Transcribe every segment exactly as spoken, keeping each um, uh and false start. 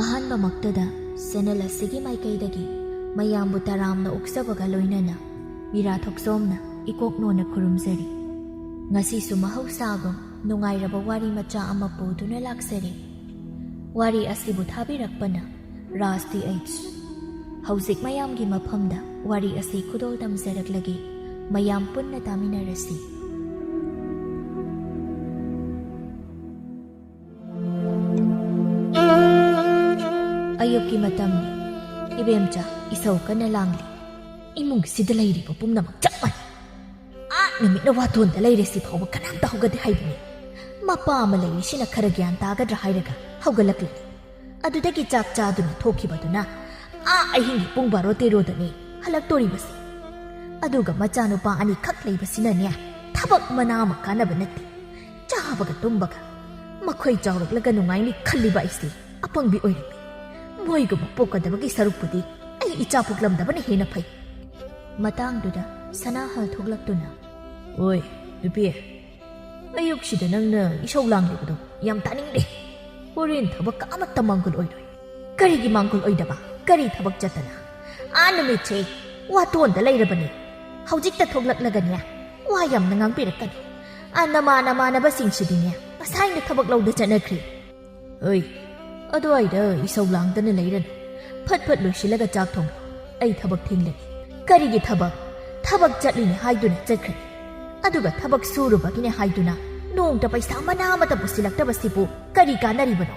ꯑꯍꯥꯟꯕꯃꯛꯇꯗ channel ꯑꯁꯤꯒꯤ ꯃꯥꯏꯀꯩꯗꯒꯤ ꯃꯌꯥꯝꯕꯨ ꯇꯔꯥꯝꯅ ꯑꯣꯛꯆꯕꯒ ꯂꯣꯏꯅꯅ ꯃꯤꯔꯥ ꯊꯣꯛꯆꯣꯝꯅ ꯏꯀꯣꯛ ꯅꯣꯟꯅ ꯈꯨꯔꯨꯝꯖꯔꯤ꯫ ꯉꯁꯤꯁꯨ ꯃꯍꯧꯁꯥꯒꯨꯝ ꯅꯨꯡꯉꯥꯏꯔꯕ ꯋꯥꯔꯤ ꯃꯆꯥ ꯑꯃ ꯄꯨꯗꯨꯅ ꯂꯥꯛꯆꯔꯤ꯫ ꯋꯥꯔꯤ ꯑꯁꯤꯕꯨ ꯊꯥꯕꯤꯔꯛꯄꯅ ꯔꯥꯖ ꯇꯤ ꯑꯩꯆ꯫ ꯍꯧꯖꯤꯛ ꯃꯌꯥꯝꯒꯤ ꯃꯐꯝꯗ ꯋꯥꯔꯤ ꯑꯁꯤ ꯈꯨꯗꯣꯜ ꯇꯝꯖꯔꯛꯂꯒꯦ꯫ ꯃꯌꯥꯝ ꯄꯨꯟꯅ ꯇꯥꯃꯤꯟꯅꯔꯁꯤ꯫ ꯑꯌꯨꯛꯀꯤ ꯃꯇꯝꯅꯤ꯫ ꯏꯕꯦꯝꯆꯥ, ꯏꯁꯧ ꯀꯟꯅ ꯂꯥꯡꯂꯤ꯫ ꯏꯃꯨꯡꯁꯤꯗ ꯂꯩꯔꯤꯕ ꯄꯨꯝꯅꯃꯛ ꯆꯞ ꯃꯥꯟꯅꯩ꯫ ꯑꯥ, ꯅꯨꯃꯤꯠꯅ ꯋꯥꯇꯣꯟꯗ ꯂꯩꯔꯦ, ꯁꯤ ꯐꯥꯎꯕ ꯀꯅꯥꯝꯇ ꯍꯧꯒꯠꯇꯦ ꯍꯥꯏꯕꯅꯤ꯫ ꯃꯄꯥ ꯑꯃ ꯂꯩꯔꯤꯁꯤꯅ ꯈꯔ ꯒ꯭ꯌꯥꯟ ꯇꯥꯒꯗ꯭ꯔꯥ ꯍꯥꯏꯔꯒ ꯍꯧꯒꯠꯂꯛꯂꯤꯅꯤ꯫ ꯑꯗꯨꯗꯒꯤ ꯆꯥꯛ ꯆꯥꯗꯨꯅ ꯊꯣꯛꯈꯤꯕꯗꯨꯅ ꯑꯥ ꯑꯍꯤꯡꯒꯤ ꯄꯨꯡ ꯕꯥꯔꯣ ꯇꯦꯔꯣꯗꯅꯤ ꯍꯜꯂꯛꯇꯣꯔꯤꯕꯁꯤ꯫ ꯑꯗꯨꯒ ꯃꯆꯥꯅꯨꯄꯥ ꯑꯅꯤꯈꯛ ꯂꯩꯕꯁꯤꯅꯅꯦ, ꯊꯕꯛ ꯃꯅꯥ ꯑꯃ ꯀꯥꯟꯅꯕ ꯅꯠꯇꯦ꯫ ꯆꯥꯕꯒ ꯇꯨꯝꯕꯒ꯫ ꯃꯈꯣꯏ ꯆꯥꯎꯔꯛꯂꯒ ꯅꯨꯡꯉꯥꯏꯅꯤ ꯈꯜꯂꯤꯕ ꯑꯩꯁꯦ ꯑꯄꯪꯕꯤ ꯑꯣꯏꯔꯝꯃꯤ꯫ ꯃꯣꯏꯒꯨꯝꯕ ꯄꯣꯛꯀꯗꯕꯒꯤ ꯁꯔꯨꯛꯄꯨꯗꯤ ꯑꯩ ꯏꯆꯥ ꯄꯣꯛꯂꯝꯗꯕꯅ ꯍꯦꯟꯅ ꯐꯩ꯫ ꯃꯇꯥꯡꯗꯨꯗ ꯁꯅꯥꯍꯜ ꯊꯣꯛꯂꯛꯇꯨꯅ, "ꯑꯣꯏ, ꯅꯨꯄꯤ, ꯑꯌꯨꯛꯁꯤꯗ ꯅꯪꯅ ꯏꯁꯧ ꯂꯥꯡꯂꯤꯕꯗꯣ ꯌꯥꯝ ꯇꯥꯅꯤꯡꯗꯦ꯫ ꯍꯣꯔꯦꯟ ꯊꯕꯛ ꯑꯃꯠꯇ ꯃꯥꯡꯒꯨꯜ ꯑꯣꯏꯔꯣꯏ꯫" "ꯀꯔꯤꯒꯤ ꯃꯥꯡꯒꯨꯜ ꯑꯣꯏꯗꯕ? ꯀꯔꯤ ꯊꯕꯛ ꯆꯠꯇꯅ? ꯑꯥ, ꯅꯨꯃꯤꯠꯁꯦ ꯋꯥꯇꯣꯟꯗ ꯂꯩꯔꯕꯅꯦ꯫ ꯍꯧꯖꯤꯛꯇ ꯊꯣꯛꯂꯛꯂꯒꯅꯦ, ꯋꯥ ꯌꯥꯝꯅ ꯉꯥꯡꯕꯤꯔꯛꯀꯅꯨ꯫ ꯑꯥ, ꯅꯃꯥ ꯅꯃꯥꯟꯅꯕꯁꯤꯡꯁꯤꯗꯤꯅꯦ, ꯉꯁꯥꯏꯅ ꯊꯕꯛ ꯂꯧꯗ ꯆꯠꯅꯈ꯭ꯔꯦ꯫" "ꯍꯣꯏ, ꯑꯗꯨꯋꯥꯏꯗ ꯏꯁꯧ ꯂꯥꯡꯗꯅ ꯂꯩꯔꯅꯨ꯫ ꯐꯠ ꯐꯠ ꯂꯣꯏꯁꯤꯜꯂꯒ ꯆꯥꯛ ꯊꯣꯡꯉꯨ꯫ ꯑꯩ ꯊꯕꯛ ꯊꯦꯡꯂꯅꯤ꯫" "ꯀꯔꯤꯒꯤ ꯊꯕꯛ? ꯊꯕꯛ ꯆꯠꯂꯤꯅꯦ ꯍꯥꯏꯗꯨꯅ ꯆꯠꯈ꯭ꯔꯅꯤ꯫ ꯑꯗꯨꯒ ꯊꯕꯛ ꯁꯨꯔꯨꯕꯒꯤꯅꯦ ꯍꯥꯏꯗꯨꯅ ꯅꯣꯡꯃꯇ ꯄꯩꯁꯥ ꯃꯅꯥ ꯑꯃꯠꯇ ꯄꯨꯁꯤꯜꯂꯛꯇꯕꯁꯤꯕꯨ ꯀꯔꯤ ꯀꯥꯟꯅꯔꯤꯕꯅꯣ?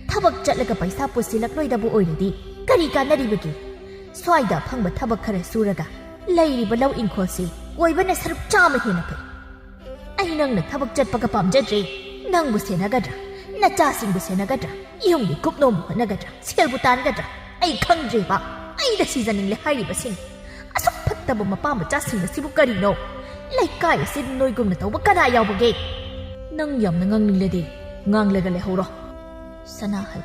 ꯊꯕꯛ ꯆꯠꯂꯒ ꯄꯩꯁꯥ ꯄꯨꯁꯤꯜꯂꯛꯂꯣꯏꯗꯕ ꯑꯣꯏꯔꯗꯤ ꯀꯔꯤ ꯀꯥꯟꯅꯔꯤꯕꯒꯦ? ꯁ꯭ꯋꯥꯏꯗ ꯑꯐꯪꯕ ꯊꯕꯛ ꯈꯔ ꯁꯨꯔꯒ ꯂꯩꯔꯤꯕ ꯂꯧ ꯏꯪꯈꯣꯜꯁꯤ ꯀꯣꯏꯕꯅ ꯁꯔꯨꯛ ꯆꯥꯝꯃ ꯍꯦꯟꯅ ꯐꯩ꯫ ꯑꯩ ꯅꯪꯅ ꯊꯕꯛ ꯆꯠꯄꯒ ꯄꯥꯝꯖꯗ꯭ꯔꯦ꯫ ꯅꯪꯕꯨ ꯁꯦꯟꯅꯒꯗ꯭ꯔꯥ? ꯅꯆꯥꯁꯤꯡꯕꯨ ꯁꯦꯟꯅꯒꯗ꯭ꯔꯥ? ꯌꯨꯝꯒꯤ ꯀꯨꯞꯅꯣꯝꯕꯨ ꯍꯣꯠꯅꯒꯗ꯭ꯔꯥ? ꯁꯦꯜꯕꯨ ꯇꯥꯟꯒꯗ꯭ꯔꯥ? ꯑꯩ ꯈꯪꯗ꯭ꯔꯦꯕ꯫ ꯑꯩꯗ ꯁꯤꯖꯅꯤꯡꯂꯦ ꯍꯥꯏꯔꯤꯕꯁꯤꯡ꯫ ꯑꯁꯨꯛ ꯐꯠꯇꯕ ꯃꯄꯥ ꯃꯆꯥꯁꯤꯡ ꯑꯁꯤꯕꯨ ꯀꯔꯤꯅꯣ? ꯂꯩꯀꯥꯏ ꯑꯁꯤꯗ ꯅꯣꯏꯒꯨꯝꯅ ꯇꯧꯕ ꯀꯅꯥ ꯌꯥꯎꯕꯒꯦ?" "ꯅꯪ ꯌꯥꯝꯅ ꯉꯥꯡꯅꯤꯡꯂꯗꯤ ꯉꯥꯡꯂꯒ ꯂꯩꯍꯧꯔꯣ꯫" ꯁꯅꯥꯍꯜ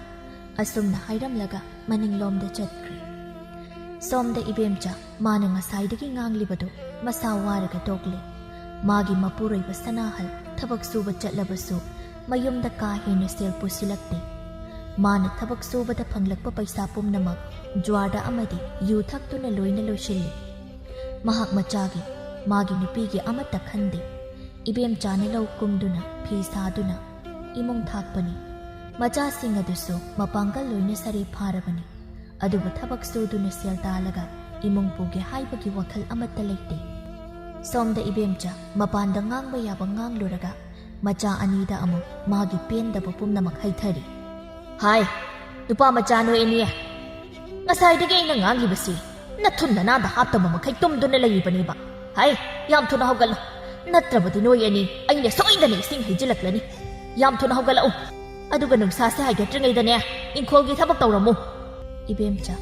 ꯑꯁꯨꯝꯅ ꯍꯥꯏꯔꯝꯂꯒ ꯃꯅꯤꯡꯂꯣꯝꯗ ꯆꯠꯈ꯭ꯔꯦ꯫ ꯁꯣꯝꯗ ꯏꯕꯦꯝꯆꯥ ꯃꯥꯅ ꯉꯁꯥꯏꯗꯒꯤ ꯉꯥꯡꯂꯤꯕꯗꯨ ꯃꯁꯥ ꯋꯥꯔꯒ ꯇꯣꯛꯂꯦ꯫ ꯃꯥꯒꯤ ꯃꯄꯨꯔꯣꯏꯕ ꯁꯅꯥꯍꯜ ꯊꯕꯛ ꯁꯨꯕ ꯆꯠꯂꯕꯁꯨ ꯃꯌꯨꯝꯗ ꯀꯥ ꯍꯦꯟꯅ ꯁꯦꯜ ꯄꯨꯁꯤꯜꯂꯛꯇꯦ꯫ ꯃꯥꯅ ꯊꯕꯛ ꯁꯨꯕꯗ ꯐꯪꯂꯛꯄ ꯄꯩꯁꯥ ꯄꯨꯝꯅꯃꯛ ꯖꯨꯋꯥꯔꯗ ꯑꯃꯗꯤ ꯌꯨ ꯊꯛꯇꯨꯅ ꯂꯣꯏꯅ ꯂꯣꯏꯁꯤꯜꯂꯤ꯫ ꯃꯍꯥꯛ ꯃꯆꯥꯒꯤ, ꯃꯥꯒꯤ ꯅꯨꯄꯤꯒꯤ ꯑꯃꯠꯇ ꯈꯟꯗꯦ꯫ ꯏꯕꯦꯝꯆꯥꯅ ꯂꯧ ꯀꯨꯝꯗꯨꯅ, ꯐꯤ ꯁꯥꯗꯨꯅ ꯏꯃꯨꯡ ꯊꯥꯛꯄꯅꯤ꯫ ꯃꯆꯥꯁꯤꯡ ꯑꯗꯨꯁꯨ ꯃꯄꯥꯡꯒꯜ ꯂꯣꯏꯅ ꯁꯔꯦ ꯐꯥꯔꯕꯅꯤ꯫ ꯑꯗꯨꯕꯨ ꯊꯕꯛ ꯁꯨꯗꯨꯅ ꯁꯦꯜ ꯇꯥꯜꯂꯒ ꯏꯃꯨꯡ ꯄꯨꯒꯦ ꯍꯥꯏꯕꯒꯤ ꯋꯥꯈꯜ ꯑꯃꯠꯇ ꯂꯩꯇꯦ꯫ ꯁꯣꯝꯗ ꯏꯕꯦꯝꯆꯥ ꯃꯄꯥꯟꯗ ꯉꯥꯡꯕ ꯌꯥꯕ ꯉꯥꯡꯂꯨꯔꯒ ꯃꯆꯥ ꯑꯅꯤꯗ ꯑꯃꯨꯛ ꯃꯥꯒꯤ ꯄꯦꯟꯗꯕ ꯄꯨꯝꯅꯃꯛ ꯍꯩꯊꯔꯤ꯫ ꯍꯥꯏ, ꯅꯨꯄꯥ ꯃꯆꯥ ꯅꯣꯏ ꯑꯅꯤ, ꯉꯁꯥꯏꯗꯒꯤ ꯑꯩꯅ ꯉꯥꯡꯂꯤꯕꯁꯤ ꯅꯊꯨꯟ ꯅꯅꯥꯗ ꯍꯥꯞꯇꯕ ꯃꯈꯩ ꯇꯨꯝꯗꯨꯅ ꯂꯩꯔꯤꯕꯅꯦꯕ꯫ ꯍꯥꯏ, ꯌꯥꯝ ꯊꯨꯅ ꯍꯧꯒꯠꯂꯣ, ꯅꯠꯇ꯭ꯔꯕꯗꯤ ꯅꯣꯏ ꯑꯅꯤ ꯑꯩꯅ ꯁꯣꯏꯗꯅ ꯏꯁꯤꯡ ꯍꯩꯖꯤꯜꯂꯛꯂꯅꯤ꯫ ꯌꯥꯝ ꯊꯨꯅ ꯍꯧꯒꯠꯂꯛꯎ, ꯑꯗꯨꯒ ꯅꯨꯡꯁꯥꯁꯦ ꯍꯥꯏꯒꯠꯇ꯭ꯔꯤꯉꯩꯗꯅꯦ ꯏꯪꯈꯣꯜꯒꯤ ꯊꯕꯛ ꯇꯧꯔꯝꯃꯨ꯫ ꯏꯕꯦꯝꯆꯥ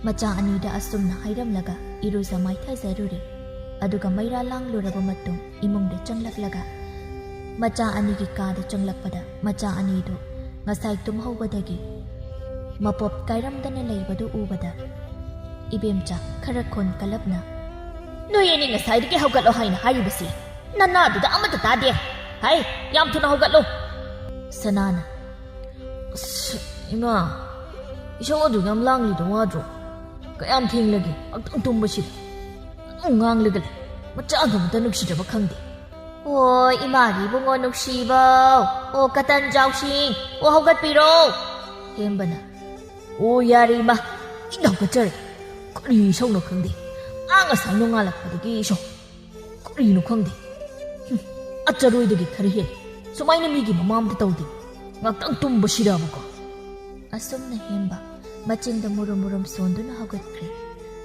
ꯃꯆꯥ ꯑꯅꯤꯗ ꯑꯁꯨꯝꯅ ꯍꯥꯏꯔꯝꯂꯒ ꯏꯔꯨꯖ ꯃꯥꯏꯊꯖꯔꯨꯔꯦ꯫ ꯑꯗꯨꯒ ꯃꯩꯔꯥ ꯂꯥꯡꯂꯨꯔꯕ ꯃꯇꯨꯡ ꯏꯃꯨꯡꯗ ꯆꯪꯂꯛꯂꯒ ꯃꯆꯥ ꯑꯅꯤꯒꯤ ꯀꯥꯗ ꯆꯪꯂꯛꯄꯗ ꯃꯆꯥ ꯑꯅꯤꯗꯨ ꯉꯁꯥꯏ ꯇꯨꯝꯍꯧꯕꯗꯒꯤ ꯃꯄꯣꯞ ꯀꯥꯏꯔꯝꯗꯅ ꯂꯩꯕꯗꯨ ꯎꯕꯗ ꯏꯕꯦꯝꯆꯥ ꯈꯔ ꯈꯣꯟ ꯀꯜꯂꯞꯅ, "ꯅꯣꯏ ꯑꯅꯤ ꯉꯁꯥꯏꯗꯒꯤ ꯍꯧꯒꯠꯂꯣ ꯍꯥꯏꯅ ꯍꯥꯏꯔꯤꯕꯁꯤ ꯅꯅꯥꯗꯨꯗ ꯑꯃꯠꯇ ꯇꯥꯗꯦ꯫ ꯍꯥꯏ, ꯌꯥꯝ ꯊꯨꯅ ꯍꯧꯒꯠꯂꯣ!" ꯁꯅꯥꯅ, "ꯑꯁ, ꯏꯃꯥ, ꯏꯁꯧ ꯑꯗꯨ ꯌꯥꯝ ꯂꯥꯡꯂꯤꯗꯣ ꯋꯥꯗ꯭ꯔꯣ? ꯀꯌꯥꯝ ꯊꯦꯡꯂꯒꯦ? ꯉꯥꯛꯇꯪ ꯇꯨꯝꯕꯁꯤꯗ ꯑꯗꯨꯝ ꯉꯥꯡꯂꯒ ꯂꯩ꯫ ꯃꯆꯥꯗꯨꯃꯇ ꯅꯨꯡꯁꯤꯗꯕ ꯈꯪꯗꯦ꯫" "ꯑꯣ, ꯏꯃꯥꯒꯤ ꯏꯕꯨꯡꯉꯣ ꯅꯨꯡꯁꯤꯕꯧ, ꯑꯣ, ꯀꯇꯟ ꯖꯥꯎꯁꯤꯡ, ꯑꯣ, ꯍꯧꯒꯠꯄꯤꯔꯣ!" ꯍꯦꯝꯕꯅ, "ꯑꯣ, ꯌꯥꯔꯦ ꯏꯃꯥ, ꯑꯩ ꯍꯧꯒꯠꯆꯔꯦ꯫ ꯀꯔꯤ ꯏꯁꯧꯅꯣ ꯈꯪꯗꯦ, ꯑꯥ ꯉꯁꯥꯏ ꯅꯣꯡꯉꯥꯜꯂꯛꯄꯗꯒꯤ ꯏꯁꯧ꯫ ꯀꯔꯤꯅꯣ ꯈꯪꯗꯦ꯫ ꯍꯨꯝ, ꯑꯆꯔꯣꯏꯗꯒꯤ ꯈꯔ ꯍꯦꯜꯂꯤ꯫ ꯁꯨꯃꯥꯏꯅ ꯃꯤꯒꯤ ꯃꯃꯥꯡꯗ ꯇꯧꯗꯦ꯫ ꯉꯥꯛꯇꯪ ꯇꯨꯝꯕꯁꯤꯗꯕꯀꯣ꯫" ꯑꯁꯨꯝꯅ ꯍꯦꯝꯕ ꯃꯆꯤꯟꯗ ꯃꯨꯔꯨꯝ ꯃꯨꯔꯨꯝ ꯁꯣꯟꯗꯨꯅ ꯍꯧꯒꯠꯈ꯭ꯔꯦ꯫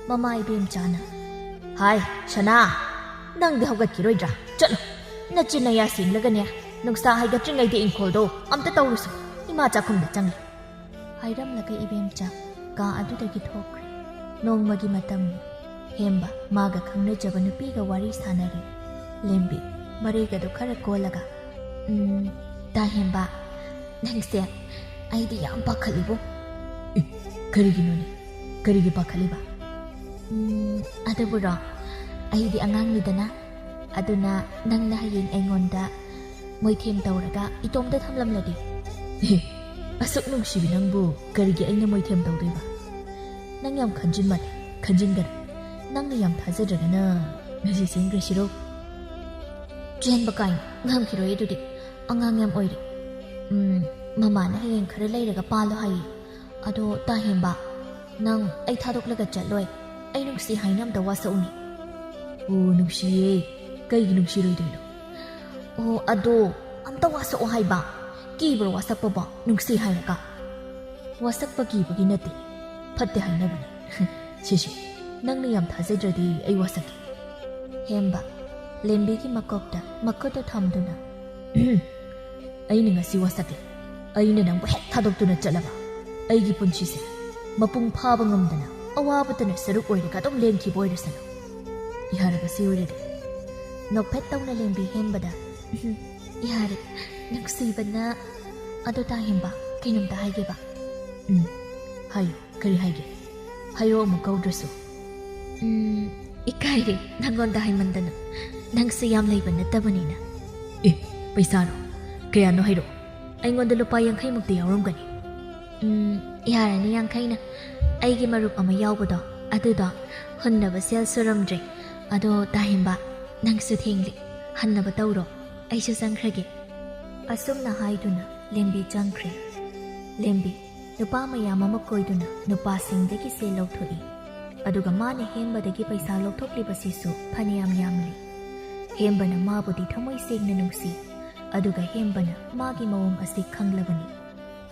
ꯃꯃꯥ ꯏꯕꯦꯝꯆꯥꯅ, "ꯍꯥꯏ, ꯁꯅꯥ, ꯅꯪꯗꯤ ꯍꯧꯒꯠꯈꯤꯔꯣꯏꯗ꯭ꯔꯥ? ꯆꯠꯂꯣ, ꯅꯆꯤꯟ ꯅꯌꯥ ꯁꯦꯡꯂꯒꯅꯦ, ꯅꯨꯡꯁꯥ ꯍꯥꯏꯒꯠꯇ꯭ꯔꯤꯉꯩꯗ ꯏꯪꯈꯣꯜꯗꯣ ꯑꯝꯇ ꯇꯧꯔꯨꯁꯣ꯫ ꯏꯃꯥ ꯆꯥꯛꯈꯨꯝꯗ ꯆꯪꯂꯤ꯫" ꯍꯥꯏꯔꯝꯂꯒ ꯏꯕꯦꯝꯆꯥ ꯀꯥ ꯑꯗꯨꯗꯒꯤ ꯊꯣꯛꯈ꯭ꯔꯦ꯫ ꯅꯣꯡꯃꯒꯤ ꯃꯇꯝꯅꯤ꯫ ꯍꯦꯝꯕ ꯃꯥꯒ ꯈꯪꯅꯖꯕ ꯅꯨꯄꯤꯒ ꯋꯥꯔꯤ ꯁꯥꯟꯅꯔꯤ꯫ ꯂꯦꯝꯕꯤ ꯃꯔꯩꯒꯗꯨ ꯈꯔ ꯀꯣꯜꯂꯒ, "ꯎꯝ, ꯗꯥ ꯍꯦꯝꯕ, ꯅꯪꯁꯦ ꯑꯩꯗꯤ ꯌꯥꯝ ꯄꯥꯈꯠꯂꯤꯕꯣ꯫" "ꯑꯦ, ꯀꯔꯤꯒꯤꯅꯣꯅꯦ? ꯀꯔꯤꯒꯤ ꯄꯥꯈꯠꯂꯤꯕ?" ꯎꯝ, ꯑꯗꯨꯕꯨꯔꯣ, ꯑꯩꯗꯤ ꯑꯉꯥꯡꯅꯤꯗꯅ, ꯑꯗꯨꯅ ꯅꯪꯅ ꯍꯌꯦꯡ ꯑꯩꯉꯣꯟꯗ ꯃꯣꯏꯊꯦꯝ ꯇꯧꯔꯒ ꯏꯇꯣꯝꯇ ꯊꯝꯂꯝꯂꯗꯤ? ꯑꯦ, ꯑꯁꯨꯛ ꯅꯨꯡꯁꯤꯕꯤ ꯅꯪꯕꯨ ꯀꯔꯤꯒꯤ ꯑꯩꯅ ꯃꯣꯏꯊꯦꯝ ꯇꯧꯗꯣꯏꯕ? ꯅꯪ ꯌꯥꯝ ꯈꯟꯖꯤꯟꯃꯜꯂꯦ, ꯈꯟꯖꯤꯟꯒꯅꯨ꯫ ꯅꯪꯅ ꯌꯥꯝ ꯊꯥꯖꯗ꯭ꯔꯒꯅ ꯉꯁꯤ ꯆꯦꯟꯈ꯭ꯔꯁꯤꯔꯣ? ꯆꯦꯟꯕ ꯀꯥꯏꯅ ꯉꯝꯈꯤꯔꯣꯏ ꯑꯗꯨꯗꯤ, ꯑꯉꯥꯡ ꯌꯥꯝ ꯑꯣꯏꯔꯤ꯫ ꯎꯝ, ꯃꯃꯥꯅ ꯍꯌꯦꯡ ꯈꯔ ꯂꯩꯔꯒ ꯄꯥꯜꯂꯣ ꯍꯥꯏꯌꯦ꯫ ꯑꯗꯣ ꯇꯥ ꯍꯦꯝꯕ, ꯅꯪ ꯑꯩ ꯊꯥꯗꯣꯛꯂꯒ ꯆꯠꯂꯣꯏ꯫ ꯑꯩ ꯅꯨꯡꯁꯤ ꯍꯥꯏꯅ ꯑꯝꯇ ꯋꯥꯁꯛꯎꯅꯦ꯫ ꯑꯣ, ꯅꯨꯡꯁꯤꯌꯦ꯫ ꯀꯩꯒꯤ ꯅꯨꯡꯁꯤꯔꯣꯏꯗꯣꯏꯅꯣ? ꯑꯣ, ꯑꯗꯣ ꯑꯝꯇ ꯋꯥꯁꯛꯑꯣ ꯍꯥꯏꯕ꯫ ꯀꯤꯕ꯭ꯔꯣ ꯋꯥꯁꯛꯄꯕꯣ, ꯅꯨꯡꯁꯤ ꯍꯥꯏꯔꯒ? ꯋꯥꯁꯛꯄ ꯀꯤꯕꯒꯤ ꯅꯠꯇꯦ, ꯐꯠꯇꯦ ꯍꯥꯏꯅꯕꯅꯤ꯫ ꯁꯤꯁꯤ, ꯅꯪꯅ ꯌꯥꯝ ꯊꯥꯖꯗ꯭ꯔꯗꯤ ꯑꯩ ꯋꯥꯁꯛꯀꯦ꯫ ꯍꯦꯝꯕ, ꯂꯦꯝꯕꯤꯒꯤ ꯃꯀꯣꯛꯇ ꯃꯈꯨꯠꯇꯨ ꯊꯝꯗꯨꯅ, ꯑꯩꯅ ꯉꯁꯤ ꯋꯥꯁꯛꯂꯦ꯫ ꯑꯩꯅ ꯅꯪꯕꯨ ꯍꯦꯛ ꯊꯥꯗꯣꯛꯇꯨꯅ ꯆꯠꯂꯕ, ꯑꯩꯒꯤ ꯄꯨꯟꯁꯤꯁꯦ ꯃꯄꯨꯡ ꯐꯥꯕ ꯉꯝꯗꯅ ꯑꯋꯥꯕꯇꯅ ꯁꯔꯨꯛ ꯑꯣꯏꯔꯒ ꯑꯗꯨꯝ ꯂꯦꯟꯈꯤꯕ ꯑꯣꯏꯔꯁꯅꯨ꯫ ꯌꯥꯔꯕ ꯁꯤ ꯑꯣꯏꯔꯗꯤ? ꯅꯣꯛꯐꯦꯠ ꯇꯧꯅ ꯂꯦꯝꯕꯤ ꯍꯦꯝꯕꯗ, ꯌꯥꯔꯦ, ꯅꯨꯡꯁꯤꯕꯅ꯫ ꯑꯗꯣ ꯇꯥ ꯍꯦꯝꯕ, ꯀꯩꯅꯣꯝꯇ ꯍꯥꯏꯒꯦꯕ꯫ ꯎꯝ, ꯍꯥꯏꯌꯨ, ꯀꯔꯤ ꯍꯥꯏꯒꯦ? ꯍꯥꯏꯌꯣ, ꯑꯃꯨꯛ ꯀꯧꯗ꯭ꯔꯁꯨ꯫ ꯎꯝ, ꯏꯀꯥꯏꯔꯦ ꯅꯪꯉꯣꯟꯗ ꯍꯥꯏꯃꯟꯗꯅ, ꯅꯪꯁꯨ ꯌꯥꯝ ꯂꯩꯕ ꯅꯠꯇꯕꯅꯤꯅ꯫ ꯑꯦ, ꯄꯩꯁꯥꯔꯣ? ꯀꯌꯥꯅꯣ ꯍꯥꯏꯔꯛꯑꯣ꯫ ꯑꯩꯉꯣꯟꯗ ꯂꯨꯄꯥ ꯌꯥꯡꯈꯩꯃꯨꯛꯇꯤ ꯌꯥꯎꯔꯝꯒꯅꯤ꯫ ꯎꯝ, ꯌꯥꯔꯅꯤ ꯌꯥꯡꯈꯩꯅ꯫ ꯑꯩꯒꯤ ꯃꯔꯨꯞ ꯑꯃ ꯌꯥꯎꯕꯗꯣ, ꯑꯗꯨꯗꯣ ꯍꯨꯟꯅꯕ ꯁꯦꯜ ꯁꯨꯔꯝꯗ꯭ꯔꯦ꯫ ꯑꯗꯣ ꯇꯥ ꯍꯦꯝꯕ, ꯅꯪꯁꯨ ꯊꯦꯡꯂꯦ, ꯍꯟꯅꯕ ꯇꯧꯔꯣ, ꯑꯩꯁꯨ ꯆꯪꯈ꯭ꯔꯒꯦ꯫ ꯑꯁꯨꯝꯅ ꯍꯥꯏꯗꯨꯅ ꯂꯦꯝꯕꯤ ꯆꯪꯈ꯭ꯔꯦ꯫ ꯂꯦꯝꯕꯤ ꯅꯨꯄꯥ ꯃꯌꯥꯝ ꯑꯃ ꯀꯣꯏꯗꯨꯅ ꯅꯨꯄꯥꯁꯤꯡꯗꯒꯤ ꯁꯦꯜ ꯂꯧꯊꯣꯛꯏ꯫ ꯑꯗꯨꯒ ꯃꯥꯅ ꯍꯦꯝꯕꯗꯒꯤ ꯄꯩꯁꯥ ꯂꯧꯊꯣꯛꯂꯤꯕꯁꯤꯁꯨ ꯐꯅꯌꯥꯝ ꯌꯥꯝꯂꯤ꯫ ꯍꯦꯝꯕꯅ ꯃꯥꯕꯨꯗꯤ ꯊꯃꯣꯏ ꯁꯦꯡꯅ ꯅꯨꯡꯁꯤ, ꯑꯗꯨꯒ ꯍꯦꯝꯕꯅ ꯃꯥꯒꯤ ꯃꯑꯣꯡ ꯑꯁꯤ ꯈꯪꯂꯕꯅꯤ꯫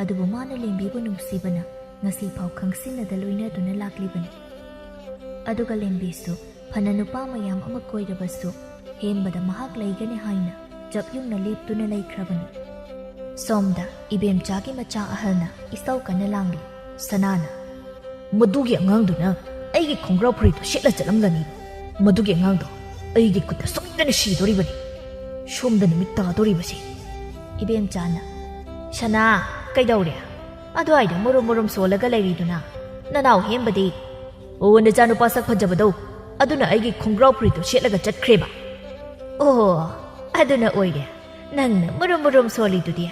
ꯑꯗꯨꯕꯨ ꯃꯥꯅ ꯂꯦꯝꯕꯤꯕꯨ ꯅꯨꯡꯁꯤꯕꯅ ꯉꯁꯤꯐꯥꯎ ꯈꯪꯁꯤꯟꯅꯗ ꯂꯣꯏꯅꯗꯨꯅ ꯂꯥꯛꯂꯤꯕꯅꯤ꯫ ꯑꯗꯨꯒ ꯂꯦꯝꯕꯤꯁꯨ ꯐꯅ ꯅꯨꯄꯥ ꯃꯌꯥꯝ ꯑꯃ ꯀꯣꯏꯔꯕꯁꯨ ꯍꯦꯝꯕꯗ ꯃꯍꯥꯛ ꯂꯩꯒꯅꯤ ꯍꯥꯏꯅ ꯆꯞ ꯌꯨꯡꯅ ꯂꯦꯞꯇꯨꯅ ꯂꯩꯈ꯭ꯔꯕꯅꯤ꯫ ꯁꯣꯝꯗ ꯏꯕꯦꯝꯆꯥꯒꯤ ꯃꯆꯥ ꯑꯍꯜꯅ ꯏꯁꯧ ꯀꯟꯅ ꯂꯥꯡꯂꯤ꯫ ꯁꯅꯥꯅ, "ꯃꯗꯨꯒꯤ ꯑꯉꯥꯡꯗꯨꯅ ꯑꯩꯒꯤ ꯈꯣꯡꯒ꯭ꯔꯥꯎ ꯐꯨꯔꯤꯠꯇꯨ ꯁꯦꯠꯂ ꯆꯠꯂꯝꯒꯅꯤ꯫ ꯃꯗꯨꯒꯤ ꯑꯉꯥꯡꯗꯣ ꯑꯩꯒꯤ ꯈꯨꯠꯇ ꯁꯣꯏꯗꯅ ꯁꯤꯗꯣꯔꯤꯕꯅꯤ꯫ ꯁꯣꯝꯗ ꯅꯨꯃꯤꯠ ꯇꯥꯗꯣꯔꯤꯕꯁꯤ꯫" ꯏꯕꯦꯝꯆꯥꯅ, "ꯁꯅꯥ, ꯀꯩꯗꯧꯔꯦ? ꯑꯗꯨꯋꯥꯏꯗ ꯃꯨꯔꯨꯝ ꯃꯨꯔꯨꯝ ꯁꯣꯜꯂꯒ ꯂꯩꯔꯤꯗꯨꯅ? ꯅꯅꯥꯎ ꯍꯦꯝꯕꯗꯤ?" ꯑꯣ, ꯅꯆꯥꯅꯨꯄꯥ ꯁꯛ ꯐꯖꯕꯗꯣ, ꯑꯗꯨꯅ ꯑꯩꯒꯤ ꯈꯣꯡꯒ꯭ꯔꯥꯎ ꯐꯨꯔꯤꯠꯇꯨ ꯁꯦꯠꯂꯒ ꯆꯠꯈ꯭ꯔꯦꯕ꯫ ꯑꯣ, ꯑꯗꯨꯅ ꯑꯣꯏꯔꯦ꯫ ꯅꯪꯅ ꯃꯨꯔꯨꯝ ꯃꯨꯔꯨꯝ ꯁꯣꯜꯂꯤꯗꯨꯗꯤ꯫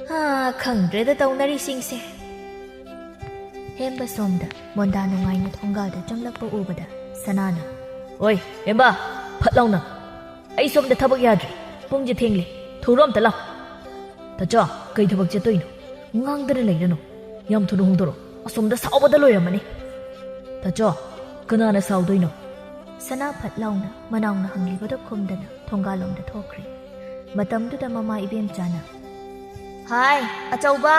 ꯍꯥ, ꯈꯪꯗ꯭ꯔꯦꯗ ꯇꯧꯅꯔꯤꯁꯤꯡꯁꯦ꯫ ꯍꯦꯝꯕ ꯁꯣꯝꯗ ꯃꯣꯟꯗꯥ ꯅꯨꯡꯉꯥꯏꯅ ꯊꯣꯡꯒꯥꯜꯗ ꯆꯪꯂꯛꯄ ꯎꯕꯗ ꯁꯅꯥꯅ, "ꯑꯣꯏ, ꯍꯦꯝꯕ, ꯐꯠ ꯂꯥꯎꯅ꯫ ꯑꯩ ꯁꯣꯝꯗ ꯊꯕꯛ ꯌꯥꯗ꯭ꯔꯤ꯫ ꯄꯨꯡꯁꯦ ꯊꯦꯡꯂꯦ꯫ ꯊꯨꯔꯣ ꯑꯝꯇ ꯂꯥꯎ꯫" "ꯇꯥꯆꯧ, ꯀꯩ ꯊꯕꯛ ꯆꯠꯇꯣꯏꯅꯣ? ꯉꯥꯡꯗꯅ ꯂꯩꯔꯅꯨ꯫ ꯌꯥꯝ ꯊꯨꯅ ꯍꯣꯡꯗꯣꯔꯛꯑꯣ꯫ ꯑꯁꯣꯝꯗ ꯁꯥꯎꯕꯗ ꯂꯣꯏꯔꯝꯃꯅꯤ꯫" "ꯇꯥꯆꯧ, ꯀꯅꯥꯅ ꯁꯥꯎꯗꯣꯏꯅꯣ?" ꯁꯅꯥ ꯐꯠ ꯂꯥꯎꯅ ꯃꯅꯥꯎꯅ ꯍꯪꯂꯤꯕꯗꯨ ꯈꯨꯝꯗꯅ ꯊꯣꯡꯒꯥꯜꯂꯣꯝꯗ ꯊꯣꯛꯈ꯭ꯔꯦ꯫ ꯃꯇꯝꯗꯨꯗ ꯃꯃꯥ ꯏꯕꯦꯝꯆꯥꯅ, "ꯍꯥꯏ, ꯑꯆꯧꯕ,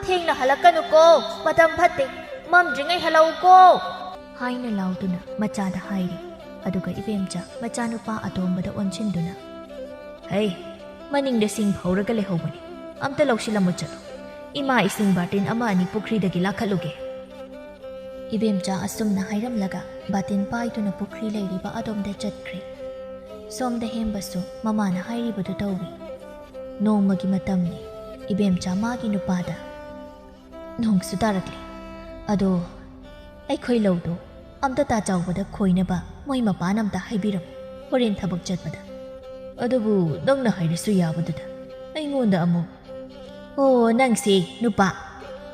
ꯊꯦꯡꯅ ꯍꯜꯂꯛꯀꯅꯨꯀꯣ, ꯃꯇꯝ ꯐꯠꯇꯦ, ꯃꯝꯗ꯭ꯔꯤꯉꯩ ꯍꯜꯂꯛꯎꯀꯣ" ꯍꯥꯏꯅ ꯂꯥꯎꯗꯨꯅ ꯃꯆꯥꯗ ꯍꯥꯏꯔꯤ꯫ ꯑꯗꯨꯒ ꯏꯕꯦꯝꯆꯥ ꯃꯆꯥꯅꯨꯄꯥ ꯑꯇꯣꯝꯕꯗ ꯑꯣꯟꯁꯤꯟꯗꯨꯅ, "ꯍꯩ, ꯃꯅꯤꯡꯗ ꯁꯤꯡ ꯐꯧꯔꯒ ꯂꯩꯍꯧꯕꯅꯤ, ꯑꯝꯇ ꯂꯧꯁꯤꯜꯂꯝꯃꯨ ꯆꯠꯂꯨ꯫ ꯏꯃꯥ ꯏꯁꯤꯡ ꯕꯥꯔꯇꯤꯟ ꯑꯃ ꯑꯅꯤ ꯄꯨꯈ꯭ꯔꯤꯗꯒꯤ ꯂꯥꯈꯠꯂꯨꯒꯦ꯫" ꯏꯕꯦꯝꯆꯥ ꯑꯁꯨꯝꯅ ꯍꯥꯏꯔꯝꯂꯒ ꯕꯥꯇꯤꯟ ꯄꯥꯏꯗꯨꯅ ꯄꯨꯈ꯭ꯔꯤ ꯂꯩꯔꯤꯕ ꯑꯗꯣꯝꯗ ꯆꯠꯈ꯭ꯔꯦ꯫ ꯁꯣꯝꯗ ꯍꯦꯝꯕꯁꯨ ꯃꯃꯥꯅ ꯍꯥꯏꯔꯤꯕꯗꯨ ꯇꯧꯏ꯫ ꯅꯣꯡꯃꯒꯤ ꯃꯇꯝꯅꯤ꯫ ꯏꯕꯦꯝꯆꯥ ꯃꯥꯒꯤ ꯅꯨꯄꯥꯗ, "ꯅꯣꯡꯁꯨ ꯇꯥꯔꯛꯂꯦ꯫ ꯑꯗꯣ ꯑꯩꯈꯣꯏ ꯂꯧꯗꯣ ꯑꯝꯇ ꯇꯥ ꯆꯥꯎꯕꯗ ꯈꯣꯏꯅꯕ ꯃꯣꯏ ꯃꯄꯥꯅ ꯑꯝꯇ ꯍꯥꯏꯕꯤꯔꯝꯃꯨ, ꯍꯣꯔꯦꯟ ꯊꯕꯛ ꯆꯠꯄꯗ꯫" "ꯑꯗꯨꯕꯨ ꯅꯪꯅ ꯍꯥꯏꯔꯁꯨ ꯌꯥꯕꯗꯨꯗ ꯑꯩꯉꯣꯟꯗ ꯑꯃꯨꯛ..." "ꯑꯣ, ꯅꯪꯁꯦ ꯅꯨꯄꯥ,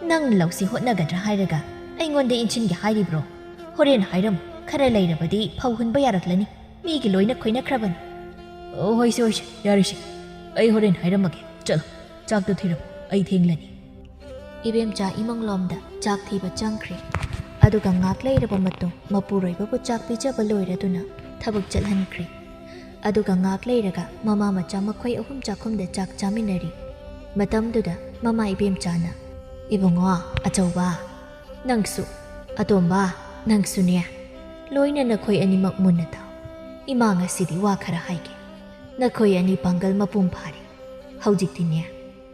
ꯅꯪ ꯂꯧꯁꯤ ꯍꯣꯠꯅꯒꯗ꯭ꯔꯥ ꯍꯥꯏꯔꯒ ꯑꯩꯉꯣꯟꯗ ꯏꯟꯁꯤꯟꯒꯦ ꯍꯥꯏꯔꯤꯕ꯭ꯔꯣ? ꯍꯣꯔꯦꯟ ꯍꯥꯏꯔꯝꯃꯨ, ꯈꯔ ꯂꯩꯔꯕꯗꯤ ꯐꯧ ꯍꯨꯟꯕ ꯌꯥꯔꯛꯂꯅꯤ, ꯃꯤꯒꯤ ꯂꯣꯏꯅ ꯈꯣꯏꯅꯈ꯭ꯔꯕꯅꯤ꯫" "ꯑꯣ, ꯍꯣꯏꯁꯦ, ꯍꯣꯏꯁꯦ, ꯌꯥꯔꯦꯁꯦ, ꯑꯩ ꯍꯣꯔꯦꯟ ꯍꯥꯏꯔꯝꯃꯒꯦ꯫ ꯆꯠꯂꯣ, ꯆꯥꯛꯇꯣ ꯊꯤꯔꯝꯃꯨ, ꯑꯩ ꯊꯦꯡꯂꯅꯤ꯫" ꯏꯕꯦꯝꯆꯥ ꯏꯃꯨꯡꯂꯣꯝꯗ ꯆꯥꯛ ꯊꯤꯕ ꯆꯪꯈ꯭ꯔꯦ꯫ ꯑꯗꯨꯒ ꯉꯥꯛ ꯂꯩꯔꯕ ꯃꯇꯨꯡ ꯃꯄꯨꯔꯣꯏꯕꯕꯨ ꯆꯥꯛ ꯄꯤꯖꯕ ꯂꯣꯏꯔꯗꯨꯅ ꯊꯕꯛ ꯆꯠꯍꯟꯈ꯭ꯔꯦ꯫ ꯑꯗꯨꯒ ꯉꯥꯛ ꯂꯩꯔꯒ ꯃꯃꯥ ꯃꯆꯥ ꯃꯈꯣꯏ ꯑꯍꯨꯝ ꯆꯥꯛꯈꯨꯝꯗ ꯆꯥꯛ ꯆꯥꯃꯤꯟꯅꯔꯤ꯫ ꯃꯇꯝꯗꯨꯗ ꯃꯃꯥ ꯏꯕꯦꯝꯆꯥꯅ, "ꯏꯕꯨꯡꯉꯣ ꯑꯆꯧꯕ, ꯅꯪꯁꯨ, ꯑꯇꯣꯝꯕ, ꯅꯪꯁꯨꯅꯦ, ꯂꯣꯏꯅ ꯅꯈꯣꯏ ꯑꯅꯤꯃꯛ ꯃꯨꯟꯅ ꯇꯥꯎ꯫ ꯏꯃꯥ ꯉꯁꯤꯗꯤ ꯋꯥ ꯈꯔ ꯍꯥꯏꯒꯦ꯫ ꯅꯈꯣꯏ ꯑꯅꯤ ꯄꯥꯡꯒꯜ ꯃꯄꯨꯡ ꯐꯥꯔꯦ꯫ ꯍꯧꯖꯤꯛꯇꯤꯅꯦ,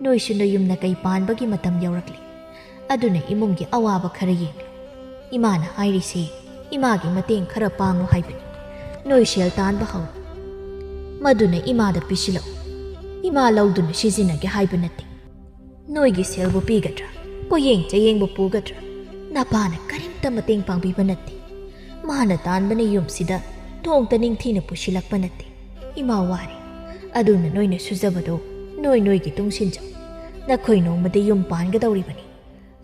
ꯅꯣꯏꯁꯨ ꯅꯌꯨꯝ ꯅꯀꯩ ꯄꯥꯟꯕꯒꯤ ꯃꯇꯝ ꯌꯧꯔꯛꯂꯦ꯫ ꯑꯗꯨꯅ ꯏꯃꯨꯡꯒꯤ ꯑꯋꯥꯕ ꯈꯔ ꯌꯦꯡꯂꯨ꯫ ꯏꯃꯥꯅ ꯍꯥꯏꯔꯤꯁꯦ ꯏꯃꯥꯒꯤ ꯃꯇꯦꯡ ꯈꯔ ꯄꯥꯡꯉꯨ ꯍꯥꯏꯕꯅꯤ꯫ ꯅꯣꯏ ꯁꯦꯜ ꯇꯥꯟꯕ ꯍꯧꯔꯣ꯫ ꯃꯗꯨꯅ ꯏꯃꯥꯗ ꯄꯤꯁꯤꯜꯂꯛꯎ꯫ ꯏꯃꯥ ꯂꯧꯗꯨꯅ ꯁꯤꯖꯤꯟꯅꯒꯦ ꯍꯥꯏꯕ ꯅꯠꯇꯦ꯫ ꯅꯣꯏꯒꯤ ꯁꯦꯜꯕꯨ ꯄꯤꯒꯗ꯭ꯔꯥ? ꯄꯣꯌꯦꯡ ꯆꯌꯦꯡꯕꯨ ꯄꯨꯒꯗ꯭ꯔꯥ? ꯅꯄꯥꯅ ꯀꯔꯤꯝꯇ ꯃꯇꯦꯡ ꯄꯥꯡꯕꯤꯕ ꯅꯠꯇꯦ꯫ ꯃꯥꯅ ꯇꯥꯟꯕꯅ ꯌꯨꯝꯁꯤꯗ ꯅꯣꯡꯇ ꯅꯤꯡꯊꯤꯅ ꯄꯨꯁꯤꯜꯂꯛꯄ ꯅꯠꯇꯦ꯫ ꯏꯃꯥ ꯋꯥꯔꯦ꯫ ꯑꯗꯨꯅ ꯅꯣꯏꯅ ꯁꯨꯖꯕꯗꯣ ꯅꯣꯏ ꯅꯣꯏꯒꯤ ꯇꯨꯡꯁꯤꯟꯖꯧ꯫ ꯅꯈꯣꯏ ꯅꯣꯡꯃꯗꯤ ꯌꯨꯝ ꯄꯥꯟꯒꯗꯧꯔꯤꯕꯅꯤ꯫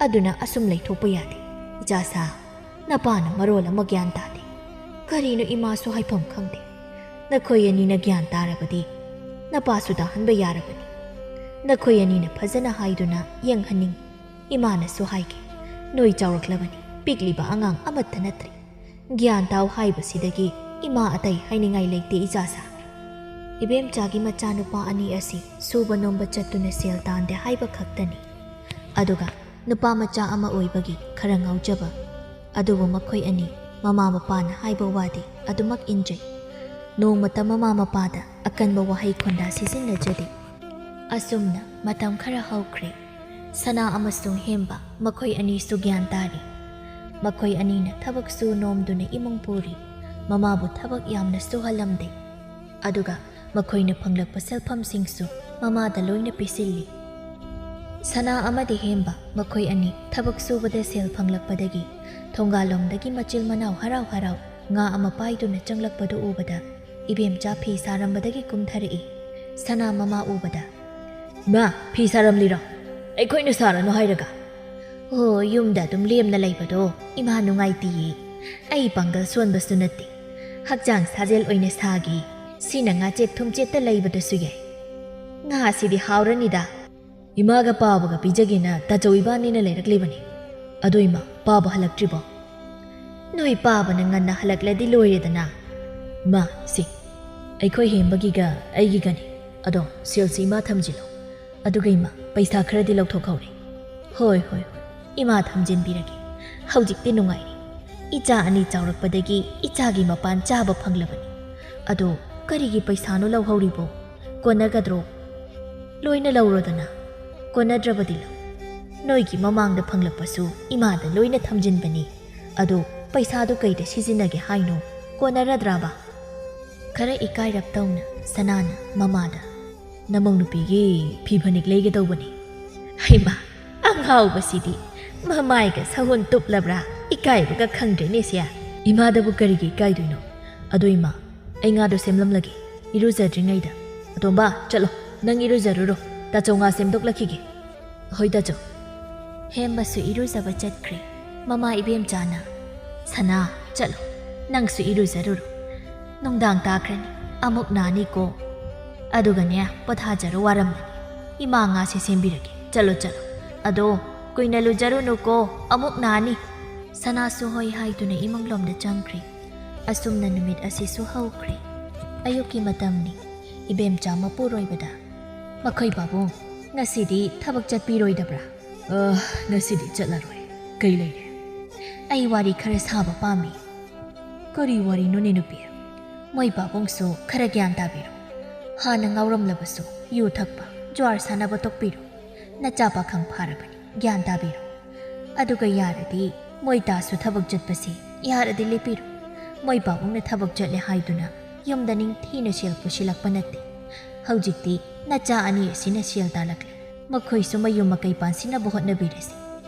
ꯑꯗꯨꯅ ꯑꯁꯨꯝ ꯂꯩꯊꯣꯛꯄ ꯌꯥꯗꯦ꯫ ꯏꯆꯥꯁꯥ, ꯅꯄꯥꯅ ꯃꯔꯣꯜ ꯑꯃ ꯒ꯭ꯌꯥꯟ ꯇꯥꯗꯦ꯫ ꯀꯔꯤꯅꯣ ꯏꯃꯥꯁꯨ ꯍꯥꯏꯐꯝ ꯈꯪꯗꯦ꯫ ꯅꯈꯣꯏ ꯑꯅꯤꯅ ꯒ꯭ꯌꯥꯟ ꯇꯥꯔꯕꯗꯤ ꯅꯄꯥꯁꯨ ꯇꯥꯍꯟꯕ ꯌꯥꯔꯕꯅꯤ꯫ ꯅꯈꯣꯏ ꯑꯅꯤꯅ ꯐꯖꯅ ꯍꯥꯏꯗꯨꯅ ꯌꯦꯡꯍꯟꯅꯤꯡ꯫ ꯏꯃꯥꯅꯁꯨ ꯍꯥꯏꯒꯦ, ꯅꯣꯏ ꯆꯥꯎꯔꯛꯂꯕꯅꯤ, ꯄꯤꯛꯂꯤꯕ ꯑꯉꯥꯡ ꯑꯃꯠꯇ ꯅꯠꯇ꯭ꯔꯦ꯫ ꯒ꯭ꯌꯥꯟ ꯇꯥꯎ ꯍꯥꯏꯕꯁꯤꯗꯒꯤ ꯏꯃꯥ ꯑꯇꯩ ꯍꯥꯏꯅꯤꯡꯉꯥꯏ ꯂꯩꯇꯦ ꯏꯆꯥꯁꯥ꯫ ꯏꯕꯦꯝꯆꯥꯒꯤ ꯃꯆꯥꯅꯨꯄꯥ ꯑꯅꯤ ꯑꯁꯤ ꯁꯨꯕ ꯅꯣꯝꯕ ꯆꯠꯇꯨꯅ ꯁꯦꯜ ꯇꯥꯟꯗꯦ ꯍꯥꯏꯕ ꯈꯛꯇꯅꯤ꯫ ꯑꯗꯨꯒ ꯅꯨꯄꯥ ꯃꯆꯥ ꯑꯃ ꯑꯣꯏꯕꯒꯤ ꯈꯔ ꯉꯥꯎꯖꯕ꯫ ꯑꯗꯨꯕꯨ ꯃꯈꯣꯏ ꯑꯅꯤ ꯃꯃꯥ ꯃꯄꯥꯅ ꯍꯥꯏꯕ ꯋꯥꯗꯤ ꯑꯗꯨꯃꯛ ꯏꯟꯖꯩ꯫ ꯅꯣꯡꯃꯇ ꯃꯃꯥ ꯃꯄꯥꯗ ꯑꯀꯟꯕ ꯋꯥꯍꯩ ꯈꯣꯟꯗꯥ ꯁꯤꯖꯤꯟꯅꯖꯗꯦ꯫ ꯑꯁꯨꯝꯅ ꯃꯇꯝ ꯈꯔ ꯍꯧꯈ꯭ꯔꯦ꯫ ꯁꯅꯥ ꯑꯃꯁꯨꯡ ꯍꯦꯝꯕ ꯃꯈꯣꯏ ꯑꯅꯤꯁꯨ ꯒ꯭ꯌꯥꯟ ꯇꯥꯔꯤ꯫ ꯃꯈꯣꯏ ꯑꯅꯤꯅ ꯊꯕꯛ ꯁꯨ ꯅꯣꯝꯗꯨꯅ ꯏꯃꯨꯡ ꯄꯨꯔꯤ꯫ ꯃꯃꯥꯕꯨ ꯊꯕꯛ ꯌꯥꯝꯅ ꯁꯨꯍꯜꯂꯝꯗꯦ꯫ ꯑꯗꯨꯒ ꯃꯈꯣꯏꯅ ꯐꯪꯂꯛꯄ ꯁꯦꯜꯐꯝꯁꯤꯡꯁꯨ ꯃꯃꯥꯗ ꯂꯣꯏꯅ ꯄꯤꯁꯤꯜꯂꯤ꯫ ꯁꯅꯥ ꯑꯃꯗꯤ ꯍꯦꯝꯕ ꯃꯈꯣꯏ ꯑꯅꯤ ꯊꯕꯛ ꯁꯨꯕꯗ ꯁꯦꯜ ꯐꯪꯂꯛꯄꯗꯒꯤ ꯊꯣꯡꯒꯥꯜꯂꯣꯝꯗꯒꯤ ꯃꯆꯤꯜ ꯃꯅꯥꯎ ꯍꯔꯥꯎ ꯍꯔꯥꯎ ꯉꯥ ꯑꯃ ꯄꯥꯏꯗꯨꯅ ꯆꯪꯂꯛꯄꯗꯨ ꯎꯕꯗ ꯏꯕꯦꯝꯆꯥ ꯐꯤ ꯁꯥꯔꯝꯕꯗꯒꯤ ꯀꯨꯝꯊꯔꯛꯏ꯫ ꯁꯅꯥ ꯃꯃꯥ ꯎꯕꯗ, "ꯃꯥ, ꯐꯤ ꯁꯥꯔꯝꯂꯤꯔꯣ? ꯑꯩꯈꯣꯏꯅ ꯁꯥꯔꯅꯨ ꯍꯥꯏꯔꯒ?" "ꯑꯣ, ꯌꯨꯝꯗ ꯑꯗꯨꯝ ꯂꯦꯝꯅ ꯂꯩꯕꯗꯣ ꯏꯃꯥ ꯅꯨꯡꯉꯥꯏꯇꯤꯌꯦ꯫ ꯑꯩ ꯄꯥꯡꯒꯜ ꯁꯣꯟꯕꯁꯨ ꯅꯠꯇꯦ꯫ ꯍꯛꯆꯥꯡ ꯁꯥꯖꯦꯜ ꯑꯣꯏꯅ ꯁꯥꯒꯦ꯫ ꯁꯤꯅ ꯉꯥꯆꯦꯠ ꯊꯨꯝꯆꯦꯠꯇ ꯂꯩꯕꯗꯁꯨ ꯌꯥꯏ꯫ ꯉꯥꯁꯤꯗꯤ ꯍꯥꯎꯔꯅꯤꯗ꯫" "ꯏꯃꯥꯒ ꯄꯥꯕꯒ ꯄꯤꯖꯒꯦꯅ ꯇꯥꯆꯧ ꯏꯕꯥꯅꯤꯅ ꯂꯩꯔꯛꯂꯤꯕꯅꯤ꯫ ꯑꯗꯣ ꯏꯃꯥ, ꯄꯥꯕ ꯍꯜꯂꯛꯇ꯭ꯔꯤꯕꯣ?" "ꯅꯣꯏ ꯄꯥꯕꯅ ꯉꯟꯅ ꯍꯜꯂꯛꯂꯗꯤ ꯂꯣꯏꯔꯦꯗꯅ꯫" "ꯃꯥ, ꯁꯤ ꯑꯩꯈꯣꯏ ꯍꯦꯝꯕꯒꯤꯒ ꯑꯩꯒꯤꯒꯅꯤ꯫ ꯑꯗꯣ ꯁꯦꯜꯁꯤ ꯏꯃꯥ ꯊꯝꯖꯤꯜꯂꯣ꯫ ꯑꯗꯨꯒ ꯏꯃꯥ, ꯄꯩꯁꯥ ꯈꯔꯗꯤ ꯂꯧꯊꯣꯛꯍꯧꯔꯦ꯫" "ꯍꯣꯏ, ꯍꯣꯏ, ꯍꯣꯏ, ꯏꯃꯥ ꯊꯝꯖꯤꯟꯕꯤꯔꯒꯦ꯫ ꯍꯧꯖꯤꯛꯇꯤ ꯅꯨꯡꯉꯥꯏꯔꯦ꯫ ꯏꯆꯥ ꯑꯅꯤ ꯆꯥꯎꯔꯛꯄꯗꯒꯤ ꯏꯆꯥꯒꯤ ꯃꯄꯥꯟ ꯆꯥꯕ ꯐꯪꯂꯕꯅꯤ꯫ ꯑꯗꯣ ꯀꯔꯤꯒꯤ ꯄꯩꯁꯥꯅꯣ ꯂꯧꯍꯧꯔꯤꯕꯣ? ꯀꯣꯟꯅꯒꯗ꯭ꯔꯣ?" "ꯂꯣꯏꯅ ꯂꯧꯔꯣꯗꯅ꯫ ꯀꯣꯟꯅꯗ꯭ꯔꯕꯗꯤ ꯂꯧ꯫ ꯅꯣꯏꯒꯤ ꯃꯃꯥꯡꯗ ꯐꯪꯂꯛꯄꯁꯨ ꯏꯃꯥꯗ ꯂꯣꯏꯅ ꯊꯝꯖꯤꯟꯕꯅꯤ꯫ ꯑꯗꯣ ꯄꯩꯁꯥꯗꯨ ꯀꯩꯗ ꯁꯤꯖꯤꯟꯅꯒꯦ ꯍꯥꯏꯅꯣ? ꯀꯣꯟꯅꯔꯗ꯭ꯔꯥꯕ?" ꯈꯔ ꯏꯀꯥꯏꯔꯞ ꯇꯧꯅ ꯁꯅꯥꯅ ꯃꯃꯥꯗ, "ꯅꯃꯧ ꯅꯨꯄꯤꯒꯤ ꯐꯤ ꯐꯅꯦꯛ ꯂꯩꯒꯗꯧꯕꯅꯤ꯫" ꯍꯩꯃꯥ, ꯑꯉꯥꯎꯕꯁꯤꯗꯤ! ꯃꯃꯥꯏꯒ ꯁꯍꯨꯟ ꯇꯨꯞꯂꯕ꯭ꯔꯥ? ꯏꯀꯥꯏꯕꯒ ꯈꯪꯗ꯭ꯔꯦꯅꯦ ꯁꯦ꯫ ꯏꯃꯥꯗꯕꯨ ꯀꯔꯤꯒꯤ ꯏꯀꯥꯏꯗꯣꯏꯅꯣ? ꯑꯗꯣ ꯏꯃꯥ, ꯑꯩ ꯉꯥꯗꯣ ꯁꯦꯝꯂꯝꯂꯒꯦ꯫ ꯏꯔꯨꯖꯗ꯭ꯔꯤꯉꯩꯗ꯫ ꯑꯇꯣꯝꯕ, ꯆꯠꯂꯣ, ꯅꯪ ꯏꯔꯨꯖꯔꯨꯔꯣ꯫ ꯇꯥꯆꯧ ꯉꯥ ꯁꯦꯝꯗꯣꯛꯂꯛꯈꯤꯒꯦ꯫ ꯍꯣꯏ ꯇꯥꯆꯧ꯫ ꯍꯦꯝꯕꯁꯨ ꯏꯔꯨꯖꯕ ꯆꯠꯈ꯭ꯔꯦ꯫ ꯃꯃꯥ ꯏꯕꯦꯝꯆꯥꯅ, "ꯁꯅꯥ, ꯆꯠꯂꯣ, ꯅꯪꯁꯨ ꯏꯔꯨꯖꯔꯨꯔꯣ꯫ ꯅꯨꯡꯗꯥꯡ ꯇꯥꯈ꯭ꯔꯅꯤ, ꯑꯃꯨꯛ ꯅꯥꯅꯤꯀꯣ꯫ ꯑꯗꯨꯒꯅꯦ, ꯄꯣꯊꯥꯖꯔꯣ, ꯋꯥꯔꯝꯃꯅꯤ꯫ ꯏꯃꯥ ꯉꯥꯁꯦ ꯁꯦꯝꯕꯤꯔꯒꯦ꯫ ꯆꯠꯂꯣ, ꯆꯠꯂꯣ꯫ ꯑꯗꯣ ꯀꯨꯏꯅ ꯂꯨꯖꯔꯨꯅꯨꯀꯣ, ꯑꯃꯨꯛ ꯅꯥꯅꯤ꯫" ꯁꯅꯥꯁꯨ ꯍꯣꯏ ꯍꯥꯏꯗꯨꯅ ꯏꯃꯨꯡꯂꯣꯝꯗ ꯆꯪꯈ꯭ꯔꯦ꯫ ꯑꯁꯨꯝꯅ ꯅꯨꯃꯤꯠ ꯑꯁꯤꯁꯨ ꯍꯧꯈ꯭ꯔꯦ꯫ ꯑꯌꯨꯛꯀꯤ ꯃꯇꯝꯅꯤ꯫ ꯏꯕꯦꯝꯆꯥ ꯃꯄꯨꯔꯣꯏꯕꯗ, "ꯃꯈꯣꯏ ꯄꯥꯕꯨꯡ, ꯉꯁꯤꯗꯤ ꯊꯕꯛ ꯆꯠꯄꯤꯔꯣꯏꯗꯕ꯭ꯔꯥ?" "ꯑ, ꯉꯁꯤꯗꯤ ꯆꯠꯂꯔꯣꯏ꯫ ꯀꯩ ꯂꯩꯔꯦ?" "ꯑꯩ ꯋꯥꯔꯤ ꯈꯔ ꯁꯥꯕ ꯄꯥꯝꯃꯤ꯫" "ꯀꯔꯤ ꯋꯥꯔꯤꯅꯣꯅꯦ ꯅꯨꯄꯤ?" "ꯃꯣꯏ ꯄꯥꯕꯨꯡꯁꯨ ꯈꯔ ꯒ꯭ꯌꯥꯟ ꯇꯥꯕꯤꯔꯣ꯫ ꯍꯥꯟꯅ ꯉꯥꯎꯔꯝꯂꯕꯁꯨ ꯌꯨ ꯊꯛꯄ, ꯖ꯭ꯋꯥꯔ ꯁꯥꯟꯅꯕ ꯇꯣꯛꯄꯤꯔꯣ꯫ ꯅꯆꯥ ꯄꯥꯈꯪ ꯐꯥꯔꯕꯅꯤ, ꯒ꯭ꯌꯥꯟ ꯇꯥꯕꯤꯔꯣ꯫ ꯑꯗꯨꯒ ꯌꯥꯔꯗꯤ ꯃꯣꯏ ꯇꯥꯁꯨ ꯊꯕꯛ ꯆꯠꯄꯁꯦ ꯌꯥꯔꯗꯤ ꯂꯦꯞꯄꯤꯔꯣ꯫ ꯃꯣꯏ ꯄꯥꯕꯨꯡꯅ ꯊꯕꯛ ꯆꯠꯂꯦ ꯍꯥꯏꯗꯨꯅ ꯌꯨꯝꯗ ꯅꯤꯡꯊꯤꯅ ꯁꯦꯜ ꯄꯨꯁꯤꯜꯂꯛꯄ ꯅꯠꯇꯦ꯫ ꯍꯧꯖꯤꯛꯇꯤ ꯅꯆꯥ ꯑꯅꯤ ꯑꯁꯤꯅ ꯁꯦꯜ ꯇꯥꯜꯂꯛꯂꯦ꯫ ꯃꯈꯣꯏꯁꯨ ꯃꯌꯨꯝ ꯃꯀꯩ ꯄꯥꯟꯁꯤꯟꯅꯕ ꯍꯣꯠꯅꯕꯤꯔꯁꯤ꯫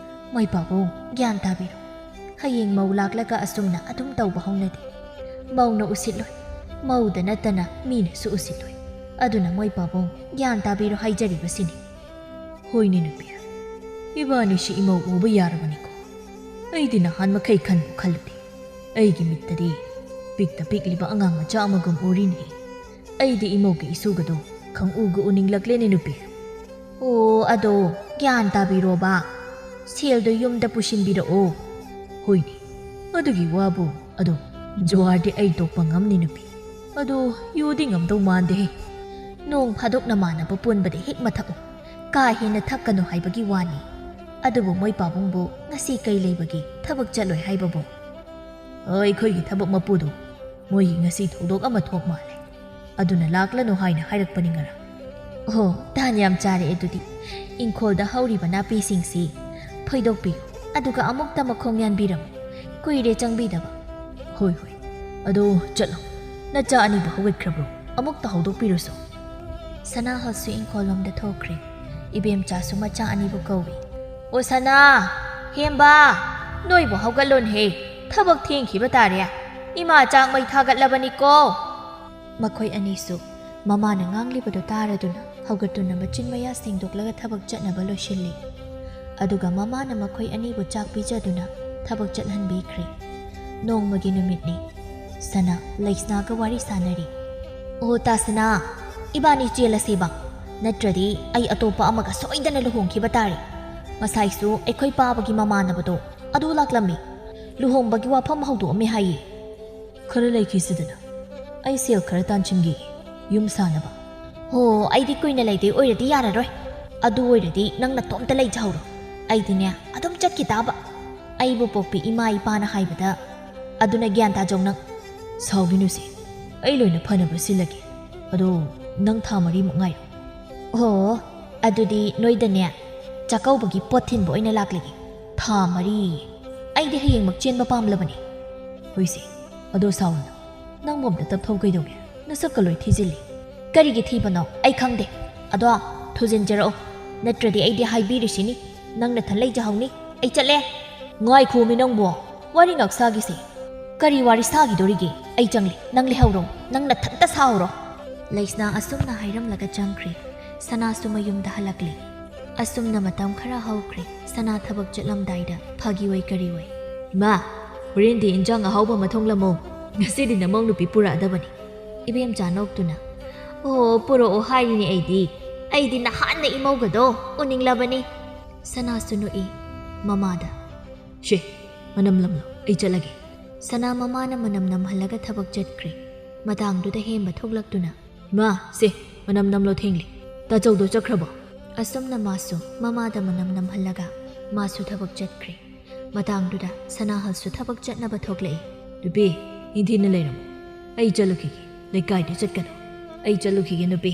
ꯃꯣꯏ ꯄꯥꯕꯨꯡ, ꯒ꯭ꯌꯥꯟ ꯇꯥꯕꯤꯔꯣ꯫ ꯍꯌꯦꯡ ꯃꯧ ꯂꯥꯛꯂꯒ ꯑꯁꯨꯝꯅ ꯑꯗꯨꯝ ꯇꯧꯕ ꯍꯧꯅꯗꯦ꯫ ꯃꯧꯅ ꯎꯁꯤꯠꯂꯣꯏ꯫ ꯃꯧꯗ ꯅꯠꯇꯅ ꯃꯤꯅꯁꯨ ꯎꯁꯤꯠꯂꯣꯏ꯫ ꯑꯗꯨꯅ ꯃꯣꯏ ꯄꯥꯕꯨꯡ, ꯒ꯭ꯌꯥꯟ ꯇꯥꯕꯤꯔꯣ ꯍꯥꯏꯖꯔꯤꯕꯁꯤꯅꯤ꯫" "ꯍꯣꯏꯅꯦ ꯅꯨꯄꯤ, ꯏꯕꯥꯅꯤꯁꯤ ꯏꯃꯧ ꯎꯕ ꯌꯥꯔꯕꯅꯤꯀꯣ꯫ ꯑꯩꯗꯤ ꯅꯍꯥꯟ ꯃꯈꯩ ꯈꯟꯕꯨ ꯈꯜꯂꯨꯗꯦ꯫ ꯑꯩꯒꯤ ꯃꯤꯠꯇꯗꯤ ꯄꯤꯛꯇ ꯄꯤꯛꯂꯤꯕ ꯑꯉꯥꯡ ꯃꯆꯥ ꯑꯃꯒꯨꯝ ꯎꯔꯤꯅꯦ꯫ ꯑꯩꯗꯤ ꯏꯃꯧꯒ ꯏꯁꯨꯒꯗꯣ ꯈꯪꯎꯒ ꯎꯅꯤꯡꯂꯛꯂꯦꯅꯦ ꯅꯨꯄꯤ꯫" "ꯑꯣ, ꯑꯗꯣ ꯒ꯭ꯌꯥꯟ ꯇꯥꯕꯤꯔꯣꯕ꯫ ꯁꯦꯜꯗꯣ ꯌꯨꯝꯗ ꯄꯨꯁꯤꯟꯕꯤꯔꯛꯑꯣ꯫" "ꯍꯣꯏꯅꯦ, ꯑꯗꯨꯒꯤ ꯋꯥꯕꯨ꯫ ꯑꯗꯣ ꯖꯨꯋꯥꯔꯗꯤ ꯑꯩ ꯇꯣꯛꯄ ꯉꯝꯅꯤ ꯅꯨꯄꯤ꯫ ꯑꯗꯣ ꯌꯨꯗꯤ ꯉꯝꯗꯧ ꯃꯥꯟꯗꯦꯍꯦ꯫" "ꯅꯣꯡ ꯐꯥꯗꯣꯛ ꯅꯃꯥꯟꯅꯕ ꯄꯨꯟꯕꯗ ꯍꯦꯛ ꯃꯊꯛꯎ꯫ ꯀꯥ ꯍꯦꯟꯅ ꯊꯛꯀꯅꯨ ꯍꯥꯏꯕꯒꯤ ꯋꯥꯅꯤ꯫ ꯑꯗꯨꯕꯨ ꯃꯣꯏ ꯄꯥꯕꯨꯡꯕꯨ ꯉꯁꯤ ꯀꯩ ꯂꯩꯕꯒꯤ ꯊꯕꯛ ꯆꯠꯂꯣꯏ ꯍꯥꯏꯕꯕꯨ?" "ꯑꯩꯈꯣꯏꯒꯤ ꯊꯕꯛ ꯃꯄꯨꯗꯣ ꯃꯣꯏꯒꯤ ꯉꯁꯤ ꯊꯧꯗꯣꯛ ꯑꯃ ꯊꯣꯛ ꯃꯥꯜꯂꯦ꯫ ꯑꯗꯨꯅ ꯂꯥꯛꯂꯅꯨ ꯍꯥꯏꯅ ꯍꯥꯏꯔꯛꯄꯅꯤ ꯉꯔꯥꯡ꯫" "ꯑꯣ, ꯇꯥꯟ ꯌꯥꯝ ꯆꯥꯔꯦ ꯑꯗꯨꯗꯤ꯫ ꯏꯪꯈꯣꯜꯗ ꯍꯧꯔꯤꯕ ꯅꯥꯄꯤꯁꯤꯡꯁꯤ ꯐꯣꯏꯗꯣꯛꯄꯤꯌꯨ꯫ ꯑꯗꯨꯒ ꯑꯃꯨꯛꯇ ꯃꯈꯣꯡ ꯌꯥꯟꯕꯤꯔꯝꯃꯨ꯫ ꯀꯨꯏꯔꯦ ꯆꯪꯕꯤꯗꯕ꯫" "ꯍꯣꯏ, ꯍꯣꯏ꯫ ꯑꯗꯣ ꯆꯠꯂꯣ꯫ ꯅꯆꯥ ꯑꯅꯤꯕꯨ ꯍꯧꯒꯠꯈ꯭ꯔꯕ꯭ꯔꯣ? ꯑꯃꯨꯛꯇ ꯍꯧꯗꯣꯛꯄꯤꯔꯨꯁꯣ꯫" ꯁꯅꯥꯍꯜꯁꯨ ꯏꯪꯈꯣꯜꯂꯣꯝꯗ ꯊꯣꯛꯈ꯭ꯔꯦ꯫ ꯏꯕꯦꯝꯆꯥꯁꯨ ꯃꯆꯥ ꯑꯅꯤꯕꯨ ꯀꯧꯏ꯫ "ꯑꯣ ꯁꯅꯥ, ꯍꯦꯝꯕ, ꯅꯣꯏꯕꯨ ꯍꯧꯒꯠꯂꯣꯟꯍꯦ, ꯊꯕꯛ ꯊꯦꯡꯈꯤꯕ ꯇꯥꯔꯦ꯫ ꯏꯃꯥ ꯆꯥꯛ ꯃꯩ ꯊꯥꯒꯠꯂꯕꯅꯤꯀꯣ꯫ ꯃꯈꯣꯏ ꯑꯅꯤꯁꯨ ꯃꯃꯥꯅ ꯉꯥꯡꯂꯤꯕꯗꯨ ꯇꯥꯔꯗꯨꯅ ꯍꯧꯒꯠꯇꯨꯅ ꯃꯆꯤꯟ ꯃꯌꯥ ꯁꯦꯡꯗꯣꯛꯂꯒ ꯊꯕꯛ ꯆꯠꯅꯕ ꯂꯣꯏꯁꯤꯜꯂꯤ꯫ ꯑꯗꯨꯒ ꯃꯃꯥꯅ ꯃꯈꯣꯏ ꯑꯅꯤꯕꯨ ꯆꯥꯛ ꯄꯤꯖꯗꯨꯅ ꯊꯕꯛ ꯆꯠꯍꯟꯕꯤꯈ꯭ꯔꯦ꯫ ꯅꯣꯡꯃꯒꯤ ꯅꯨꯃꯤꯠꯅꯤ꯫ ꯁꯅꯥ ꯂꯩꯁꯅꯥꯒ ꯋꯥꯔꯤ ꯁꯥꯟꯅꯔꯤ꯫ "ꯑꯣ ꯇꯥ ꯁꯅꯥ, ꯏꯕꯥꯅꯤ ꯆꯦꯜꯂꯁꯦꯕ, ꯅꯠꯇ꯭ꯔꯗꯤ ꯑꯩ ꯑꯇꯣꯞꯄ ꯑꯃꯒ ꯁꯣꯏꯗꯅ ꯂꯨꯍꯣꯡꯈꯤꯕ ꯇꯥꯔꯦ꯫ ꯉꯁꯥꯏꯁꯨ ꯑꯩꯈꯣꯏ ꯄꯥꯕꯒꯤ ꯃꯃꯥꯟꯅꯕꯗꯣ ꯑꯗꯨ ꯂꯥꯛꯂꯝꯃꯤ꯫ ꯂꯨꯍꯣꯡꯕꯒꯤ ꯋꯥꯐꯝ ꯍꯧꯗꯣꯛꯑꯝꯃꯦ ꯍꯥꯏꯌꯦ꯫" "ꯈꯔ ꯂꯩꯈꯤꯁꯤꯗꯅ, ꯑꯩ ꯁꯦꯜ ꯈꯔ ꯇꯥꯟꯁꯤꯟꯒꯦ, ꯌꯨꯝ ꯁꯥꯅꯕ꯫" "ꯍꯣ, ꯑꯩꯗꯤ ꯀꯨꯏꯅ ꯂꯩꯗꯣꯏ ꯑꯣꯏꯔꯗꯤ ꯌꯥꯔꯔꯣꯏ꯫ ꯑꯗꯨ ꯑꯣꯏꯔꯗꯤ ꯅꯪ ꯅꯇꯣꯝꯇ ꯂꯩꯖꯍꯧꯔꯣ꯫ ꯑꯩꯗꯤꯅꯦ, ꯑꯗꯨꯝ ꯆꯠꯈꯤ ꯇꯥꯕ꯫ ꯑꯩꯕꯨ ꯄꯣꯛꯄꯤ ꯏꯃꯥ ꯏꯄꯥꯅ ꯍꯥꯏꯕꯗ ꯑꯗꯨꯅ ꯒ꯭ꯌꯥꯟ ꯇꯥꯖꯧ ꯅꯪ꯫" "ꯁꯥꯎꯒꯤꯅꯨꯁꯦ, ꯑꯩ ꯂꯣꯏꯅ ꯐꯅꯕ ꯁꯤꯜꯂꯒꯦ꯫ ꯑꯗꯣ ꯅꯪ ꯊꯥ ꯃꯔꯤꯃꯨꯛ ꯉꯥꯏꯌꯨ꯫" "ꯑꯣ, ꯑꯗꯨꯗꯤ ꯅꯣꯏꯗꯅꯦ ꯆꯥꯛꯀꯧꯕꯒꯤ ꯄꯣꯠ ꯊꯤꯟꯕ ꯑꯣꯏꯅ ꯂꯥꯛꯂꯒꯦ꯫" "ꯊꯥ ꯃꯔꯤ? ꯑꯩꯗꯤ ꯍꯌꯦꯡꯃꯛ ꯆꯦꯟꯕ ꯄꯥꯝꯂꯕꯅꯤ꯫" "ꯍꯣꯏꯁꯦ, ꯑꯗꯣ ꯁꯥꯎꯔꯨꯅꯨ꯫ ꯅꯪꯕꯨ ꯑꯝꯇ ꯇꯞꯊꯧ ꯀꯩꯗꯧꯒꯦ? ꯅꯁꯛꯀ ꯂꯣꯏ ꯊꯤꯖꯤꯜꯂꯤ꯫" "ꯀꯔꯤꯒꯤ ꯊꯤꯕꯅꯣ ꯑꯩ ꯈꯪꯗꯦ꯫ ꯑꯗꯣ ꯊꯨꯖꯤꯟꯖꯔꯛꯑꯣ, ꯅꯠꯇ꯭ꯔꯗꯤ ꯑꯩꯗꯤ ꯍꯥꯏꯕꯤꯔꯤꯁꯤꯅꯤ, ꯅꯪ ꯅꯊꯟ ꯂꯩꯖꯍꯧꯅꯤ꯫ ꯑꯩ ꯆꯠꯂꯦ꯫" "ꯉꯥꯏꯈꯣꯃꯤ ꯅꯪꯕꯣ, ꯋꯥꯔꯤ ꯉꯥꯛ ꯁꯥꯒꯤꯁꯦ꯫" "ꯀꯔꯤ ꯋꯥꯔꯤ ꯁꯥꯈꯤꯗꯣꯔꯤꯒꯦ? ꯑꯩ ꯆꯪꯂꯦ, ꯅꯪ ꯂꯩꯍꯧꯔꯣ, ꯅꯪ ꯅꯊꯟꯇ ꯁꯥꯍꯧꯔꯣ꯫" ꯂꯩꯁꯅꯥ ꯑꯁꯨꯝꯅ ꯍꯥꯏꯔꯝꯂꯒ ꯆꯪꯈ꯭ꯔꯦ꯫ ꯁꯅꯥꯁꯨ ꯃꯌꯨꯝꯗ ꯍꯜꯂꯛꯂꯦ꯫ ꯑꯁꯨꯝꯅ ꯃꯇꯝ ꯈꯔ ꯍꯧꯈ꯭ꯔꯦ꯫ ꯁꯅꯥ ꯊꯕꯛ ꯆꯠꯂꯝꯗꯥꯏꯗ ꯐꯥꯒꯤ ꯑꯣꯏ ꯀꯔꯤ ꯑꯣꯏ, "ꯏꯃꯥ, ꯍꯣꯔꯦꯟꯗꯤ ꯏꯟꯖꯥꯡ ꯑꯍꯥꯎꯕ ꯑꯃ ꯊꯣꯡꯂꯝꯃꯣ, ꯉꯁꯤꯗꯤ ꯅꯃꯧ ꯅꯨꯄꯤ ꯄꯨꯔꯛꯑꯗꯕꯅꯤ꯫" ꯏꯕꯦꯝꯆꯥ ꯅꯣꯛꯇꯨꯅ, "ꯑꯣ, ꯄꯨꯔꯛꯑꯣ ꯍꯥꯏꯔꯤꯅꯦ ꯑꯩꯗꯤ꯫ ꯑꯩꯗꯤ ꯅꯍꯥꯟꯅ ꯏꯃꯧꯒꯗꯣ ꯎꯅꯤꯡꯂꯕꯅꯤ꯫" ꯁꯅꯥꯁꯨ ꯅꯣꯛꯏ꯫ ꯃꯃꯥꯗ, "ꯁꯦ, ꯃꯅꯝ ꯅꯝꯂꯣ, ꯑꯩ ꯆꯠꯂꯒꯦ꯫" ꯁꯅꯥ ꯃꯃꯥꯅ ꯃꯅꯝ ꯅꯝꯍꯜꯂꯒ ꯊꯕꯛ ꯆꯠꯈ꯭ꯔꯦ꯫ ꯃꯇꯥꯡꯗꯨꯗ ꯍꯦꯝꯕ ꯊꯣꯛꯂꯛꯇꯨꯅ, "ꯏꯃꯥ, ꯁꯦ, ꯃꯅꯝ ꯅꯝꯂꯣ ꯊꯦꯡꯂꯦ꯫ ꯇꯥꯆꯧꯗꯣ ꯆꯠꯈ꯭ꯔꯕꯣ?" ꯑꯁꯨꯝꯅ ꯃꯥꯁꯨ ꯃꯃꯥꯗ ꯃꯅꯝ ꯅꯝꯍꯜꯂꯒ ꯃꯥꯁꯨ ꯊꯕꯛ ꯆꯠꯈ꯭ꯔꯦ꯫ ꯃꯇꯥꯡꯗꯨꯗ ꯁꯅꯥꯍꯜꯁꯨ ꯊꯕꯛ ꯆꯠꯅꯕ ꯊꯣꯛꯂꯛꯏ꯫ "ꯅꯨꯄꯤ, ꯅꯤꯡꯊꯤꯅ ꯂꯩꯔꯝꯃꯨ꯫ ꯑꯩ ꯆꯠꯂꯨꯈꯤꯒꯦ꯫ ꯂꯩꯀꯥꯏꯗ ꯆꯠꯀꯅꯨ꯫ ꯑꯩ ꯆꯠꯂꯨꯈꯤꯒꯦ ꯅꯨꯄꯤ꯫"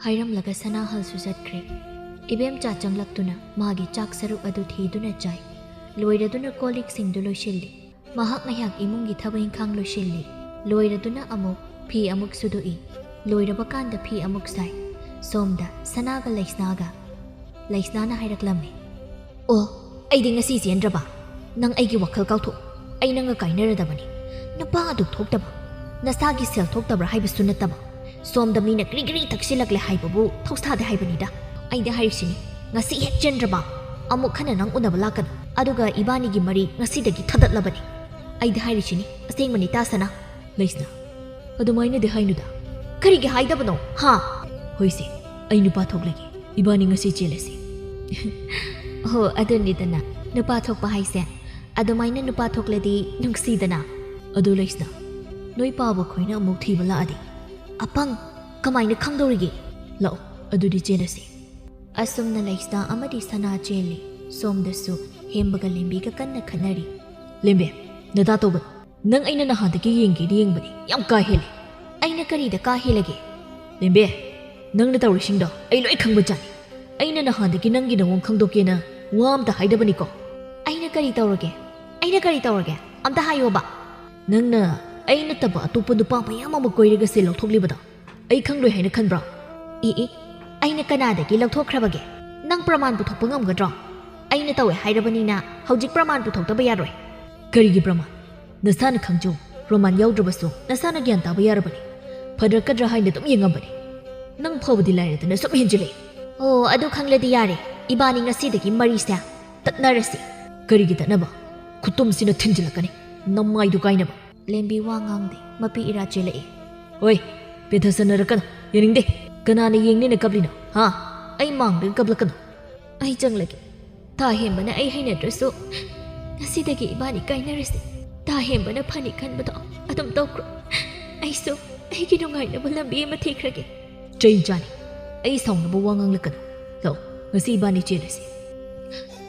ꯍꯥꯏꯔꯝꯂꯒ ꯁꯅꯥꯍꯜꯁꯨ ꯆꯠꯈ꯭ꯔꯦ꯫ ꯏꯕꯦꯝꯆꯥ ꯆꯪꯂꯛꯇꯨꯅ ꯃꯥꯒꯤ ꯆꯥꯛ ꯁꯔꯨꯛ ꯑꯗꯨ ꯊꯤꯗꯨꯅ ꯆꯥꯏ꯫ ꯂꯣꯏꯔꯗꯨꯅ ꯀꯣꯜ ꯂꯤꯛꯁꯤꯡꯗꯨ ꯂꯣꯏꯁꯤꯜꯂꯤ꯫ ꯃꯍꯥꯛ ꯉꯥꯏꯍꯥꯛ ꯏꯃꯨꯡꯒꯤ ꯊꯕꯛ ꯏꯪꯈꯥꯡ ꯂꯣꯏꯁꯤꯜꯂꯤ꯫ ꯂꯣꯏꯔꯗꯨꯅ ꯑꯃꯨꯛ ꯐꯤ ꯑꯃꯨꯛ ꯁꯨꯗꯣꯛꯏ꯫ ꯂꯣꯏꯔꯕ ꯀꯥꯟꯗ ꯐꯤ ꯑꯃꯨꯛ ꯁꯥꯏ꯫ ꯁꯣꯝꯗ ꯁꯅꯥꯒ ꯂꯩꯁꯅꯥꯒ꯫ ꯂꯩꯁꯅꯥꯅ ꯍꯥꯏꯔꯛꯂꯝꯃꯤ, "ꯑꯣ, ꯑꯩꯗꯤ ꯉꯁꯤ ꯆꯦꯟꯗ꯭ꯔꯕ? ꯅꯪ ꯑꯩꯒꯤ ꯋꯥꯈꯜ ꯀꯥꯎꯊꯣꯛ꯫ ꯑꯩ ꯅꯪꯒ ꯀꯥꯏꯅꯔꯗꯕꯅꯤ꯫ ꯅꯨꯄꯥ ꯑꯗꯨ ꯊꯣꯛꯇꯕ, ꯅꯁꯥꯒꯤ ꯁꯦꯜ ꯊꯣꯛꯇꯕ꯭ꯔꯥ ꯍꯥꯏꯕꯁꯨ ꯅꯠꯇꯕ, ꯁꯣꯝꯗ ꯃꯤꯅ ꯀ꯭ꯔꯤ ꯀ꯭ꯔꯤ ꯊꯛꯁꯤꯜꯂꯛꯂꯦ ꯍꯥꯏꯕꯕꯨ ꯊꯧꯁꯥꯗꯦ ꯍꯥꯏꯕꯅꯤꯗ꯫ ꯑꯩꯗꯤ ꯍꯥꯏꯔꯤꯁꯤꯅꯤ, ꯉꯁꯤ ꯍꯦꯛ ꯆꯦꯟꯗ꯭ꯔꯕ, ꯑꯃꯨꯛ ꯍꯟꯅ ꯅꯪ ꯎꯅꯕ ꯂꯥꯛꯀꯅꯨ꯫ ꯑꯗꯨꯒ ꯏꯕꯥꯅꯤꯒꯤ ꯃꯔꯤ ꯉꯁꯤꯗꯒꯤ ꯊꯗꯠꯂꯕꯅꯤ꯫ ꯑꯩꯗꯤ ꯍꯥꯏꯔꯤꯁꯤꯅꯤ, ꯑꯁꯦꯡꯕꯅꯤ ꯇꯥꯁꯅꯥ꯫ ꯂꯩꯁꯅꯥ, ꯑꯗꯨꯃꯥꯏꯅꯗꯤ ꯍꯥꯏꯅꯨꯗ꯫ ꯀꯔꯤꯒꯤ ꯍꯥꯏꯗꯕꯅꯣ, ꯍꯥ? ꯍꯣꯏꯁꯦ, ꯑꯩ ꯅꯨꯄꯥ ꯊꯣꯛꯂꯒꯦ꯫ ꯏꯕꯥꯅꯤ ꯉꯁꯤ ꯆꯦꯜꯂꯁꯤ꯫ ꯑꯣ, ꯑꯗꯨꯅꯤꯗꯅ, ꯅꯨꯄꯥ ꯊꯣꯛꯄ ꯍꯥꯏꯁꯦ꯫ ꯑꯗꯨꯃꯥꯏꯅ ꯅꯨꯄꯥ ꯊꯣꯛꯂꯗꯤ ꯅꯨꯡꯁꯤꯗꯅ꯫ ꯑꯗꯨ ꯂꯩꯁꯅꯥ, ꯅꯣꯏ ꯄꯥꯕ ꯈꯣꯏꯅ ꯑꯃꯨꯛ ꯊꯤꯕ ꯂꯥꯛꯑꯗꯤ? ꯑꯄꯪ, ꯀꯃꯥꯏꯅ ꯈꯪꯗꯧꯔꯤꯒꯦ? ꯂꯥꯛꯑꯣ, ꯑꯗꯨꯗꯤ ꯆꯦꯜꯂꯁꯤ꯫ ꯑꯁꯨꯝꯅ ꯂꯩꯁꯅꯥ ꯑꯃꯗꯤ ꯁꯅꯥ ꯆꯦꯜꯂꯤ꯫ ꯁꯣꯝꯗꯁꯨ ꯍꯦꯝꯕꯒ ꯂꯦꯝꯕꯤꯒ ꯀꯟꯅ ꯈꯠꯅꯔꯤ꯫ ꯂꯦꯝꯕꯤ, ꯅꯗꯥ ꯇꯧꯒꯅꯨ꯫ ꯅꯪ ꯑꯩꯅ ꯅꯍꯥꯟꯗꯒꯤ ꯌꯦꯡꯒꯦꯗꯤ ꯌꯦꯡꯕꯅꯤ, ꯌꯥꯝ ꯀꯥ ꯍꯦꯜꯂꯦ꯫ ꯑꯩꯅ ꯀꯔꯤꯗ ꯀꯥ ꯍꯦꯜꯂꯒꯦ? ꯂꯦꯝꯕꯤ, ꯅꯪꯅ ꯇꯧꯔꯤꯁꯤꯡꯗꯣ ꯑꯩ ꯂꯣꯏ ꯈꯪꯕꯖꯥꯠꯅꯤ꯫ ꯑꯩꯅ ꯅꯍꯥꯟꯗꯒꯤ ꯅꯪꯒꯤ ꯅꯑꯣꯡ ꯈꯪꯗꯣꯛꯀꯦꯅ ꯋꯥ ꯑꯝꯇ ꯍꯥꯏꯗꯕꯅꯤꯀꯣ꯫ ꯑꯩꯅ ꯀꯔꯤ ꯇꯧꯔꯒꯦ? ꯑꯩꯅ ꯀꯔꯤ ꯇꯧꯔꯒꯦ? ꯑꯝꯇ ꯍꯥꯏꯌꯣꯕ꯫ ꯅꯪꯅ ꯑꯩ ꯅꯠꯇꯕ ꯑꯇꯣꯞꯄ ꯅꯨꯄꯥ ꯃꯌꯥꯝ ꯑꯃ ꯀꯣꯏꯔꯒ ꯁꯦꯜ ꯂꯧꯊꯣꯛꯂꯤꯕꯗꯣ ꯑꯩ ꯈꯪꯂꯣꯏ ꯍꯥꯏꯅ ꯈꯟꯕ꯭ꯔꯣ? ꯏ ꯏ, ꯑꯩꯅ ꯀꯅꯥꯗꯒꯤ ꯂꯧꯊꯣꯛꯈ꯭ꯔꯕꯒꯦ? ꯅꯪ ꯄ꯭ꯔꯃꯥꯟ ꯄꯨꯊꯣꯛꯄ ꯉꯝꯒꯗ꯭ꯔꯣ? ꯑꯩꯅ ꯇꯧꯋꯦ ꯍꯥꯏꯔꯕꯅꯤꯅ ꯍꯧꯖꯤꯛ ꯄ꯭ꯔꯃꯥꯟ ꯄꯨꯊꯣꯛꯇꯕ ꯌꯥꯔꯣꯏ꯫ ꯀꯔꯤꯒꯤ ꯄ꯭ꯔꯃꯥꯟ? ꯅꯁꯥꯅ ꯈꯪꯖꯧ, ꯄ꯭ꯔꯃꯥꯟ ꯌꯥꯎꯗ꯭ꯔꯕꯁꯨ ꯅꯁꯥꯅ ꯒ꯭ꯌꯥꯟ ꯇꯥꯕ ꯌꯥꯔꯕꯅꯤ꯫ ꯐꯗ꯭ꯔꯛꯀꯗ꯭ꯔꯥ ꯍꯥꯏꯅ ꯑꯗꯨꯝ ꯌꯦꯡꯉꯝꯕꯅꯤ꯫ ꯅꯪ ꯐꯥꯎꯕꯗꯤ ꯂꯥꯏꯔꯗꯅ ꯁꯨꯝ ꯍꯦꯟꯖꯤꯜꯂꯛꯏ꯫ ꯑꯣ, ꯑꯗꯨ ꯈꯪꯂꯗꯤ ꯌꯥꯔꯦ꯫ ꯏꯕꯥꯅꯤ ꯉꯁꯤꯗꯒꯤ ꯃꯔꯤꯁꯦ ꯇꯠꯅꯔꯁꯤ꯫ ꯀꯔꯤꯒꯤ ꯇꯠꯅꯕ? ꯈꯨꯇꯨꯝꯁꯤꯅ ꯊꯤꯟꯖꯤꯜꯂꯛꯀꯅꯤ, ꯅꯃꯥꯏꯗꯨ ꯀꯥꯏꯅꯕ꯫ ꯂꯦꯝꯕꯤ ꯋꯥ ꯉꯥꯡꯗꯦ, ꯃꯄꯤ ꯏꯔꯥ ꯆꯦꯜꯂꯛꯏ꯫ ꯍꯣꯏ, ꯄꯦꯊꯁꯟꯅꯔꯛꯀꯅꯨ, ꯌꯦꯡꯅꯤꯡꯗꯦ꯫ ꯀꯅꯥꯅ ꯌꯦꯡꯅꯦꯅ ꯀꯞꯂꯤꯅꯣ, ꯍꯥ? ꯑꯩ ꯃꯥꯡꯗꯒ ꯀꯞꯂꯛꯀꯅꯨ꯫ ꯑꯩ ꯆꯪꯂꯒꯦ꯫ ꯇꯥ ꯍꯦꯝꯕꯅ ꯑꯩ ꯍꯩꯅꯗ꯭ꯔꯁꯨ ꯉꯁꯤꯗꯒꯤ ꯏꯕꯥꯅꯤ ꯀꯥꯏꯅꯔꯁꯤ꯫ ꯇꯥ ꯍꯦꯝꯕꯅ ꯐꯅꯤ ꯈꯟꯕꯗꯣ ꯑꯗꯨꯝ ꯇꯧꯈ꯭ꯔꯣ꯫ ꯑꯩꯁꯨ ꯑꯩꯒꯤ ꯅꯨꯡꯉꯥꯏꯅꯕ ꯂꯝꯕꯤ ꯑꯃ ꯊꯤꯈ꯭ꯔꯒꯦ꯫ ꯆꯩ ꯆꯥꯅꯤ꯫ ꯑꯩ ꯁꯥꯎꯅꯕ ꯋꯥ ꯉꯥꯡꯂꯛꯀꯅꯨ꯫ ꯂꯥꯛꯑꯣ, ꯉꯁꯤ ꯏꯕꯥꯅꯤ ꯆꯦꯜꯂꯁꯤ꯫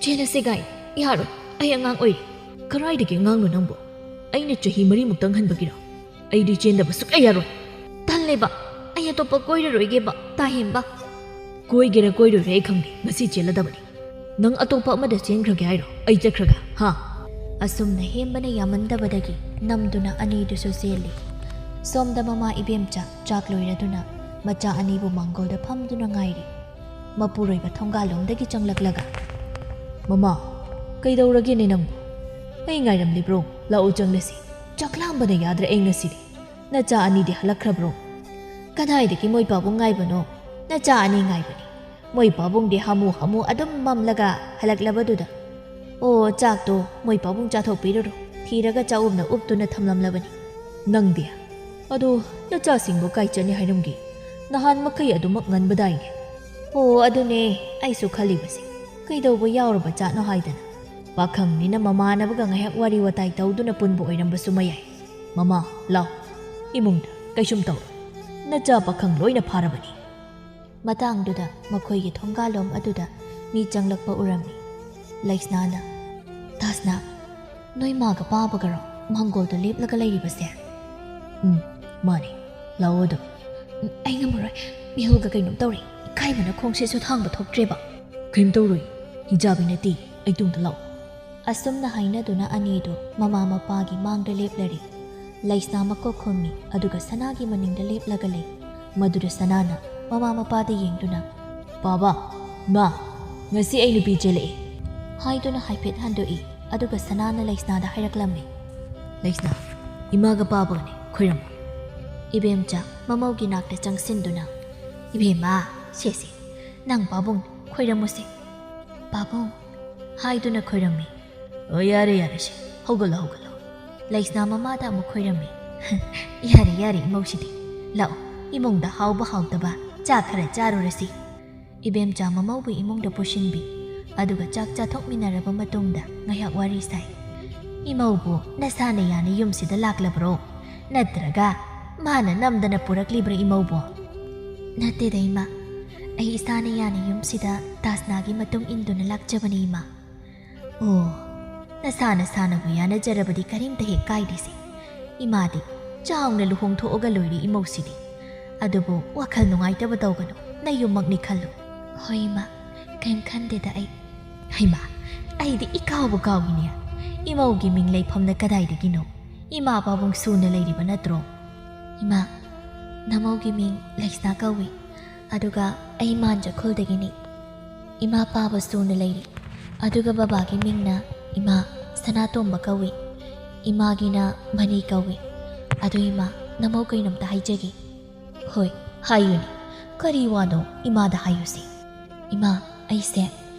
ꯆꯦꯜꯂꯁꯤ ꯒꯥꯏ꯫ ꯌꯥꯔꯣꯏ, ꯑꯩ ꯑꯉꯥꯡ ꯑꯣꯏꯔꯤ꯫ ꯀꯔꯥꯏꯗꯒꯤ ꯑꯉꯥꯡꯅꯣ ꯅꯪꯕꯨ? ꯑꯩꯅ ꯆꯍꯤ ꯃꯔꯤꯃꯨꯛꯇꯪ ꯍꯟꯕꯒꯤꯔꯣ? ꯑꯩꯗꯤ ꯆꯦꯟꯗꯕ ꯁꯨꯛꯌꯥ ꯌꯥꯔꯣꯏ꯫ ꯇꯜꯂꯦꯕ, ꯑꯩ ꯑꯇꯣꯞꯄ ꯀꯣꯏꯔꯔꯣꯏꯒꯦꯕ, ꯇꯥ ꯍꯦꯝꯕ꯫ ꯀꯣꯏꯒꯦꯔꯥ ꯀꯣꯏꯔꯣꯏꯔꯥ ꯑꯩ ꯈꯪꯗꯦ, ꯉꯁꯤ ꯆꯦꯜꯂꯗꯕꯅꯤ꯫ ꯅꯪ ꯑꯇꯣꯞꯄ ꯑꯃꯗ ꯆꯦꯟꯈ꯭ꯔꯒꯦ ꯍꯥꯏꯔꯣ? ꯑꯩ ꯆꯠꯈ꯭ꯔꯒ, ꯍꯥ? ꯑꯁꯨꯝꯅ ꯍꯦꯝꯕꯅ ꯌꯥꯝꯃꯟꯗꯕꯗꯒꯤ ꯅꯝꯗꯨꯅ ꯑꯅꯤꯗꯨꯁꯨ ꯆꯦꯜꯂꯤ꯫ ꯁꯣꯝꯗ ꯃꯃꯥ ꯏꯕꯦꯝꯆꯥ ꯆꯥꯛ ꯂꯣꯏꯔꯗꯨꯅ ꯃꯆꯥ ꯑꯅꯤꯕꯨ ꯃꯥꯡꯒꯣꯜꯗ ꯐꯝꯗꯨꯅ ꯉꯥꯏꯔꯤ꯫ ꯃꯄꯨꯔꯣꯏꯕ ꯊꯣꯡꯒꯥꯜꯂꯣꯝꯗꯒꯤ ꯆꯪꯂꯛꯂꯒ, "ꯃꯃꯥ, "ꯀꯩꯗꯧꯔꯒꯦꯅꯦ ꯅꯪꯕꯨ? ꯑꯩ ꯉꯥꯏꯔꯝꯂꯤꯕ꯭ꯔꯣ? ꯂꯥꯛꯑꯣ ꯆꯪꯂꯁꯤ꯫ ꯆꯥꯛ ꯂꯥꯝꯕꯅ ꯌꯥꯗ꯭ꯔꯦ ꯑꯩ ꯉꯁꯤꯗꯤ꯫ ꯅꯆꯥ ꯑꯅꯤꯗꯤ ꯍꯜꯂꯛꯈ꯭ꯔꯕ꯭ꯔꯣ?" "ꯀꯗꯥꯏꯗꯒꯤ ꯃꯣꯏ ꯄꯥꯕꯨꯡ ꯉꯥꯏꯕꯅꯣ? ꯅꯆꯥ ꯑꯅꯤ ꯉꯥꯏꯕꯅꯤ꯫ ꯃꯣꯏ ꯄꯥꯕꯨꯡꯗꯤ ꯍꯥꯃꯨ ꯍꯥꯃꯨ ꯑꯗꯨꯝ ꯃꯝꯂꯒ ꯍꯜꯂꯛꯂꯕꯗꯨꯗ꯫ ꯑꯣ, ꯆꯥꯛꯇꯣ ꯃꯣꯏ ꯄꯥꯕꯨꯡ ꯆꯥꯊꯣꯛꯄꯤꯔꯨꯔꯣ꯫ ꯊꯤꯔꯒ ꯆꯥꯛꯎꯝꯅ ꯎꯞꯇꯨꯅ ꯊꯝꯂꯝꯂꯕꯅꯤ꯫ ꯅꯪꯗꯤ? ꯑꯗꯣ ꯅꯆꯥꯁꯤꯡꯕꯨ ꯀꯥꯏ ꯆꯠꯅꯤ ꯍꯥꯏꯔꯝꯒꯦ? ꯅꯍꯥꯟ ꯃꯈꯩ ꯑꯗꯨꯃꯛ ꯉꯟꯕꯗꯥꯏꯅꯦ?" "ꯑꯣ, ꯑꯗꯨꯅꯦ ꯑꯩꯁꯨ ꯈꯜꯂꯤꯕꯁꯦ꯫ ꯀꯩꯗꯧꯕ ꯌꯥꯎꯔꯕ ꯖꯥꯠꯅꯣ ꯍꯥꯏꯗꯅ꯫ ꯄꯥꯈꯪꯅꯤꯅ ꯃꯃꯥꯟꯅꯕꯒ ꯉꯥꯏꯍꯥꯛ ꯋꯥꯔꯤ ꯋꯥꯇꯥꯏ ꯇꯧꯗꯨꯅ ꯄꯨꯟꯕ ꯑꯣꯏꯔꯝꯕꯁꯨ ꯃꯌꯥꯏ꯫ ꯃꯃꯥ, ꯂꯥꯎ, ꯏꯃꯨꯡꯗ ꯀꯩꯁꯨꯝ ꯇꯧꯔꯣꯏ꯫ ꯅꯆꯥ ꯄꯥꯈꯪ ꯂꯣꯏꯅ ꯐꯥꯔꯕꯅꯤ꯫" ꯃꯇꯥꯡꯗꯨꯗ ꯃꯈꯣꯏꯒꯤ ꯊꯣꯡꯒꯥꯜꯂꯣꯝ ꯑꯗꯨꯗ ꯃꯤ ꯆꯪꯂꯛꯄ ꯎꯔꯝꯃꯤ꯫ ꯂꯩꯁꯅꯥꯅ, "ꯇꯥꯁꯅꯥ, ꯅꯣꯏ ꯃꯥꯒ ꯄꯥꯕꯒꯔꯣ ꯃꯥꯡꯒꯣꯜꯗ ꯂꯦꯞꯂꯒ ꯂꯩꯔꯤꯕꯁꯦ?" "ꯎꯝ, ꯃꯥꯅꯦ꯫ ꯂꯥꯛꯑꯣ ꯑꯗꯨꯝ꯫" "ꯎꯝ, ꯑꯩ ꯉꯝꯃꯔꯣꯏ꯫ ꯃꯤꯍꯨꯜꯒ ꯀꯩꯅꯣꯝ ꯇꯧꯔꯦ꯫ ꯏꯀꯥꯏꯕꯅ ꯈꯣꯡꯁꯤꯁꯨ ꯊꯥꯡꯕ ꯊꯣꯛꯇ꯭ꯔꯦꯕ꯫" "ꯀꯩꯝ ꯇꯧꯔꯣꯏ꯫ ꯍꯤꯖꯥꯕꯤ ꯅꯠꯇꯦ꯫ ꯑꯩ ꯇꯨꯡꯗ ꯂꯥꯛꯑꯣ꯫" ꯑꯁꯨꯝꯅ ꯍꯥꯏꯅꯗꯨꯅ ꯑꯅꯤꯗꯨ ꯃꯃꯥ ꯃꯄꯥꯒꯤ ꯃꯥꯡꯗ ꯂꯦꯞꯂꯔꯦ꯫ ꯂꯩꯁꯅꯥ ꯃꯀꯣꯛ ꯈꯨꯝꯃꯤ, ꯑꯗꯨꯒ ꯁꯅꯥꯒꯤ ꯃꯅꯤꯡꯗ ꯂꯦꯞꯂꯒ ꯂꯩ꯫ ꯃꯗꯨꯗ ꯁꯅꯥꯅ ꯃꯃꯥ ꯃꯄꯥꯗ ꯌꯦꯡꯗꯨꯅ, "ꯄꯥꯕ, ꯃꯥ, ꯉꯁꯤ ꯑꯩ ꯅꯨꯄꯤ ꯆꯦꯜꯂꯛꯑꯦ," ꯍꯥꯏꯗꯨꯅ ꯍꯥꯏꯐꯦꯠ ꯍꯟꯗꯣꯛꯏ꯫ ꯑꯗꯨꯒ ꯁꯅꯥꯅ ꯂꯩꯁꯅꯥꯗ ꯍꯥꯏꯔꯛꯂꯝꯃꯤ, "ꯂꯩꯁꯅꯥ, ꯏꯃꯥꯒ ꯄꯥꯕꯒꯅꯤ, ꯈꯣꯏꯔꯝꯃꯨ꯫" ꯏꯕꯦꯝꯆꯥ ꯃꯃꯧꯒꯤ ꯅꯥꯛꯇ ꯆꯪꯁꯤꯟꯗꯨꯅ, "ꯏꯕꯦꯝꯃ, ꯁꯦꯁꯦ, ꯅꯪ ꯄꯥꯕꯨꯡ ꯈꯣꯏꯔꯝꯃꯨꯁꯦ꯫ ꯄꯥꯕꯨꯡ," ꯍꯥꯏꯗꯨꯅ ꯈꯣꯏꯔꯝꯃꯤ꯫ "ꯑꯣ, ꯌꯥꯔꯦ, ꯌꯥꯔꯦ, ꯁꯦ, ꯍꯧꯒꯠꯂꯣ, ꯍꯧꯒꯠꯂꯣ꯫" ꯂꯩꯁꯅꯥ ꯃꯃꯥꯗ ꯑꯃꯨꯛ ꯈꯣꯏꯔꯝꯃꯤ꯫ "ꯌꯥꯔꯦ, ꯌꯥꯔꯦ, ꯏꯃꯧꯁꯤꯗꯤ꯫ ꯂꯥꯛꯑꯣ, ꯏꯃꯨꯡꯗ ꯍꯥꯎꯕ ꯍꯥꯎꯇꯕ ꯆꯥ ꯈꯔ ꯆꯥꯔꯨꯔꯁꯤ꯫" ꯏꯕꯦꯝꯆꯥ ꯃꯃꯧꯕꯨ ꯏꯃꯨꯡꯗ ꯄꯨꯁꯤꯟꯕꯤ꯫ ꯑꯗꯨꯒ ꯆꯥꯛ ꯆꯥꯊꯣꯛꯃꯤꯟꯅꯔꯕ ꯃꯇꯨꯡꯗ ꯉꯥꯏꯍꯥꯛ ꯋꯥꯔꯤ ꯁꯥꯏ꯫ "ꯏꯃꯧꯕꯨ ꯅꯁꯥꯅ ꯌꯥꯅ ꯌꯨꯝꯁꯤꯗ ꯂꯥꯛꯂꯕ꯭ꯔꯣ? ꯅꯠꯇ꯭ꯔꯒ ꯃꯥꯅ ꯅꯝꯗꯅ ꯄꯨꯔꯛꯂꯤꯕ꯭ꯔꯥ ꯏꯃꯧꯕꯨ?" "ꯅꯠꯇꯦꯗ ꯏꯃꯥ, ꯑꯩ ꯏꯁꯥꯅ ꯌꯥꯅ ꯌꯨꯝꯁꯤꯗ ꯇꯥꯁꯅꯥꯒꯤ ꯃꯇꯨꯡ ꯏꯟꯗꯨꯅ ꯂꯥꯛꯆꯕꯅꯤ ꯏꯃꯥ꯫" "ꯑꯣ, ꯅꯁꯥ ꯅꯁꯥꯅꯕꯨ ꯌꯥꯅꯖꯔꯕꯗꯤ ꯀꯔꯤꯝꯇ ꯍꯦꯛ ꯀꯥꯏꯗꯦꯁꯦ꯫ ꯏꯃꯥꯗꯤ ꯆꯥꯎꯅ ꯂꯨꯍꯣꯡꯊꯣꯛꯑꯒ ꯂꯣꯏꯔꯦ ꯏꯃꯧꯁꯤꯗꯤ꯫ ꯑꯗꯨꯕꯨ ꯋꯥꯈꯜ ꯅꯨꯡꯉꯥꯏꯇꯕ ꯇꯧꯒꯅꯨ, ꯅꯌꯨꯝꯃꯛꯅꯤ ꯈꯜꯂꯨ꯫" "ꯍꯣꯏ ꯏꯃꯥ, ꯀꯩꯝ ꯈꯟꯗꯦꯗ ꯑꯩ꯫" "ꯍꯩꯃꯥ, ꯑꯩꯗꯤ ꯏꯀꯥꯎꯕ ꯀꯥꯎꯏꯅꯦ꯫ ꯏꯃꯧꯒꯤ ꯃꯤꯡ ꯂꯩꯐꯝꯅ ꯀꯗꯥꯏꯗꯒꯤꯅꯣ? ꯏꯃꯥ ꯄꯥꯕꯨꯡ ꯁꯨꯅ ꯂꯩꯔꯤꯕ ꯅꯠꯇ꯭ꯔꯣ?" "ꯏꯃꯥ, ꯅꯃꯧꯒꯤ ꯃꯤꯡ ꯂꯩꯁꯅꯥ ꯀꯧꯏ, ꯑꯗꯨꯒ ꯑꯩ ꯃꯥꯟ ꯆꯈꯨꯜꯗꯒꯤꯅꯤ꯫ ꯏꯃꯥ ꯄꯥꯕ ꯁꯨꯅ ꯂꯩꯔꯤ꯫" ꯑꯗꯨꯒ ꯕꯕꯥꯒꯤ ꯃꯤꯡꯅ ꯏꯃꯥ ꯁꯅꯥꯇꯣꯝꯕ ꯀꯧꯏ, ꯏꯃꯥꯒꯤꯅ ꯃꯅꯤ ꯀꯧꯏ꯫ ꯑꯗꯨ ꯏꯃꯥ, ꯅꯃꯧ ꯀꯩꯅꯣꯝꯇ ꯍꯥꯏꯖꯒꯦ꯫ ꯍꯣꯏ, ꯍꯥꯏꯌꯨꯅꯦ꯫ ꯀꯔꯤ ꯋꯥꯅꯣ ꯏꯃꯥꯗ ꯍꯥꯏꯌꯨꯁꯦ꯫ ꯏꯃꯥ, ꯑꯩꯁꯦ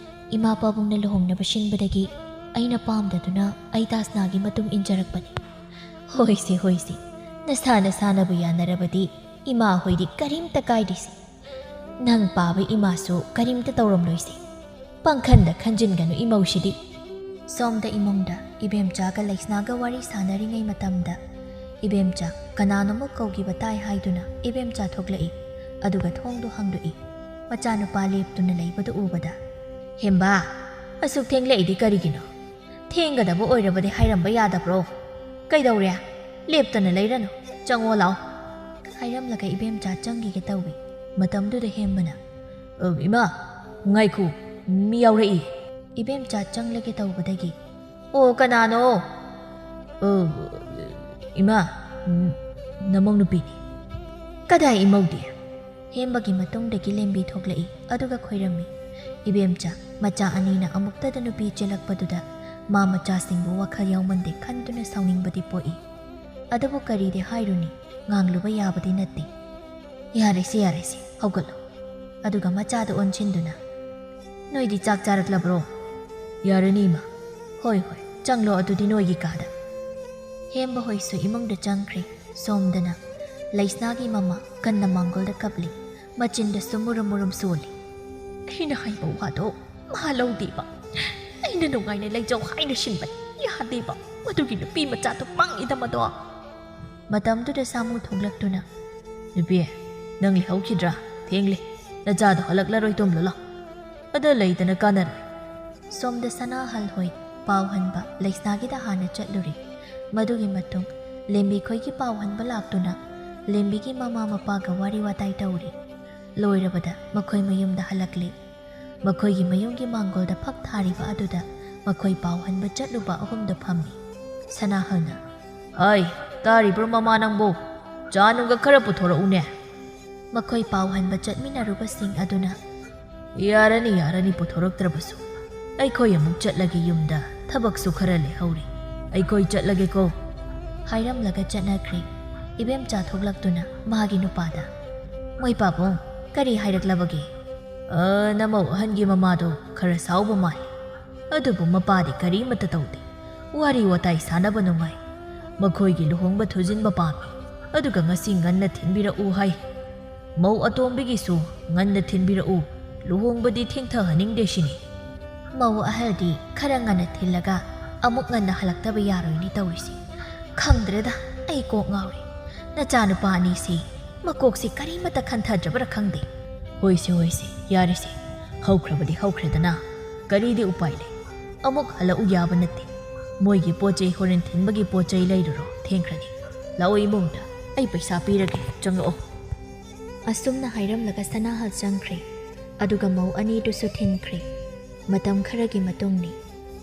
ꯏꯃꯥ ꯄꯥꯕꯨꯡꯅ ꯂꯨꯍꯣꯡꯅꯕ ꯁꯤꯟꯕꯗꯒꯤ ꯑꯩꯅ ꯄꯥꯝꯗꯗꯨꯅ ꯑꯩ ꯗꯥꯁꯅꯥꯒꯤ ꯃꯇꯨꯡ ꯏꯟꯖꯔꯛꯄꯅꯤ꯫ ꯍꯣꯏꯁꯦ, ꯍꯣꯏꯁꯦ, ꯅꯁꯥ ꯅꯁꯥꯅꯕꯨ ꯌꯥꯅꯔꯕꯗꯤ ꯏꯃꯥ ꯍꯣꯏꯗꯤ ꯀꯔꯤꯝꯇ ꯀꯥꯏꯗꯦꯁꯦ꯫ ꯅꯪ ꯄꯥꯕ ꯏꯃꯥꯁꯨ ꯀꯔꯤꯝꯇ ꯇꯧꯔꯝꯂꯣꯏꯁꯦ꯫ ꯄꯪꯈꯟꯗ ꯈꯟꯖꯤꯟꯒꯅꯨ ꯏꯃꯧꯁꯤꯗꯤ꯫ ꯁꯣꯝꯗ ꯏꯃꯨꯡꯗ ꯏꯕꯦꯝꯆꯥꯒ ꯂꯩꯁꯅꯥꯒ ꯋꯥꯔꯤ ꯁꯥꯟꯅꯔꯤꯉꯩ ꯃꯇꯝꯗ ꯏꯕꯦꯝꯆꯥ ꯀꯅꯥꯅꯣꯃ ꯀꯧꯈꯤꯕ ꯇꯥꯏ ꯍꯥꯏꯗꯨꯅ ꯏꯕꯦꯝꯆꯥ ꯊꯣꯛꯂꯛꯏ꯫ ꯑꯗꯨꯒ ꯊꯣꯡꯗꯨ ꯍꯥꯡꯗꯣꯛꯏ꯫ ꯃꯆꯥꯅꯨꯄꯥ ꯂꯦꯞꯇꯨꯅ ꯂꯩꯕꯗꯨ ꯎꯕꯗ, "ꯍꯦꯝꯕꯥ, ꯑꯁꯨꯛ ꯊꯦꯡꯂꯛꯏꯗꯤ ꯀꯔꯤꯒꯤꯅꯣ? ꯊꯦꯡꯒꯗꯕ ꯑꯣꯏꯔꯕꯗꯤ ꯍꯥꯏꯔꯝꯕ ꯌꯥꯗꯕ꯭ꯔꯣ? ꯀꯩꯗꯧꯔꯦ? ꯂꯦꯞꯇꯅ ꯂꯩꯔꯅꯨ, ꯆꯪꯉꯣ ꯂꯥꯛꯑꯣ," ꯍꯥꯏꯔꯝꯂꯒ ꯏꯕꯦꯝꯆꯥ ꯆꯪꯈꯤꯒꯦ ꯇꯧꯏ꯫ ꯃꯇꯝꯗꯨꯗ ꯍꯦꯝꯕꯅ, "ꯑ, ꯏꯃꯥ, ꯉꯥꯏꯈꯣ, ꯃꯤ ꯌꯥꯎꯔꯛꯏ꯫" ꯏꯕꯦꯝꯆꯥ ꯆꯪꯂꯒꯦ ꯇꯧꯕꯗꯒꯤ, "ꯑꯣ, ꯀꯅꯥꯅꯣ?" "ꯑ, ꯏꯃꯥ, ꯅꯃꯧ ꯅꯨꯄꯤꯅꯤ꯫" "ꯀꯗꯥꯏ ꯏꯃꯧꯗꯤ?" ꯍꯦꯝꯕꯒꯤ ꯃꯇꯨꯡꯗꯒꯤ ꯂꯦꯝꯕꯤ ꯊꯣꯛꯂꯛꯏ, ꯑꯗꯨꯒ ꯈꯣꯏꯔꯝꯃꯤ꯫ ꯏꯕꯦꯝꯆꯥ, ꯃꯆꯥ ꯑꯅꯤꯅ ꯑꯃꯨꯛꯇꯗ ꯅꯨꯄꯤ ꯆꯦꯜꯂꯛꯄꯗꯨꯗ ꯃꯥ ꯃꯆꯥꯁꯤꯡꯕꯨ ꯋꯥꯈꯜ ꯌꯥꯎꯃꯟꯗꯦ ꯈꯟꯗꯨꯅ ꯁꯥꯎꯅꯤꯡꯕꯗꯤ ꯄꯣꯛꯏ꯫ ꯑꯗꯨꯕꯨ ꯀꯔꯤꯗꯤ ꯍꯥꯏꯔꯨꯅꯤ, ꯉꯥꯡꯂꯨꯕ ꯌꯥꯕꯗꯤ ꯅꯠꯇꯦ꯫ "ꯌꯥꯔꯦꯁꯦ, ꯌꯥꯔꯦꯁꯦ, ꯍꯧꯒꯠꯂꯣ꯫" ꯑꯗꯨꯒ ꯃꯆꯥꯗ ꯑꯣꯟꯁꯤꯟꯗꯨꯅ, "ꯅꯣꯏꯗꯤ ꯆꯥꯛ ꯆꯥꯔꯛꯂꯕ꯭ꯔꯣ?" "ꯌꯥꯔꯅꯤ, ꯏꯃꯥ꯫" "ꯍꯣꯏ, ꯍꯣꯏ, ꯆꯪꯂꯣ ꯑꯗꯨꯗꯤ ꯅꯣꯏꯒꯤ ꯀꯥꯗ꯫" ꯍꯦꯝꯕ ꯍꯣꯏꯁꯨ ꯏꯃꯨꯡꯗ ꯆꯪꯈ꯭ꯔꯦ꯫ ꯁꯣꯝꯗꯅ ꯂꯩꯁꯅꯥꯒꯤ ꯃꯃꯥ ꯀꯟꯅ ꯃꯥꯡꯒꯣꯜꯗ ꯀꯞꯂꯤ꯫ ꯃꯆꯤꯟꯗꯁꯨ ꯃꯨꯔꯨꯝ ꯃꯨꯔꯨꯝ ꯁꯣꯜꯂꯤ꯫ "ꯑꯩꯅ ꯍꯥꯏꯕ ꯋꯥꯗꯣ ꯃꯥ ꯂꯧꯗꯦꯕ꯫ ꯑꯩꯅ ꯅꯨꯡꯉꯥꯏꯅ ꯂꯩꯖꯧ ꯍꯥꯏꯅ ꯁꯤꯟꯕꯅꯤ, ꯌꯥꯗꯦꯕ꯫ ꯃꯗꯨꯒꯤ ꯅꯨꯄꯤ ꯃꯆꯥꯗꯣ ꯄꯪꯉꯤꯗ ꯃꯗꯣ꯫" ꯃꯇꯝꯗꯨꯗ ꯁꯥꯃꯨ ꯊꯣꯛꯂꯛꯇꯨꯅ, "ꯅꯨꯄꯤ, ꯅꯪ ꯂꯩꯍꯧꯈꯤꯗ꯭ꯔꯥ? ꯊꯦꯡꯂꯦ꯫ ꯅꯆꯥꯗꯣ ꯍꯜꯂꯛꯂꯔꯣꯏ, ꯇꯨꯝꯂꯣ ꯂꯥꯎ꯫ ꯑꯗ ꯂꯩꯗꯅ ꯀꯥꯟꯅꯔꯣꯏ꯫" ꯁꯣꯝꯗ ꯁꯅꯥꯍꯜ ꯍꯣꯏ ꯄꯥꯎ ꯍꯟꯕ ꯂꯩꯁꯅꯥꯒꯤꯗ ꯍꯥꯟꯅ ꯆꯠꯂꯨꯔꯦ꯫ ꯃꯗꯨꯒꯤ ꯃꯇꯨꯡ ꯂꯦꯝꯕꯤ ꯈꯣꯏꯒꯤ ꯄꯥꯎ ꯍꯟꯕ ꯂꯥꯛꯇꯨꯅ ꯂꯦꯝꯕꯤꯒꯤ ꯃꯃꯥ ꯃꯄꯥꯒ ꯋꯥꯔꯤ ꯋꯥꯇꯥꯏ ꯇꯧꯔꯤ꯫ ꯂꯣꯏꯔꯕꯗ ꯃꯈꯣꯏ ꯃꯌꯨꯝꯗ ꯍꯜꯂꯛꯂꯦ꯫ ꯃꯈꯣꯏꯒꯤ ꯃꯌꯨꯝꯒꯤ ꯃꯥꯡꯒꯣꯜꯗ ꯐꯛ ꯊꯥꯔꯤꯕ ꯑꯗꯨꯗ ꯃꯈꯣꯏ ꯄꯥꯎ ꯍꯟꯕ ꯆꯠꯂꯨꯕ ꯑꯍꯨꯝꯗꯨ ꯐꯝꯃꯤ꯫ ꯁꯅꯥꯍꯜꯅ, "ꯍꯥꯏ, ꯇꯥꯔꯤꯕ꯭ꯔꯣ ꯃꯃꯥ ꯅꯪꯕꯨ? ꯆꯥ ꯅꯨꯡꯒ ꯈꯔ ꯄꯨꯊꯣꯔꯛꯎꯅꯦ꯫" ꯃꯈꯣꯏ ꯄꯥꯎ ꯍꯟꯕ ꯆꯠꯃꯤꯟꯅꯔꯨꯕꯁꯤꯡ ꯑꯗꯨꯅ, "ꯌꯥꯔꯅꯤ, ꯌꯥꯔꯅꯤ, ꯄꯨꯊꯣꯔꯛꯇ꯭ꯔꯕꯁꯨ꯫ "ꯑꯩꯈꯣꯏ ꯑꯃꯨꯛ ꯆꯠꯂꯒꯦ, ꯌꯨꯝꯗ ꯊꯕꯛꯁꯨ ꯈꯔ ꯂꯩꯍꯧꯔꯤ꯫ ꯑꯩꯈꯣꯏ ꯆꯠꯂꯒꯦꯀꯣ," ꯍꯥꯏꯔꯝꯂꯒ ꯆꯠꯅꯈ꯭ꯔꯦ꯫ ꯏꯕꯦꯝꯆꯥ ꯊꯣꯛꯂꯛꯇꯨꯅ ꯃꯥꯒꯤ ꯅꯨꯄꯥꯗ, "ꯃꯣꯏ ꯄꯥꯕꯨꯡ, ꯀꯔꯤ ꯍꯥꯏꯔꯛꯂꯕꯒꯦ?" "ꯑ, ꯅꯃꯧ ꯑꯍꯟꯒꯤ ꯃꯃꯥꯗꯣ ꯈꯔ ꯁꯥꯎꯕ ꯃꯥꯜꯂꯤ꯫ ꯑꯗꯨꯕꯨ ꯃꯄꯥꯗꯤ ꯀꯔꯤꯃꯠꯇ ꯇꯧꯗꯦ꯫ ꯋꯥꯔꯤ ꯋꯥꯇꯥꯏ ꯁꯥꯟꯅꯕ ꯅꯨꯡꯉꯥꯏ꯫ ꯃꯈꯣꯏꯒꯤ ꯂꯨꯍꯣꯡꯕ ꯊꯨꯖꯤꯟꯕ ꯄꯥꯝꯃꯤ꯫ ꯑꯗꯨꯒ ꯉꯁꯤ ꯉꯟꯅ ꯊꯤꯟꯕꯤꯔꯛꯎ ꯍꯥꯏ꯫ ꯃꯧ ꯑꯇꯣꯝꯕꯤꯒꯤꯁꯨ ꯉꯟꯅ ꯊꯤꯟꯕꯤꯔꯛꯎ, ꯂꯨꯍꯣꯡꯕꯗꯤ ꯊꯦꯡꯊꯍꯟꯅꯤꯡꯗꯦ ꯁꯤꯅꯤ꯫" "ꯃꯧ ꯑꯍꯜꯗꯤ ꯈꯔ ꯉꯟꯅ ꯊꯤꯜꯂꯒ ꯑꯃꯨꯛ ꯉꯟꯅ ꯍꯜꯂꯛꯇꯕ ꯌꯥꯔꯣꯏꯅꯦ ꯇꯧꯔꯤꯁꯤ꯫ ꯈꯪꯗ꯭ꯔꯦꯗ, ꯑꯩ ꯀꯣꯛ ꯉꯥꯎꯔꯦ꯫ ꯅꯆꯥꯅꯨꯄꯥ ꯑꯅꯤꯁꯤ ꯃꯀꯣꯛꯁꯤ ꯀꯔꯤꯃꯠꯇ ꯈꯟꯊꯗ꯭ꯔꯕ꯭ꯔꯥ ꯈꯪꯗꯦ꯫" "ꯍꯣꯏꯁꯦ, ꯍꯣꯏꯁꯦ, ꯌꯥꯔꯦꯁꯦ꯫ ꯍꯧꯈ꯭ꯔꯕꯗꯤ ꯍꯧꯈ꯭ꯔꯦꯗꯅ꯫ ꯀꯔꯤꯗꯤ ꯎꯄꯥꯏ ꯂꯩ? ꯑꯃꯨꯛ ꯍꯜꯂꯛꯎ ꯌꯥꯕ ꯅꯠꯇꯦ꯫ ꯃꯣꯏꯒꯤ ꯄꯣꯠ ꯆꯩ ꯍꯣꯔꯦꯟ ꯊꯤꯟꯕꯒꯤ ꯄꯣꯠ ꯆꯩ ꯂꯩꯔꯨꯔꯣ, ꯊꯦꯡꯈ꯭ꯔꯅꯤ꯫ ꯂꯥꯛꯑꯣ ꯏꯃꯨꯡꯗ, ꯑꯩ ꯄꯩꯁꯥ ꯄꯤꯔꯒꯦ, ꯆꯪꯂꯛꯑꯣ꯫" ꯑꯁꯨꯝꯅ ꯍꯥꯏꯔꯝꯂꯒ ꯁꯅꯥꯍꯜ ꯆꯪꯈ꯭ꯔꯦ꯫ ꯑꯗꯨꯒ ꯃꯧ ꯑꯅꯤꯗꯨꯁꯨ ꯊꯤꯟꯈ꯭ꯔꯦ꯫ ꯃꯇꯝ ꯈꯔꯒꯤ ꯃꯇꯨꯡꯅꯤ꯫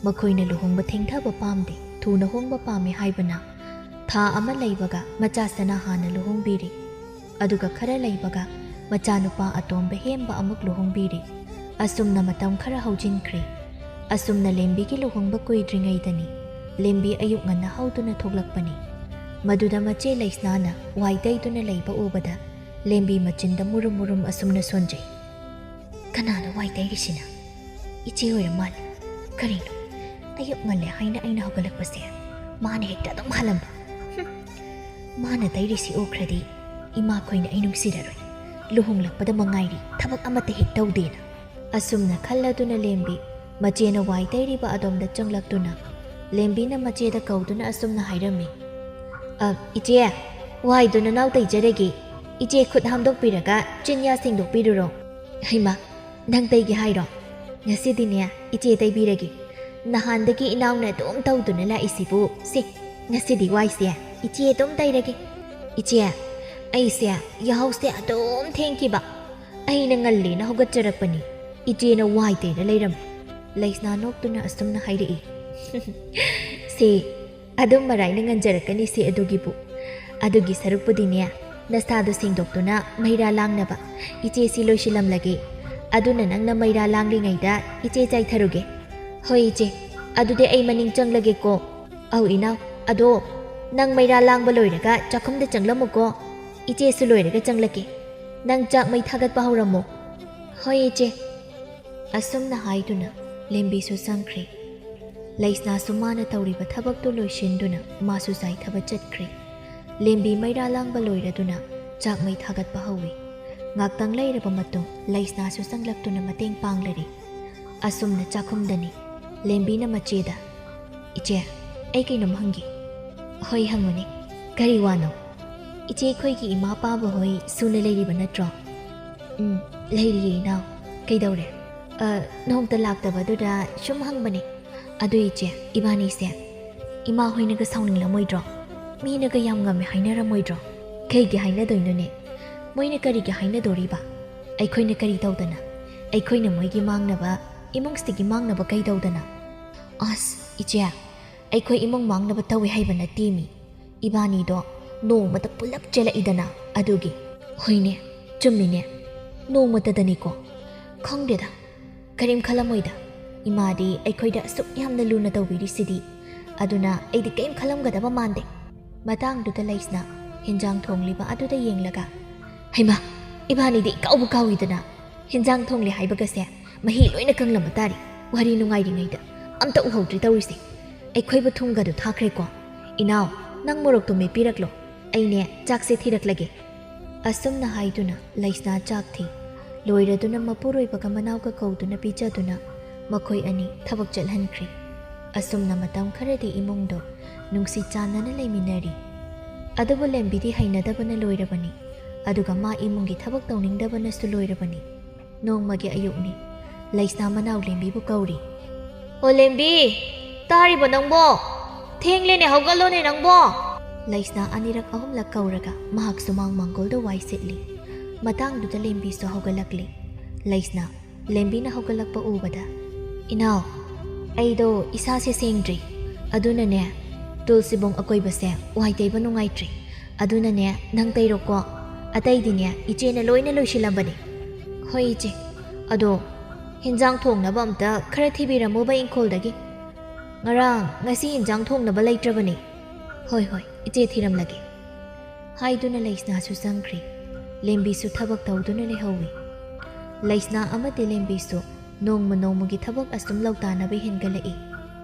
ꯃꯈꯣꯏꯅ ꯂꯨꯍꯣꯡꯕ ꯊꯦꯡꯊꯕ ꯄꯥꯝꯗꯦ, ꯊꯨꯅ ꯍꯣꯡꯕ ꯄꯥꯝꯃꯤ ꯍꯥꯏꯕꯅ ꯊꯥ ꯑꯃ ꯂꯩꯕꯒ ꯃꯆꯥ ꯁꯅꯥꯍꯥꯟꯅ ꯂꯨꯍꯣꯡꯕꯤꯔꯦ꯫ ꯑꯗꯨꯒ ꯈꯔ ꯂꯩꯕꯒ ꯃꯆꯥꯅꯨꯄꯥ ꯑꯇꯣꯝꯕ ꯍꯦꯝꯕ ꯑꯃꯨꯛ ꯂꯨꯍꯣꯡꯕꯤꯔꯦ꯫ ꯑꯁꯨꯝꯅ ꯃꯇꯝ ꯈꯔ ꯍꯧꯖꯤꯟꯈ꯭ꯔꯦ꯫ ꯑꯁꯨꯝꯅ ꯂꯦꯝꯕꯤꯒꯤ ꯂꯨꯍꯣꯡꯕ ꯀꯨꯏꯗ꯭ꯔꯤꯉꯩꯗꯅꯤ ꯂꯦꯝꯕꯤ ꯑꯌꯨꯛ ꯉꯟꯅ ꯍꯧꯗꯨꯅ ꯊꯣꯛꯂꯛꯄꯅꯤ꯫ ꯃꯗꯨꯗ ꯃꯆꯦ ꯂꯩꯁꯅꯥꯅ ꯋꯥꯏ ꯇꯩꯗꯨꯅ ꯂꯩꯕ ꯎꯕꯗ ꯂꯦꯝꯕꯤ ꯃꯆꯤꯟꯗ ꯃꯨꯔꯨꯝ ꯃꯨꯔꯨꯝ ꯑꯁꯨꯝꯅ ꯁꯣꯟꯖꯩ꯫ "ꯀꯅꯥꯅꯣ ꯋꯥꯏ ꯇꯩꯔꯤꯁꯤꯅ? ꯏꯆꯦ ꯑꯣꯏꯔ ꯃꯥꯜꯂꯦ꯫ ꯀꯔꯤꯅꯣ, ꯑꯌꯨꯛ ꯉꯜꯂꯦ ꯍꯥꯏꯅ ꯑꯩꯅ ꯍꯧꯒꯠꯂꯛꯄꯁꯦ ꯃꯥꯅ ꯍꯦꯛꯇ ꯑꯗꯨꯝ ꯍꯜꯂꯝꯕ꯫ ꯍꯨꯝ, ꯃꯥꯅ ꯇꯩꯔꯤꯁꯤ ꯎꯈ꯭ꯔꯗꯤ ꯏꯃꯥꯈꯣꯏꯅ ꯑꯩ ꯅꯨꯡꯁꯤꯔꯔꯣꯏ꯫ ꯂꯨꯍꯣꯡꯂꯛꯄꯗ ꯃꯉꯥꯏꯔꯤ ꯊꯕꯛ ꯑꯃꯠꯇ ꯍꯦꯛ ꯇꯧꯗꯦꯅ꯫" ꯑꯁꯨꯝꯅ ꯈꯜꯂꯗꯨꯅ ꯂꯦꯝꯕꯤ ꯃꯆꯦꯅ ꯋꯥꯏ ꯇꯩꯔꯤꯕ ꯑꯗꯣꯝꯗ ꯆꯪꯂꯛꯇꯨꯅ ꯂꯦꯝꯕꯤꯅ ꯃꯆꯦꯗ ꯀꯧꯗꯨꯅ ꯑꯁꯨꯝꯅ ꯍꯥꯏꯔꯝꯃꯤ, "ꯑ, ꯏꯆꯦ, ꯋꯥꯏꯗꯨ ꯅꯅꯥꯎ ꯇꯩꯖꯔꯒꯦ꯫ ꯏꯆꯦ ꯈꯨꯠ ꯍꯥꯝꯗꯣꯛꯄꯤꯔꯒ ꯆꯤꯟꯌꯥ ꯁꯦꯡꯗꯣꯛꯄꯤꯔꯨꯔꯣ꯫" "ꯍꯩꯃꯥ, ꯅꯪ ꯇꯩꯒꯦ ꯍꯥꯏꯔꯣ? ꯉꯁꯤꯗꯤꯅꯦ, ꯏꯆꯦ ꯇꯩꯕꯤꯔꯒꯦ꯫ ꯅꯍꯥꯟꯗꯒꯤ ꯏꯅꯥꯎꯅ ꯑꯗꯨꯝ ꯇꯧꯗꯨꯅ ꯂꯥꯛꯏꯁꯤꯕꯨ꯫ ꯁꯦ, ꯉꯁꯤꯗꯤ ꯋꯥꯏꯁꯦ ꯏꯆꯦ ꯑꯗꯨꯝ ꯇꯩꯔꯒꯦ꯫ ꯏꯆꯦ, ꯑꯩꯁꯦ ꯌꯥꯍꯧꯁꯦ ꯑꯗꯨꯝ ꯊꯦꯡꯈꯤꯕ꯫ ꯑꯩꯅ ꯉꯜꯂꯦꯅ ꯍꯧꯒꯠꯆꯔꯛꯄꯅꯤ, ꯏꯆꯦꯅ ꯋꯥꯏ ꯇꯩꯔ ꯂꯩꯔꯝꯃꯦ꯫" ꯂꯩꯁꯅꯥ ꯅꯣꯛꯇꯨꯅ ꯑꯁꯨꯝꯅ ꯍꯥꯏꯔꯛꯏ, "ꯁꯦ, ꯑꯗꯨꯝ ꯃꯔꯥꯏꯅ ꯉꯟꯖꯔꯛꯀꯅꯤꯁꯦ ꯑꯗꯨꯒꯤꯕꯨ꯫ ꯑꯗꯨꯒꯤ ꯁꯔꯨꯛꯄꯨꯗꯤꯅꯦ, ꯅꯁꯥꯗꯣ ꯁꯦꯡꯗꯣꯛꯇꯨꯅ ꯃꯩꯔꯥ ꯂꯥꯡꯅꯕ ꯏꯆꯦꯁꯤ ꯂꯣꯏꯁꯤꯜꯂꯝꯂꯒꯦ꯫ ꯑꯗꯨꯅ ꯅꯪꯅ ꯃꯩꯔꯥ ꯂꯥꯡꯂꯤꯉꯩꯗ ꯏꯆꯦ ꯆꯥꯏꯊꯔꯨꯒꯦ꯫" "ꯍꯣꯏ ꯏꯆꯦ, ꯑꯗꯨꯗꯤ ꯑꯩ ꯃꯅꯤꯡ ꯆꯪꯂꯒꯦꯀꯣ꯫ ꯑꯧ ꯏꯅꯥꯎ, ꯑꯗꯣ ꯅꯪ ꯃꯩꯔꯥ ꯂꯥꯡꯕ ꯂꯣꯏꯔꯒ ꯆꯥꯛꯈꯨꯝꯗ ꯆꯪꯂꯝꯃꯨꯀꯣ꯫ ꯏꯆꯦꯁꯨ ꯂꯣꯏꯔꯒ ꯆꯪꯂꯛꯀꯦ꯫ ꯅꯪ ꯆꯥꯛ ꯃꯩ ꯊꯥꯒꯠꯄ ꯍꯧꯔꯝꯃꯣ꯫" "ꯍꯣꯏ ꯏꯆꯦ꯫" ꯑꯁꯨꯝꯅ ꯍꯥꯏꯗꯨꯅ ꯂꯦꯝꯕꯤꯁꯨ ꯆꯪꯈ꯭ꯔꯦ꯫ ꯂꯩꯁꯅꯥꯁꯨ ꯃꯥꯅ ꯇꯧꯔꯤꯕ ꯊꯕꯛꯇꯨ ꯂꯣꯏꯁꯤꯟꯗꯨꯅ ꯃꯥꯁꯨ ꯆꯥꯏꯊꯕ ꯆꯠꯈ꯭ꯔꯦ꯫ ꯂꯦꯝꯕꯤ ꯃꯩꯔꯥ ꯂꯥꯡꯕ ꯂꯣꯏꯔꯗꯨꯅ ꯆꯥꯛ ꯃꯩ ꯊꯥꯒꯠꯄ ꯍꯧꯏ꯫ ꯉꯥꯛꯇꯪ ꯂꯩꯔꯕ ꯃꯇꯨꯡ ꯂꯩꯁꯅꯥꯁꯨ ꯆꯪꯂꯛꯇꯨꯅ ꯃꯇꯦꯡ ꯄꯥꯡꯂꯔꯦ꯫ ꯑꯁꯨꯝꯅ ꯆꯥꯛꯈꯨꯝꯗꯅꯤ꯫ ꯂꯦꯝꯕꯤꯅ ꯃꯆꯦꯗ, "ꯏꯆꯦ, ꯑꯩ ꯀꯩꯅꯣꯝ ꯍꯪꯒꯦ꯫" "ꯍꯣꯏ, ꯍꯪꯉꯨꯅꯦ꯫ ꯀꯔꯤ ꯋꯥꯅꯣ?" "ꯏꯆꯦ, ꯑꯩꯈꯣꯏꯒꯤ ꯏꯃꯥ ꯄꯥꯕ ꯍꯣꯏ ꯁꯨꯅ ꯂꯩꯔꯤꯕ ꯅꯠꯇ꯭ꯔꯣ?" "ꯎꯝ, ꯂꯩꯔꯤꯌꯦ ꯏꯅꯥꯎ꯫ ꯀꯩꯗꯧꯔꯦ?" "ꯑ, ꯅꯣꯡꯇ ꯂꯥꯛꯇꯕꯗꯨꯗ ꯁꯨꯝ ꯍꯪꯕꯅꯦ꯫ ꯑꯗꯨ ꯏꯆꯦ, ꯏꯕꯥꯅꯤꯁꯦ ꯏꯃꯥ ꯍꯣꯏꯅꯒ ꯁꯥꯎꯅꯤꯡꯂꯝꯃꯣꯏꯗ꯭ꯔꯣ? ꯃꯤꯅꯒ ꯌꯥꯝ ꯉꯝꯃꯦ ꯍꯥꯏꯅꯔꯝꯃꯣꯏꯗ꯭ꯔꯣ?" "ꯀꯩꯒꯤ ꯍꯥꯏꯅꯗꯣꯏꯅꯣꯅꯦ? ꯃꯣꯏꯅ ꯀꯔꯤꯒꯤ ꯍꯥꯏꯅꯗꯣꯔꯤꯕ? ꯑꯩꯈꯣꯏꯅ ꯀꯔꯤ ꯇꯧꯗꯅ? ꯑꯩꯈꯣꯏꯅ ꯃꯣꯏꯒꯤ ꯃꯥꯡꯅꯕ, ꯏꯃꯨꯡꯁꯤꯒꯤ ꯃꯥꯡꯅꯕ ꯀꯩ ꯇꯧꯗꯅ?" "ꯑꯁ, ꯏꯆꯦ, ꯑꯩꯈꯣꯏ ꯏꯃꯨꯡ ꯃꯥꯡꯅꯕ ꯇꯧꯏ ꯍꯥꯏꯕ ꯅꯠꯇꯦ ꯃꯤ꯫ ꯏꯕꯥꯅꯤꯗꯣ ꯅꯣꯡꯃꯇ ꯄꯨꯂꯞ ꯆꯦꯜꯂꯛꯏꯗꯅ, ꯑꯗꯨꯒꯤ꯫" "ꯍꯣꯏꯅꯦ, ꯆꯨꯝꯃꯤꯅꯦ, ꯅꯣꯡꯃꯇꯗꯅꯤꯀꯣ꯫ ꯈꯪꯗꯦꯗ, ꯀꯔꯤꯝ ꯈꯜꯂꯝꯃꯣꯏꯗ꯫ ꯏꯃꯥꯗꯤ ꯑꯩꯈꯣꯏꯗ ꯑꯁꯨꯛ ꯌꯥꯝꯅ ꯂꯨꯅ ꯇꯧꯕꯤꯔꯤꯁꯤꯗꯤ, ꯑꯗꯨꯅ ꯑꯩꯗꯤ ꯀꯔꯤꯝ ꯈꯜꯂꯝꯒꯗꯕ ꯃꯥꯟꯗꯦ꯫" ꯃꯇꯥꯡꯗꯨꯗ ꯂꯩꯁꯅ ꯍꯤꯟꯖꯥꯡ ꯊꯣꯡꯂꯤꯕ ꯑꯗꯨꯗ ꯌꯦꯡꯂꯒ, "ꯍꯩꯃꯥ, ꯏꯕꯥꯅꯤꯗꯤ ꯏꯀꯥꯎꯕꯨ ꯀꯥꯎꯏꯗꯅ꯫ ꯍꯤꯟꯖꯥꯡ ꯊꯣꯡꯂꯦ ꯍꯥꯏꯕꯒꯁꯦ ꯃꯍꯤ ꯂꯣꯏꯅ ꯀꯪꯂꯝꯕ ꯇꯥꯔꯦ꯫ ꯋꯥꯔꯤ ꯅꯨꯡꯉꯥꯏꯔꯤꯉꯩꯗ ꯑꯝꯇ ꯎꯍꯧꯗ꯭ꯔꯦ ꯇꯧꯔꯤꯁꯦ꯫ ꯑꯩꯈꯣꯏꯕꯨ ꯊꯨꯝꯒꯗꯨ ꯊꯥꯛꯈ꯭ꯔꯦꯀꯣ꯫ ꯏꯅꯥꯎ, ꯅꯪ ꯃꯣꯔꯣꯛꯇꯨ ꯃꯦꯠꯄꯤꯔꯛꯂꯣ꯫ ꯑꯩꯅꯦ ꯆꯥꯛꯁꯦ ꯊꯤꯔꯛꯂꯒꯦ꯫" ꯑꯁꯨꯝꯅ ꯍꯥꯏꯗꯨꯅ ꯂꯩꯁꯅꯥ ꯆꯥꯛ ꯊꯤ꯫ ꯂꯣꯏꯔꯗꯨꯅ ꯃꯄꯨꯔꯣꯏꯕꯒ ꯃꯅꯥꯎꯒ ꯀꯧꯗꯨꯅ ꯄꯤꯖꯗꯨꯅ ꯃꯈꯣꯏ ꯑꯅꯤ ꯊꯕꯛ ꯆꯠꯍꯟꯈ꯭ꯔꯦ꯫ ꯑꯁꯨꯝꯅ ꯃꯇꯝ ꯈꯔꯗꯤ ꯏꯃꯨꯡꯗꯣ ꯅꯨꯡꯁꯤ ꯆꯥꯟꯅꯅ ꯂꯩꯃꯤꯟꯅꯔꯤ꯫ ꯑꯗꯨꯕꯨ ꯂꯦꯝꯕꯤꯗꯤ ꯍꯩꯅꯗꯕꯅ ꯂꯣꯏꯔꯕꯅꯤ꯫ ꯑꯗꯨꯒ ꯃꯥ ꯏꯃꯨꯡꯒꯤ ꯊꯕꯛ ꯇꯧꯅꯤꯡꯗꯕꯅꯁꯨ ꯂꯣꯏꯔꯕꯅꯤ꯫ ꯅꯣꯡꯃꯒꯤ ꯑꯌꯨꯛꯅꯤ꯫ ꯂꯩꯁꯅꯥ ꯃꯅꯥꯎ ꯂꯦꯝꯕꯤꯕꯨ ꯀꯧꯔꯤ꯫ "ꯑꯣ ꯂꯦꯝꯕꯤ, ꯇꯥꯔꯤꯕꯣ ꯅꯪꯕꯣ? ꯊꯦꯡꯂꯦꯅꯦ, ꯍꯧꯒꯠꯂꯣꯅꯦ ꯅꯪꯕꯣ!" ꯂꯩꯁꯅꯥ ꯑꯅꯤꯔꯛ ꯑꯍꯨꯝꯂꯛ ꯀꯧꯔꯒ ꯃꯍꯥꯛ ꯁꯨꯃꯥꯡ ꯃꯥꯡꯒꯣꯜꯗ ꯋꯥꯏ ꯁꯤꯠꯂꯤ꯫ ꯃꯇꯥꯡꯗꯨꯗ ꯂꯦꯝꯕꯤꯁꯨ ꯍꯧꯒꯠꯂꯛꯂꯤ꯫ ꯂꯩꯁꯅꯥ ꯂꯦꯝꯕꯤꯅ ꯍꯧꯒꯠꯂꯛꯄ ꯎꯕꯗ, "ꯏꯅꯥꯎ, ꯑꯩꯗꯣ ꯏꯁꯥꯁꯦ ꯁꯦꯡꯗ꯭ꯔꯤ, ꯑꯗꯨꯅꯅꯦ ꯇꯨꯜꯁꯤꯕꯣꯡ ꯑꯀꯣꯏꯕꯁꯦ ꯋꯥꯏ ꯇꯩꯕ ꯅꯨꯡꯉꯥꯏꯇ꯭ꯔꯤ꯫ ꯑꯗꯨꯅꯅꯦ ꯅꯪ ꯇꯩꯔꯣꯀꯣ꯫ ꯑꯇꯩꯗꯤꯅꯦ ꯏꯆꯦꯅ ꯂꯣꯏꯅ ꯂꯣꯏꯁꯤꯜꯂꯝꯕꯅꯤ꯫" "ꯍꯣꯏ ꯏꯆꯦ, ꯑꯗꯣ "ꯍꯤꯟꯖꯥꯡ ꯊꯣꯡꯅꯕ ꯑꯝꯇ ꯈꯔ ꯊꯤꯕꯤꯔꯝꯃꯣꯕ ꯏꯪꯈꯣꯜꯗꯒꯤ꯫ ꯉꯔꯥꯡ, ꯉꯁꯤ ꯍꯤꯟꯖꯥꯡ ꯊꯣꯡꯅꯕ ꯂꯩꯇ꯭ꯔꯕꯅꯦ꯫" "ꯍꯣꯏ, ꯍꯣꯏ, ꯏꯆꯦ ꯊꯤꯔꯝꯂꯒꯦ," ꯍꯥꯏꯗꯨꯅ ꯂꯩꯁꯅꯥꯁꯨ ꯆꯪꯈ꯭ꯔꯦ꯫ ꯂꯦꯝꯕꯤꯁꯨ ꯊꯕꯛ ꯇꯧꯗꯨꯅ ꯂꯩꯍꯧꯏ꯫ ꯂꯩꯁꯅꯥ ꯑꯃꯗꯤ ꯂꯦꯝꯕꯤꯁꯨ ꯅꯣꯡꯃ ꯅꯣꯡꯃꯒꯤ ꯊꯕꯛ ꯑꯁꯨꯝ ꯂꯧꯇꯥꯅꯕ ꯍꯦꯟꯒꯠꯂꯛꯏ꯫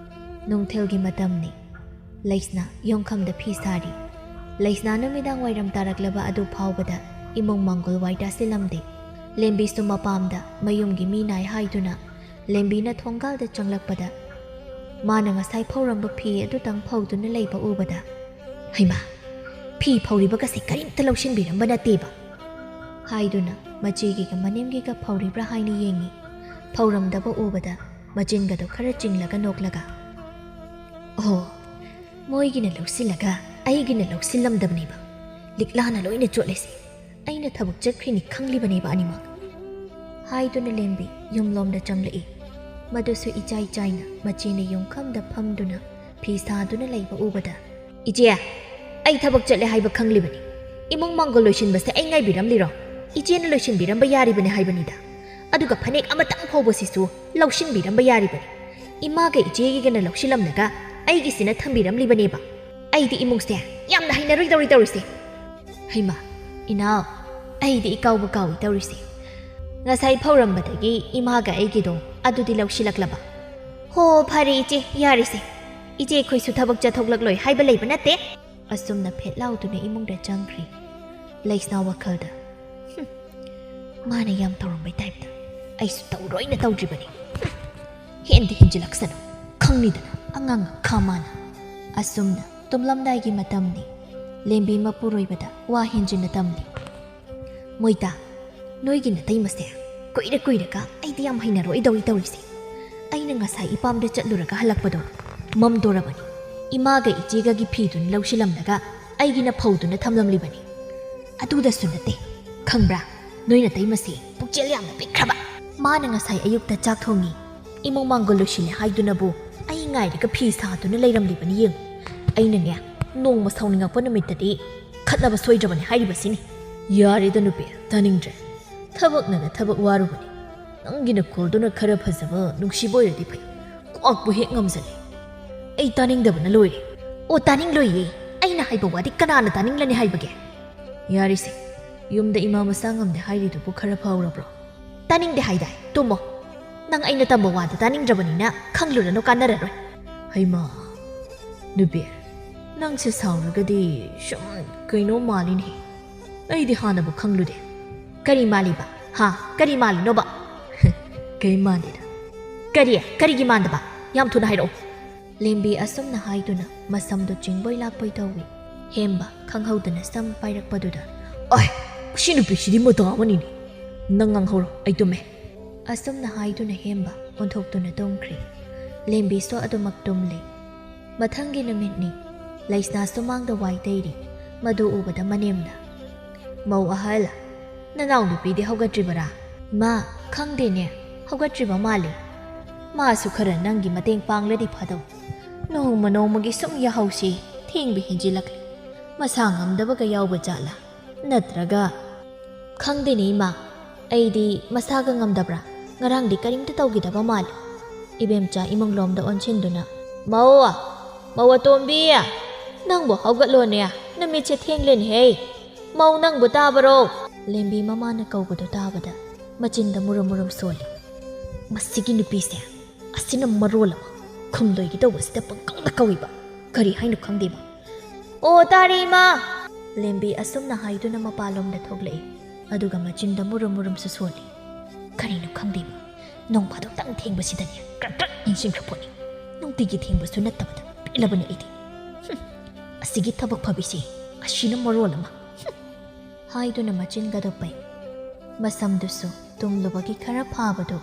ꯅꯨꯡꯊꯤꯜꯒꯤ ꯃꯇꯝꯅꯤ꯫ ꯂꯩꯁꯅꯥ ꯌꯣꯡꯈꯝꯗ ꯐꯤ ꯁꯥꯔꯤ꯫ ꯂꯩꯁꯅꯥ ꯅꯨꯃꯤꯗꯥꯡ ꯋꯥꯏꯔꯝ ꯇꯥꯔꯛꯂꯕ ꯑꯗꯨ ꯐꯥꯎꯕꯗ ꯏꯃꯨꯡ ꯃꯥꯡꯒꯣꯜ ꯋꯥꯏ ꯇꯥꯁꯤꯜꯂꯝꯗꯦ꯫ ꯂꯦꯝꯕꯤꯁꯨ ꯃꯄꯥꯝꯗ ꯃꯌꯨꯝꯒꯤ ꯃꯤ ꯅꯥꯏ ꯍꯥꯏꯗꯨꯅ ꯂꯦꯝꯕꯤꯅ ꯊꯣꯡꯒꯥꯜꯗ ꯆꯪꯂꯛꯄꯗ ꯃꯥꯅ ꯉꯁꯥꯏ ꯐꯧꯔꯝꯕ ꯐꯤ ꯑꯗꯨꯇꯪ ꯐꯧꯗꯨꯅ ꯂꯩꯕ ꯎꯕꯗ, "ꯍꯩꯃꯥ, ꯐꯤ ꯐꯧꯔꯤꯕꯒꯁꯦ ꯀꯔꯤꯝꯇ ꯂꯧꯁꯤꯟꯕꯤꯔꯝꯕ ꯅꯠꯇꯦꯕ?" ꯍꯥꯏꯗꯨꯅ ꯃꯆꯦꯒꯤꯒ ꯃꯅꯦꯝꯒꯤꯒ ꯐꯧꯔꯤꯕ꯭ꯔꯥ ꯍꯥꯏꯅ ꯌꯦꯡꯉꯤ꯫ ꯐꯧꯔꯝꯗꯕ ꯎꯕꯗ ꯃꯆꯤꯟꯒꯗꯣ ꯈꯔ ꯆꯤꯡꯂꯒ ꯅꯣꯛꯂꯒ, "ꯑꯣ, ꯃꯣꯏꯒꯤꯅ ꯂꯧꯁꯤꯜꯂꯒ ꯑꯩꯒꯤꯅ ꯂꯧꯁꯤꯜꯂꯝꯗꯕꯅꯦꯕ꯫ ꯂꯤꯛꯂꯥꯅ ꯂꯣꯏꯅ ꯆꯣꯠꯂꯤꯁꯦ꯫ ꯑꯩꯅ ꯊꯕꯛ ꯆꯠꯈ꯭ꯔꯤꯅꯤ ꯈꯪꯂꯤꯕꯅꯦꯕ ꯑꯅꯤꯃꯛ," ꯍꯥꯏꯗꯨꯅ ꯂꯦꯝꯕꯤ ꯌꯨꯝꯂꯣꯝꯗ ꯆꯪꯂꯛꯏ꯫ ꯃꯗꯨꯁꯨ ꯏꯆꯥꯏ ꯆꯥꯏꯅ ꯃꯆꯦꯅ ꯌꯨꯝꯈꯝꯗ ꯐꯝꯗꯨꯅ ꯐꯤ ꯁꯥꯗꯨꯅ ꯂꯩꯕ ꯎꯕꯗ, "ꯏꯆꯦ, ꯑꯩ ꯊꯕꯛ ꯆꯠꯂꯦ ꯍꯥꯏꯕ ꯈꯪꯂꯤꯕꯅꯤ꯫ ꯏꯃꯨꯡ ꯃꯥꯡꯒꯣꯜ ꯂꯣꯏꯁꯤꯟꯕꯁꯦ ꯑꯩ ꯉꯥꯏꯕꯤꯔꯝꯂꯤꯔꯣ? ꯏꯆꯦꯅ ꯂꯣꯏꯁꯤꯟꯕꯤꯔꯝꯕ ꯌꯥꯔꯤꯕꯅꯤ ꯍꯥꯏꯕꯅꯤꯗ꯫ ꯑꯗꯨꯒ ꯐꯅꯦꯛ ꯑꯃꯇꯪ ꯐꯥꯎꯕꯁꯤꯁꯨ ꯂꯧꯁꯤꯟꯕꯤꯔꯝꯕ ꯌꯥꯔꯤꯕꯅꯤ꯫ ꯏꯃꯥꯒ ꯏꯆꯦꯒꯤꯒꯅ ꯂꯧꯁꯤꯜꯂꯝꯂꯒ ꯑꯩꯒꯤꯁꯤꯅ ꯊꯝꯕꯤꯔꯝꯂꯤꯕꯅꯦꯕ꯫ ꯑꯩꯗꯤ ꯏꯃꯨꯡꯁꯦ ꯌꯥꯝꯅ ꯍꯩꯅꯔꯣꯏꯗꯧꯔꯤ ꯇꯧꯔꯤꯁꯦ꯫ ꯍꯩꯃꯥ, ꯏꯅꯥꯎ, ꯑꯩꯗꯤ ꯏꯀꯥꯎꯕ ꯀꯥꯎꯏ ꯇꯧꯔꯤꯁꯦ꯫ ꯉꯁꯥꯏ ꯐꯧꯔꯝꯕꯗꯒꯤ ꯏꯃꯥꯒ ꯑꯩꯒꯤꯗꯣ ꯑꯗꯨꯗꯤ ꯂꯧꯁꯤꯜꯂꯛꯂꯕ?" "ꯍꯣ, ꯐꯔꯦ ꯏꯆꯦ, ꯌꯥꯔꯤꯁꯦ꯫ ꯏꯆꯦ ꯑꯩꯈꯣꯏꯁꯨ ꯊꯕꯛ ꯆꯠꯊꯣꯛꯂꯛꯂꯣꯏ ꯍꯥꯏꯕ ꯂꯩꯕ ꯅꯠꯇꯦ꯫" ꯑꯁꯨꯝꯅ ꯐꯦꯠ ꯂꯥꯎꯗꯨꯅ ꯏꯃꯨꯡꯗ ꯆꯪꯈ꯭ꯔꯤ꯫ ꯂꯩꯁꯅꯥ ꯋꯥꯈꯜꯗ, "ꯍꯨꯝ, ꯃꯥꯅ ꯌꯥꯝ ꯇꯧꯔꯝꯕꯩ ꯇꯥꯏꯞꯇ ꯑꯩꯁꯨ ꯇꯧꯔꯣꯏꯅ ꯇꯧꯗ꯭ꯔꯤꯕꯅꯤ꯫ ꯍꯨꯝ, ꯍꯦꯟꯗꯤ ꯍꯦꯟꯖꯤꯜꯂꯛꯁꯅꯨ, ꯈꯪꯅꯤꯗꯅ ꯑꯉꯥꯡ ꯑꯈꯥ ꯃꯥꯅ꯫" ꯑꯁꯨꯝꯅ ꯇꯨꯝꯂꯝꯗꯥꯏꯒꯤ ꯃꯇꯝꯅꯤ꯫ ꯂꯦꯝꯕꯤ ꯃꯄꯨꯔꯣꯏꯕꯗ ꯋꯥ ꯍꯦꯟꯖꯤꯟꯅ ꯇꯝꯂꯤ꯫ "ꯃꯣꯏꯇꯥ, ꯅꯣꯏꯒꯤ ꯅꯇꯩꯃꯁꯦ ꯀꯨꯏꯔ ꯀꯨꯏꯔꯒ ꯑꯩꯗꯤ ꯌꯥꯝ ꯍꯩꯅꯔꯣꯏꯗꯧꯔꯤ ꯇꯧꯔꯤꯁꯦ꯫ ꯑꯩꯅ ꯉꯁꯥꯏ ꯏꯄꯥꯝꯗ ꯆꯠꯂꯨꯔꯒ ꯍꯜꯂꯛꯄꯗꯣ ꯃꯝꯗꯣꯔꯕꯅꯤ꯫ ꯏꯃꯥꯒ ꯏꯆꯦꯒꯒꯤ ꯐꯤꯗꯨꯅ ꯂꯧꯁꯤꯜꯂꯝꯂꯒ ꯑꯩꯒꯤꯅ ꯐꯧꯗꯨꯅ ꯊꯝꯂꯝꯂꯤꯕꯅꯤ꯫ ꯑꯗꯨꯗꯁꯨ ꯅꯠꯇꯦ, ꯈꯪꯕ꯭ꯔꯥ, ꯅꯣꯏ ꯅꯇꯩꯃꯁꯦ ꯄꯨꯛꯆꯦꯜ ꯌꯥꯝꯅ ꯄꯤꯛꯈ꯭ꯔꯕ꯫ ꯃꯥꯅ ꯉꯁꯥꯏ ꯑꯌꯨꯛꯇ ꯆꯥꯛ ꯊꯣꯡꯉꯤ, ꯏꯃꯨꯡ ꯃꯥꯡꯒꯣꯜ ꯂꯣꯏꯁꯤꯜꯂꯦ ꯍꯥꯏꯗꯨꯅꯕꯨ ꯑꯩ ꯉꯥꯏꯔꯒ ꯐꯤ ꯁꯥꯗꯨꯅ ꯂꯩꯔꯝꯂꯤꯕꯅꯤ ꯌꯦꯡꯉꯨ꯫ ꯑꯩꯅꯅꯦ, ꯅꯣꯡꯃ ꯁꯥꯎꯅꯤꯡꯉꯛꯄ ꯅꯨꯃꯤꯠꯇꯗꯤ ꯈꯠꯅꯕ ꯁꯣꯏꯗ꯭ꯔꯕꯅꯤ ꯍꯥꯏꯔꯤꯕꯁꯤꯅꯤ꯫" "ꯌꯥꯔꯦꯗ ꯅꯨꯄꯤ, ꯇꯥꯅꯤꯡꯗ꯭ꯔꯦ꯫ ꯊꯕꯛꯅꯒ ꯊꯕꯛ ꯋꯥꯔꯨꯕꯅꯤ꯫ ꯅꯪꯒꯤ ꯅꯈꯣꯜꯗꯨꯅ ꯈꯔ ꯐꯖꯕ ꯅꯨꯡꯁꯤꯕ ꯑꯣꯏꯔꯗꯤ ꯐꯩ꯫ ꯀ꯭ꯋꯥꯛꯄꯨ ꯍꯦꯛ ꯉꯝꯖꯜꯂꯦ꯫ ꯑꯩ ꯇꯥꯅꯤꯡꯗꯕꯅ ꯂꯣꯏꯔꯦ꯫ ꯑꯣ, ꯇꯥꯅꯤꯡꯂꯣꯏꯌꯦ꯫ ꯑꯩꯅ ꯍꯥꯏꯕ ꯋꯥꯗꯤ ꯀꯅꯥꯅ ꯇꯥꯅꯤꯡꯂꯅꯤ ꯍꯥꯏꯕꯒꯦ? ꯌꯥꯔꯤꯁꯦ, ꯌꯨꯝꯗ ꯏꯃꯥ ꯃꯁꯥ ꯉꯝꯗꯦ ꯍꯥꯏꯔꯤꯗꯨꯕꯨ ꯈꯔ ꯐꯥꯎꯔꯕ꯭ꯔꯣ? ꯇꯥꯅꯤꯡꯗꯦ ꯍꯥꯏꯗꯥꯏ? ꯇꯨꯝꯃꯣ꯫ ꯅꯪ ꯑꯩꯅ ꯇꯝꯕ ꯋꯥꯗ ꯇꯥꯅꯤꯡꯗ꯭ꯔꯕꯅꯤꯅ ꯈꯪꯂꯨꯔꯅꯨ, ꯀꯥꯟꯅꯔꯔꯣꯏ꯫ ꯍꯩꯃꯥ, ꯅꯨꯄꯤ, ꯅꯪꯁꯦ ꯁꯥꯎꯔꯒꯗꯤ ꯁꯨꯝ ꯀꯩꯅꯣ ꯃꯥꯜꯂꯤꯅꯦ꯫ ꯑꯩꯗꯤ ꯍꯥꯟꯅꯕꯨ ꯈꯪꯂꯨꯗꯦ꯫ ꯀꯔꯤ ꯃꯥꯜꯂꯤꯕ? ꯍꯥ? ꯀꯔꯤ ꯃꯥꯜꯂꯤꯅꯣꯕ? ꯀꯩ ꯃꯥꯜꯂꯤꯅꯣ? ꯀꯔꯤ? ꯀꯔꯤꯒꯤ ꯃꯥꯟꯗꯕ? ꯌꯥꯝ ꯊꯨꯅ ꯍꯥꯏꯔꯛꯑꯣ꯫ ꯂꯦꯝꯕꯤ ꯑꯁꯨꯝꯅ ꯍꯥꯏꯗꯨꯅ ꯃꯁꯝꯗꯨ ꯆꯤꯡꯕꯣꯏ ꯂꯥꯛꯄꯣꯏ ꯇꯧꯏ꯫ ꯍꯦꯝꯕ ꯈꯪꯍꯧꯗꯅ ꯁꯝ ꯄꯥꯏꯔꯛꯄꯗꯨꯗ, "ꯑꯣꯏ, ꯁꯤ ꯅꯨꯄꯤꯁꯤꯗꯤ ꯃꯇꯥ ꯑꯃꯅꯤꯅꯦ꯫ ꯅꯪ ꯉꯥꯡꯍꯧꯔꯣ, ꯑꯩ ꯇꯨꯝꯃꯦ꯫" ꯑꯁꯨꯝꯅ ꯍꯥꯏꯗꯨꯅ ꯍꯦꯝꯕ ꯑꯣꯟꯊꯣꯛꯇꯨꯅ ꯇꯨꯝꯈ꯭ꯔꯦ꯫ ꯂꯦꯝꯕꯤꯁꯨ ꯑꯗꯨꯃꯛ ꯇꯨꯝꯂꯦ꯫ ꯃꯊꯪꯒꯤ ꯅꯨꯃꯤꯠꯅꯤ꯫ ꯂꯩꯁꯅꯥ ꯁꯨꯃꯥꯡꯗ ꯋꯥꯏ ꯇꯩꯔꯤ꯫ ꯃꯗꯨ ꯎꯕꯗ ꯃꯅꯦꯝꯅ, "ꯃꯧ ꯑꯍꯜ, ꯅꯅꯥꯎ ꯅꯨꯄꯤꯗꯤ ꯍꯧꯒꯠꯇ꯭ꯔꯤꯕꯔꯥ?" "ꯃꯥ, ꯈꯪꯗꯦꯅꯦ, ꯍꯧꯒꯠꯇ꯭ꯔꯤꯕ ꯃꯥꯜꯂꯦ꯫ ꯃꯥꯁꯨ ꯈꯔ ꯅꯪꯒꯤ ꯃꯇꯦꯡ ꯄꯥꯡꯂꯗꯤ ꯐꯗꯧ꯫ ꯅꯣꯡꯃ ꯅꯣꯡꯃꯒꯤ ꯁꯨꯝ ꯌꯥꯍꯧꯁꯤ ꯊꯦꯡꯕ ꯍꯦꯟꯖꯤꯜꯂꯛꯂꯦ꯫ ꯃꯁꯥ ꯉꯝꯗꯕꯒ ꯌꯥꯎꯕ ꯖꯥꯠꯂꯥ? ꯅꯠꯇ꯭ꯔꯒ?" "ꯈꯪꯗꯦꯅꯦ ꯏꯃꯥ, ꯑꯩꯗꯤ ꯃꯁꯥꯒ ꯉꯝꯗꯕ꯭ꯔꯥ? ꯉꯔꯥꯡꯗꯤ ꯀꯔꯤꯝꯇ ꯇꯧꯈꯤꯗꯕ ꯃꯥꯜꯂꯤ꯫" ꯏꯕꯦꯝꯆꯥ ꯏꯃꯨꯡꯂꯣꯝꯗ ꯑꯣꯟꯁꯤꯟꯗꯨꯅ, "ꯃꯧ, ꯃꯧ ꯑꯇꯣꯝꯕꯤ, ꯅꯪꯕꯨ ꯍꯧꯒꯠꯂꯣꯅꯦ, ꯅꯨꯃꯤꯠꯁꯦ ꯊꯦꯡꯂꯦꯅꯦꯍꯦ꯫ ꯃꯧ, ꯅꯪꯕꯨ ꯇꯥꯕꯔꯣ?" ꯂꯦꯝꯕꯤ ꯃꯃꯥꯅ ꯀꯧꯕꯗꯨ ꯇꯥꯕꯗ ꯃꯆꯤꯟꯗ ꯃꯨꯔꯨꯝ ꯃꯨꯔꯨꯝ ꯁꯣꯜꯂꯤ꯫ "ꯃꯁꯤꯒꯤ ꯅꯨꯄꯤꯁꯦ, ꯑꯁꯤꯅ ꯃꯔꯣꯜ ꯑꯃ ꯈꯨꯝꯂꯣꯏꯒꯦ ꯇꯧꯕꯁꯤꯗ ꯄꯪꯀꯧꯗ ꯀꯧꯏꯕ꯫ ꯀꯔꯤ ꯍꯥꯏꯅꯣ ꯈꯪꯗꯦꯕ꯫" "ꯑꯣ, ꯇꯥꯔꯦ ꯏꯃꯥ꯫" ꯂꯦꯝꯕꯤ ꯑꯁꯨꯝꯅ ꯍꯥꯏꯗꯨꯅ ꯃꯄꯥꯟꯂꯣꯝꯗ ꯊꯣꯛꯂꯛꯏ꯫ ꯑꯗꯨꯒ ꯃꯆꯤꯟꯗ ꯃꯨꯔꯨꯝ ꯃꯨꯔꯨꯝꯁꯨ ꯁꯣꯜꯂꯤ꯫ "ꯀꯔꯤꯅꯣ ꯈꯪꯗꯦꯕ, ꯅꯣꯡ ꯐꯥꯗꯣꯛꯇꯪ ꯊꯦꯡꯕꯁꯤꯗꯅꯦ ꯀ꯭ꯔꯛ ꯀ꯭ꯔꯛ ꯅꯤꯡꯁꯤꯡꯈ꯭ꯔ ꯄꯣꯠꯅꯤ꯫ ꯅꯨꯡꯇꯤꯒꯤ ꯊꯦꯡꯕꯁꯨ ꯅꯠꯇꯕꯗ ꯄꯦꯜꯂꯕꯅꯤ ꯑꯩꯗꯤ꯫ ꯍꯨꯝ, ꯑꯁꯤꯒꯤ ꯊꯕꯛ ꯐꯕꯤꯁꯤ, ꯑꯁꯤꯅ ꯃꯔꯣꯜ ꯑꯃ꯫" ꯍꯨꯝ꯫ ꯍꯥꯏꯗꯨꯅ ꯃꯆꯤꯟ ꯒꯗꯣꯛꯄꯩ꯫ ꯃꯁꯝꯗꯨꯁꯨ ꯇꯨꯝꯂꯨꯕꯒꯤ ꯈꯔ ꯐꯥꯕꯗꯨ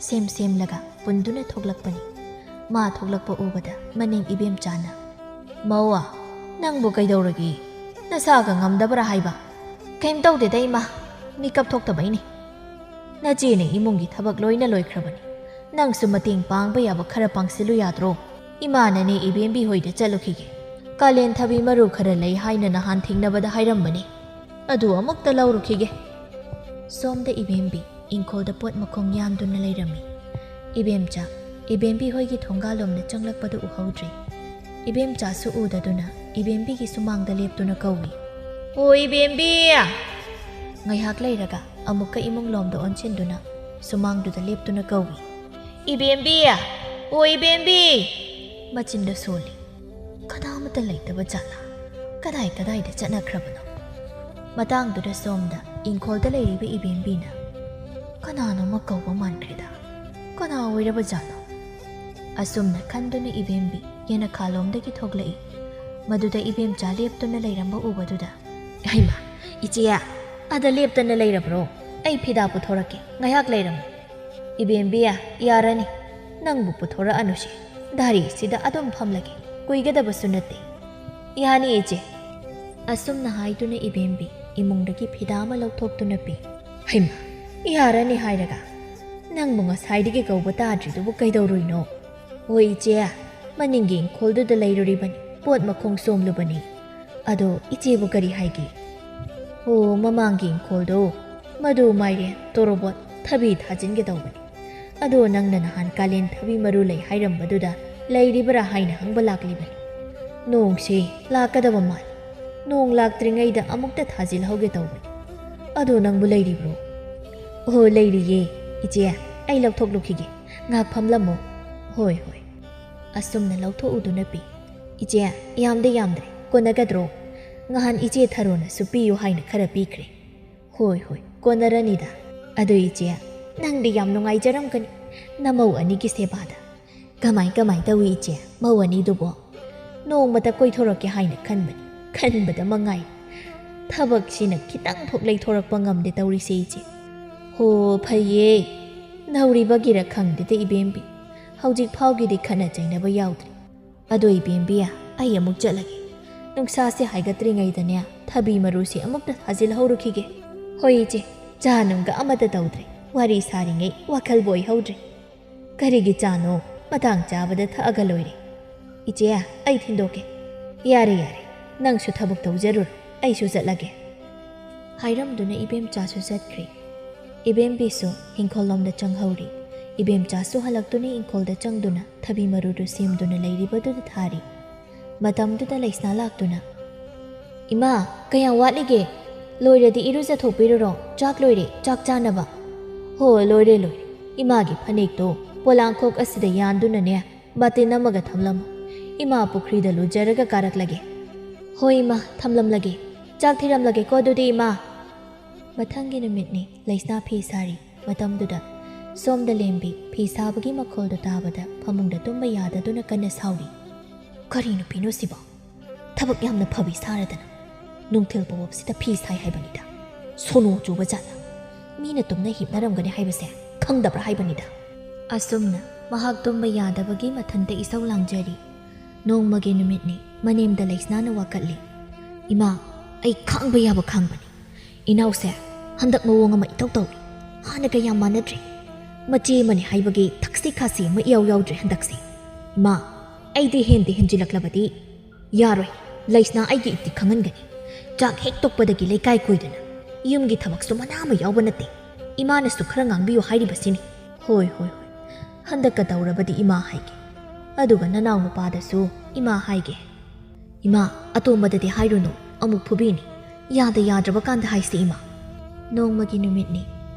ꯁꯦꯝ ꯁꯦꯝꯂꯒ ꯄꯨꯟꯗꯨꯅ ꯊꯣꯛꯂꯛꯄꯅꯤ꯫ ꯃꯥ ꯊꯣꯛꯂꯛꯄ ꯎꯕꯗ ꯃꯅꯦꯝ ꯏꯕꯦꯝꯆꯥꯅ, "ꯃꯧ, ꯅꯪꯕꯨ ꯀꯩꯗꯧꯔꯒꯦ? ꯅꯁꯥꯒ ꯉꯝꯗꯕ꯭ꯔꯥ ꯍꯥꯏꯕ?" "ꯀꯩꯝ ꯇꯧꯗꯦꯗ ꯏꯃꯥ, ꯃꯤꯀꯞ ꯊꯣꯛꯇꯕꯩꯅꯤ꯫ ꯅꯆꯦꯅ ꯏꯃꯨꯡꯒꯤ ꯊꯕꯛ ꯂꯣꯏꯅ ꯂꯣꯏꯈ꯭ꯔꯕꯅꯤ꯫ ꯅꯪꯁꯨ ꯃꯇꯦꯡ ꯄꯥꯡꯕ ꯌꯥꯕ ꯈꯔ ꯄꯥꯡꯁꯤꯜꯂꯨ ꯌꯥꯗ꯭ꯔꯣ? ꯏꯃꯥꯅꯅꯦ ꯏꯕꯦꯝꯕꯤ ꯍꯣꯏꯗ ꯆꯠꯂꯨꯈꯤꯒꯦ꯫ ꯀꯥꯂꯦꯟ ꯊꯕꯤ ꯃꯔꯨ ꯈꯔ ꯂꯩ ꯍꯥꯏꯅ ꯅꯍꯥꯟ ꯊꯦꯡꯅꯕꯗ ꯍꯥꯏꯔꯝꯕꯅꯤ꯫ ꯑꯗꯨ ꯑꯃꯨꯛꯇ ꯂꯧꯔꯨꯈꯤꯒꯦ꯫" ꯁꯣꯝꯗ ꯏꯕꯦꯝꯕꯤ ꯏꯪꯈꯣꯜꯗ ꯄꯣꯠ ꯃꯈꯣꯡ ꯌꯥꯟꯗꯨꯅ ꯂꯩꯔꯝꯃꯤ꯫ ꯏꯕꯦꯝꯆꯥ, ꯏꯕꯦꯝꯕꯤ ꯍꯣꯏꯒꯤ ꯊꯣꯡꯒꯥꯜꯂꯣꯝꯗ ꯆꯪꯂꯛꯄꯗꯨ ꯎꯍꯧꯗ꯭ꯔꯦ꯫ ꯏꯕꯦꯝꯆꯥꯁꯨ ꯎꯗꯗꯨꯅ ꯏꯕꯦꯝꯕꯤꯒꯤ ꯁꯨꯃꯥꯡꯗ ꯂꯦꯞꯇꯨꯅ ꯀꯧꯏ, "ꯑꯣ ꯏꯕꯦꯝꯕꯤ!" ꯉꯥꯏꯍꯥꯛ ꯂꯩꯔꯒ ꯑꯃꯨꯛꯀ ꯏꯃꯨꯡꯂꯣꯝꯗ ꯑꯣꯟꯁꯤꯟꯗꯨꯅ ꯁꯨꯃꯥꯡꯗꯨꯗ ꯂꯦꯞꯇꯨꯅ ꯀꯧꯏ, "ꯏꯕꯦꯝꯕꯤ! ꯑꯣ ꯏꯕꯦꯝꯕꯤ!" ꯃꯆꯤꯟꯗ ꯁꯣꯜꯂꯤ꯫ ꯀꯅꯥ ꯑꯃꯠꯇ ꯂꯩꯇꯕ ꯖꯥꯠꯂꯥ? ꯀꯗꯥꯏ ꯀꯗꯥꯏꯗ ꯆꯠꯅꯈ꯭ꯔꯕꯅꯣ? ꯃꯇꯥꯡꯗꯨꯗ ꯁꯣꯝꯗ ꯏꯪꯈꯣꯜꯗ ꯂꯩꯔꯤꯕ ꯏꯕꯦꯝꯕꯤꯅ, "ꯀꯅꯥꯅꯣꯃ ꯀꯧꯕ ꯃꯥꯟꯈ꯭ꯔꯦꯗ꯫ ꯀꯅꯥ ꯑꯣꯏꯔꯕ ꯖꯥꯠꯅꯣ?" ꯑꯁꯨꯝꯅ ꯈꯟꯗꯨꯅ ꯏꯕꯦꯝꯕꯤ ꯌꯦꯅꯈꯥꯂꯣꯝꯗꯒꯤ ꯊꯣꯛꯂꯛꯏ꯫ ꯃꯗꯨꯗ ꯏꯕꯦꯝꯆꯥ ꯂꯦꯞꯇꯨꯅ ꯂꯩꯔꯝꯕ ꯎꯕꯗꯨꯗ, "ꯍꯩꯃꯥ, ꯏꯆꯦ, ꯑꯗ ꯂꯦꯞꯇꯅ ꯂꯩꯔꯕ꯭ꯔꯣ? ꯑꯩ ꯐꯤꯗꯥ ꯄꯨꯊꯣꯔꯛꯀꯦ, ꯉꯥꯏꯍꯥꯛ ꯂꯩꯔꯝꯃꯨ꯫" "ꯏꯕꯦꯝꯕꯤ, ꯌꯥꯔꯅꯤ, ꯅꯪꯕꯨ ꯄꯨꯊꯣꯔꯛꯑꯅꯨꯁꯦ, ꯗꯥꯔꯤꯁꯤꯗ ꯑꯗꯨꯝ ꯐꯝꯂꯒꯦ, ꯀꯨꯏꯒꯗꯕꯁꯨ ꯅꯠꯇꯦ꯫" "ꯌꯥꯅꯤ ꯏꯆꯦ꯫" ꯑꯁꯨꯝꯅ ꯍꯥꯏꯗꯨꯅ ꯏꯕꯦꯝꯕꯤ ꯏꯃꯨꯡꯗꯒꯤ ꯐꯤꯗꯥ ꯑꯃ ꯂꯧꯊꯣꯛꯇꯨꯅ ꯄꯤ꯫ "ꯍꯩꯃꯥ, ꯌꯥꯔꯅꯤ ꯍꯥꯏꯔꯒ, ꯅꯪꯕꯨ ꯉꯁꯥꯏꯗꯒꯤ ꯀꯧꯕ ꯇꯥꯗ꯭ꯔꯤꯗꯨꯕꯨ ꯀꯩꯗꯧꯔꯨꯏꯅꯣ?" "ꯍꯣꯏ ꯏꯆꯦ, ꯃꯅꯤꯡꯒꯤ ꯏꯪꯈꯣꯜꯗꯨꯗ ꯂꯩꯔꯨꯔꯤꯕꯅꯤ, ꯄꯣꯠ ꯃꯈꯣꯡ ꯁꯣꯝꯂꯨꯕꯅꯤ꯫ ꯑꯗꯣ ꯏꯆꯦꯕꯨ ꯀꯔꯤ ꯍꯥꯏꯒꯦ?" "ꯑꯣ, ꯃꯃꯥꯡꯒꯤ ꯏꯪꯈꯣꯜꯗꯣ, ꯃꯗꯨ ꯃꯥꯏꯔꯦꯟ, ꯇꯣꯔꯣꯕꯣꯠ, ꯊꯕꯤ ꯊꯥꯖꯤꯟꯒꯦ ꯇꯧꯕꯅꯤ꯫ ꯑꯗꯣ ꯅꯪꯅ ꯅꯍꯥꯟ ꯀꯥꯂꯦꯟ ꯊꯕꯤ ꯃꯔꯨ ꯂꯩ ꯍꯥꯏꯔꯝꯕꯗꯨꯗ ꯂꯩꯔꯤꯕ꯭ꯔꯥ ꯍꯥꯏꯅ ꯍꯪꯕ ꯂꯥꯛꯂꯤꯕꯅꯤ꯫ ꯅꯣꯡꯁꯦ ꯂꯥꯛꯀꯗꯕ ꯃꯥꯜꯂꯤ꯫ ꯅꯣꯡ ꯂꯥꯛꯇ꯭ꯔꯤꯉꯩꯗ ꯑꯃꯨꯛꯇ ꯊꯥꯖꯤꯜꯍꯧꯒꯦ ꯇꯧꯕꯅꯤ꯫ ꯑꯗꯣ ꯅꯪꯕꯨ ꯂꯩꯔꯤꯕ꯭ꯔꯣ?" "ꯑꯣ, ꯂꯩꯔꯤꯌꯦ꯫ ꯏꯆꯦ, ꯑꯩ ꯂꯧꯊꯣꯛꯂꯨꯈꯤꯒꯦ꯫ ꯉꯥꯏꯍꯥꯛ ꯐꯝꯂꯝꯃꯣ꯫" "ꯍꯣꯏ, ꯍꯣꯏ꯫" ꯑꯁꯨꯝꯅ ꯂꯧꯊꯣꯛꯎꯗꯨꯅ ꯄꯤ꯫ "ꯏꯆꯦ, ꯌꯥꯝꯗꯤ ꯌꯥꯝꯗ꯭ꯔꯦ, ꯀꯣꯟꯅꯒꯗ꯭ꯔꯣ? ꯅꯍꯥꯟ ꯏꯆꯦ ꯊꯔꯣꯅꯁꯨ ꯄꯤꯌꯨ ꯍꯥꯏꯅ ꯈꯔ ꯄꯤꯈ꯭ꯔꯦ꯫" "ꯍꯣꯏ, ꯍꯣꯏ, ꯀꯣꯟꯅꯔꯅꯤꯗ꯫ ꯑꯗꯨ ꯏꯆꯦ, ꯅꯪꯗꯤ ꯌꯥꯝ ꯅꯨꯡꯉꯥꯏꯖꯔꯝꯒꯅꯤ, ꯅꯃꯧ ꯑꯅꯤꯒꯤ ꯁꯦꯕꯥꯗ꯫ ꯀꯃꯥꯏ ꯀꯃꯥꯏ ꯇꯧꯏ ꯏꯆꯦ, ꯃꯧ ꯑꯅꯤꯗꯨꯕꯣ? ꯅꯣꯡꯃꯇ ꯀꯣꯏꯊꯣꯔꯛꯀꯦ ꯍꯥꯏꯅ ꯈꯟꯕꯅꯤ, ꯈꯟꯕꯗ ꯃꯉꯥꯏ꯫ ꯊꯕꯛꯁꯤꯅ ꯈꯤꯇꯪ ꯐꯥꯎ ꯂꯩꯊꯣꯔꯛꯄ ꯉꯝꯗꯦ ꯇꯧꯔꯤꯁꯦ ꯏꯆꯦ꯫" "ꯍꯣ, ꯐꯩꯌꯦ꯫ ꯅꯧꯔꯤꯕꯒꯤꯔ ꯈꯪꯗꯦꯗ ꯏꯕꯦꯝꯕꯤ, ꯍꯧꯖꯤꯛ ꯐꯥꯎꯒꯤꯗꯤ ꯈꯠꯅ ꯆꯩꯅꯕ ꯌꯥꯎꯗ꯭ꯔꯤ꯫ ꯑꯗꯣ ꯏꯕꯦꯝꯕꯤ, ꯑꯩ ꯑꯃꯨꯛ ꯆꯠꯂꯒꯦ꯫ ꯅꯨꯡꯁꯥꯁꯦ ꯍꯥꯏꯒꯠꯇ꯭ꯔꯤꯉꯩꯗꯅꯦ ꯊꯕꯤ ꯃꯔꯨꯁꯦ ꯑꯃꯨꯛꯇ ꯊꯥꯖꯤꯜꯍꯧꯔꯨꯈꯤꯒꯦ꯫" "ꯍꯣꯏ ꯏꯆꯦ, ꯆꯥ ꯅꯨꯡꯒ ꯑꯃꯠꯇ ꯇꯧꯗ꯭ꯔꯦ, ꯋꯥꯔꯤ ꯁꯥꯔꯤꯉꯩ ꯋꯥꯈꯜꯕꯨ ꯑꯣꯏꯍꯧꯗ꯭ꯔꯦ꯫ ꯀꯔꯤꯒꯤ ꯆꯥꯅꯣ? ꯃꯇꯥꯡ ꯆꯥꯕꯗ ꯊꯛꯑꯒ ꯂꯣꯏꯔꯦ꯫ ꯏꯆꯦ, ꯑꯩ ꯊꯤꯟꯗꯣꯛꯀꯦ꯫" "ꯌꯥꯔꯦ, ꯌꯥꯔꯦ, ꯅꯪꯁꯨ ꯊꯕꯛ ꯇꯧꯖꯔꯨꯔꯣ, ꯑꯩꯁꯨ ꯆꯠꯂꯒꯦ꯫" ꯍꯥꯏꯔꯝꯗꯨꯅ ꯏꯕꯦꯝꯆꯥꯁꯨ ꯆꯠꯈ꯭ꯔꯦ꯫ ꯏꯕꯦꯝꯕꯤꯁꯨ ꯏꯪꯈꯣꯜꯂꯣꯝꯗ ꯆꯪꯍꯧꯔꯤ꯫ ꯏꯕꯦꯝꯆꯥꯁꯨ ꯍꯜꯂꯛꯇꯨꯅ ꯏꯪꯈꯣꯜꯗ ꯆꯪꯗꯨꯅ ꯊꯕꯤ ꯃꯔꯨꯗꯨ ꯁꯦꯝꯗꯨꯅ ꯂꯩꯔꯤꯕꯗꯨꯗ ꯊꯥꯔꯤ꯫ ꯃꯇꯝꯗꯨꯗ ꯂꯩꯁꯅꯥ ꯂꯥꯛꯇꯨꯅ, "ꯏꯃꯥ, ꯀꯌꯥꯝ ꯋꯥꯠꯂꯤꯒꯦ? ꯂꯣꯏꯔꯗꯤ ꯏꯔꯨꯖꯊꯣꯛꯄꯤꯔꯨꯔꯣ, ꯆꯥꯛ ꯂꯣꯏꯔꯦ, ꯆꯥꯛ ꯆꯥꯅꯕ꯫" "ꯍꯣ, ꯂꯣꯏꯔꯦ, ꯂꯣꯏꯔꯦ꯫ ꯏꯃꯥꯒꯤ ꯐꯅꯦꯛꯇꯣ ꯄꯣꯂꯥꯡꯈꯣꯛ ꯑꯁꯤꯗ ꯌꯥꯟꯗꯨꯅꯅꯦ, ꯕꯥꯇꯤꯟ ꯑꯃꯒ ꯊꯝꯂꯝꯃꯨ꯫ ꯏꯃꯥ ꯄꯨꯈ꯭ꯔꯤꯗ ꯂꯨꯖꯔꯒ ꯀꯥꯔꯛꯂꯒꯦ꯫" "ꯍꯣꯏ ꯏꯃꯥ, ꯊꯝꯂꯝꯂꯒꯦ꯫ ꯆꯥꯛ ꯊꯤꯔꯝꯂꯒꯦꯀꯣ ꯑꯗꯨꯗꯤ ꯏꯃꯥ꯫" ꯃꯊꯪꯒꯤ ꯅꯨꯃꯤꯠꯅꯤ꯫ ꯂꯩꯁꯅꯥ ꯐꯤ ꯁꯥꯔꯤ ꯃꯇꯝꯗꯨꯗ ꯁꯣꯝꯗ ꯂꯦꯝꯕꯤ ꯐꯤ ꯁꯥꯕꯒꯤ ꯃꯈꯣꯜꯗꯨ ꯇꯥꯕꯗ ꯐꯃꯨꯡꯗ ꯇꯨꯝꯕ ꯌꯥꯗꯗꯨꯅ ꯀꯟꯅ ꯁꯥꯎꯔꯤ꯫ "ꯀꯔꯤ ꯅꯨꯄꯤꯅꯣ ꯁꯤꯕꯣ? ꯊꯕꯛ ꯌꯥꯝꯅ ꯐꯕꯤ ꯁꯥꯔꯗꯅ ꯅꯨꯡꯊꯤꯜ ꯄꯣꯋꯞꯁꯤꯗ ꯐꯤ ꯁꯥꯏ ꯍꯥꯏꯕꯅꯤꯗ꯫ ꯁꯣꯅꯣ ꯆꯨꯕ ꯖꯥꯠꯂ? ꯃꯤꯅ ꯇꯨꯝꯅ ꯍꯤꯞꯅꯔꯝꯒꯅꯤ ꯍꯥꯏꯕꯁꯦ ꯈꯪꯗꯕ꯭ꯔꯥ ꯍꯥꯏꯕꯅꯤꯗ꯫" ꯑꯁꯨꯝꯅ ꯃꯍꯥꯛ ꯇꯨꯝꯕ ꯌꯥꯗꯕꯒꯤ ꯃꯊꯟꯇ ꯏꯁꯧ ꯂꯥꯡꯖꯔꯤ꯫ ꯅꯣꯡꯃꯒꯤ ꯅꯨꯃꯤꯠꯅꯤ꯫ ꯃꯅꯦꯝꯗ ꯂꯩꯁꯅꯥꯅ ꯋꯥꯀꯠꯂꯤ꯫ "ꯏꯃꯥ, ꯑꯩ ꯈꯥꯡꯕ ꯌꯥꯕ ꯈꯥꯡꯕꯅꯤ꯫ ꯏꯅꯥꯎꯁꯦ ꯍꯟꯗꯛ ꯃꯑꯣꯡ ꯑꯃ ꯏꯇꯧ ꯇꯧꯏ꯫ ꯍꯥꯟꯅꯒ ꯌꯥꯝ ꯃꯥꯟꯅꯗ꯭ꯔꯦ꯫ ꯃꯆꯦ ꯑꯃꯅꯤ ꯍꯥꯏꯕꯒꯤ ꯊꯛꯁꯤ ꯈꯥꯁꯤ ꯑꯃ ꯏꯌꯥꯎ ꯌꯥꯎꯗ꯭ꯔꯦ ꯍꯟꯗꯛꯁꯦ꯫ ꯏꯃꯥ, ꯑꯩꯗꯤ ꯍꯦꯟꯗꯤ ꯍꯦꯟꯖꯤꯜꯂꯛꯂꯕꯗꯤ ꯌꯥꯔꯣꯏ꯫ ꯂꯩꯁꯅꯥ ꯑꯩꯒꯤ ꯏꯛꯇꯤ ꯈꯪꯍꯟꯒꯅꯤ꯫ ꯆꯥꯛ ꯍꯦꯛ ꯇꯣꯛꯄꯗꯒꯤ ꯂꯩꯀꯥꯏ ꯀꯣꯏꯗꯅ ꯌꯨꯝꯒꯤ ꯊꯕꯛꯁꯨ ꯃꯅꯥ ꯑꯃ ꯌꯥꯎꯕ ꯅꯠꯇꯦ꯫ ꯏꯃꯥꯅꯁꯨ ꯈꯔ ꯉꯥꯡꯕꯤꯌꯨ ꯍꯥꯏꯔꯤꯕꯁꯤꯅꯤ꯫" "ꯍꯣꯏ, ꯍꯣꯏ, ꯍꯣꯏ꯫ ꯍꯟꯗꯛꯀ ꯇꯧꯔꯕꯗꯤ ꯏꯃꯥ ꯍꯥꯏꯒꯦ꯫ ꯑꯗꯨꯒ ꯅꯅꯥꯎ ꯅꯨꯄꯥꯗꯁꯨ ꯏꯃꯥ ꯍꯥꯏꯒꯦ꯫" "ꯏꯃꯥ, ꯑꯇꯣꯝꯕꯗꯗꯤ ꯍꯥꯏꯔꯨꯅꯨ, ꯑꯃꯨꯛ ꯐꯨꯕꯤꯅꯤ꯫ ꯌꯥꯗ ꯌꯥꯗ꯭ꯔꯕ ꯀꯥꯟꯗ ꯍꯥꯏꯁꯤ ꯏꯃꯥ꯫" ꯅꯣꯡꯃꯒꯤ ꯅꯨꯃꯤꯠꯅꯤ꯫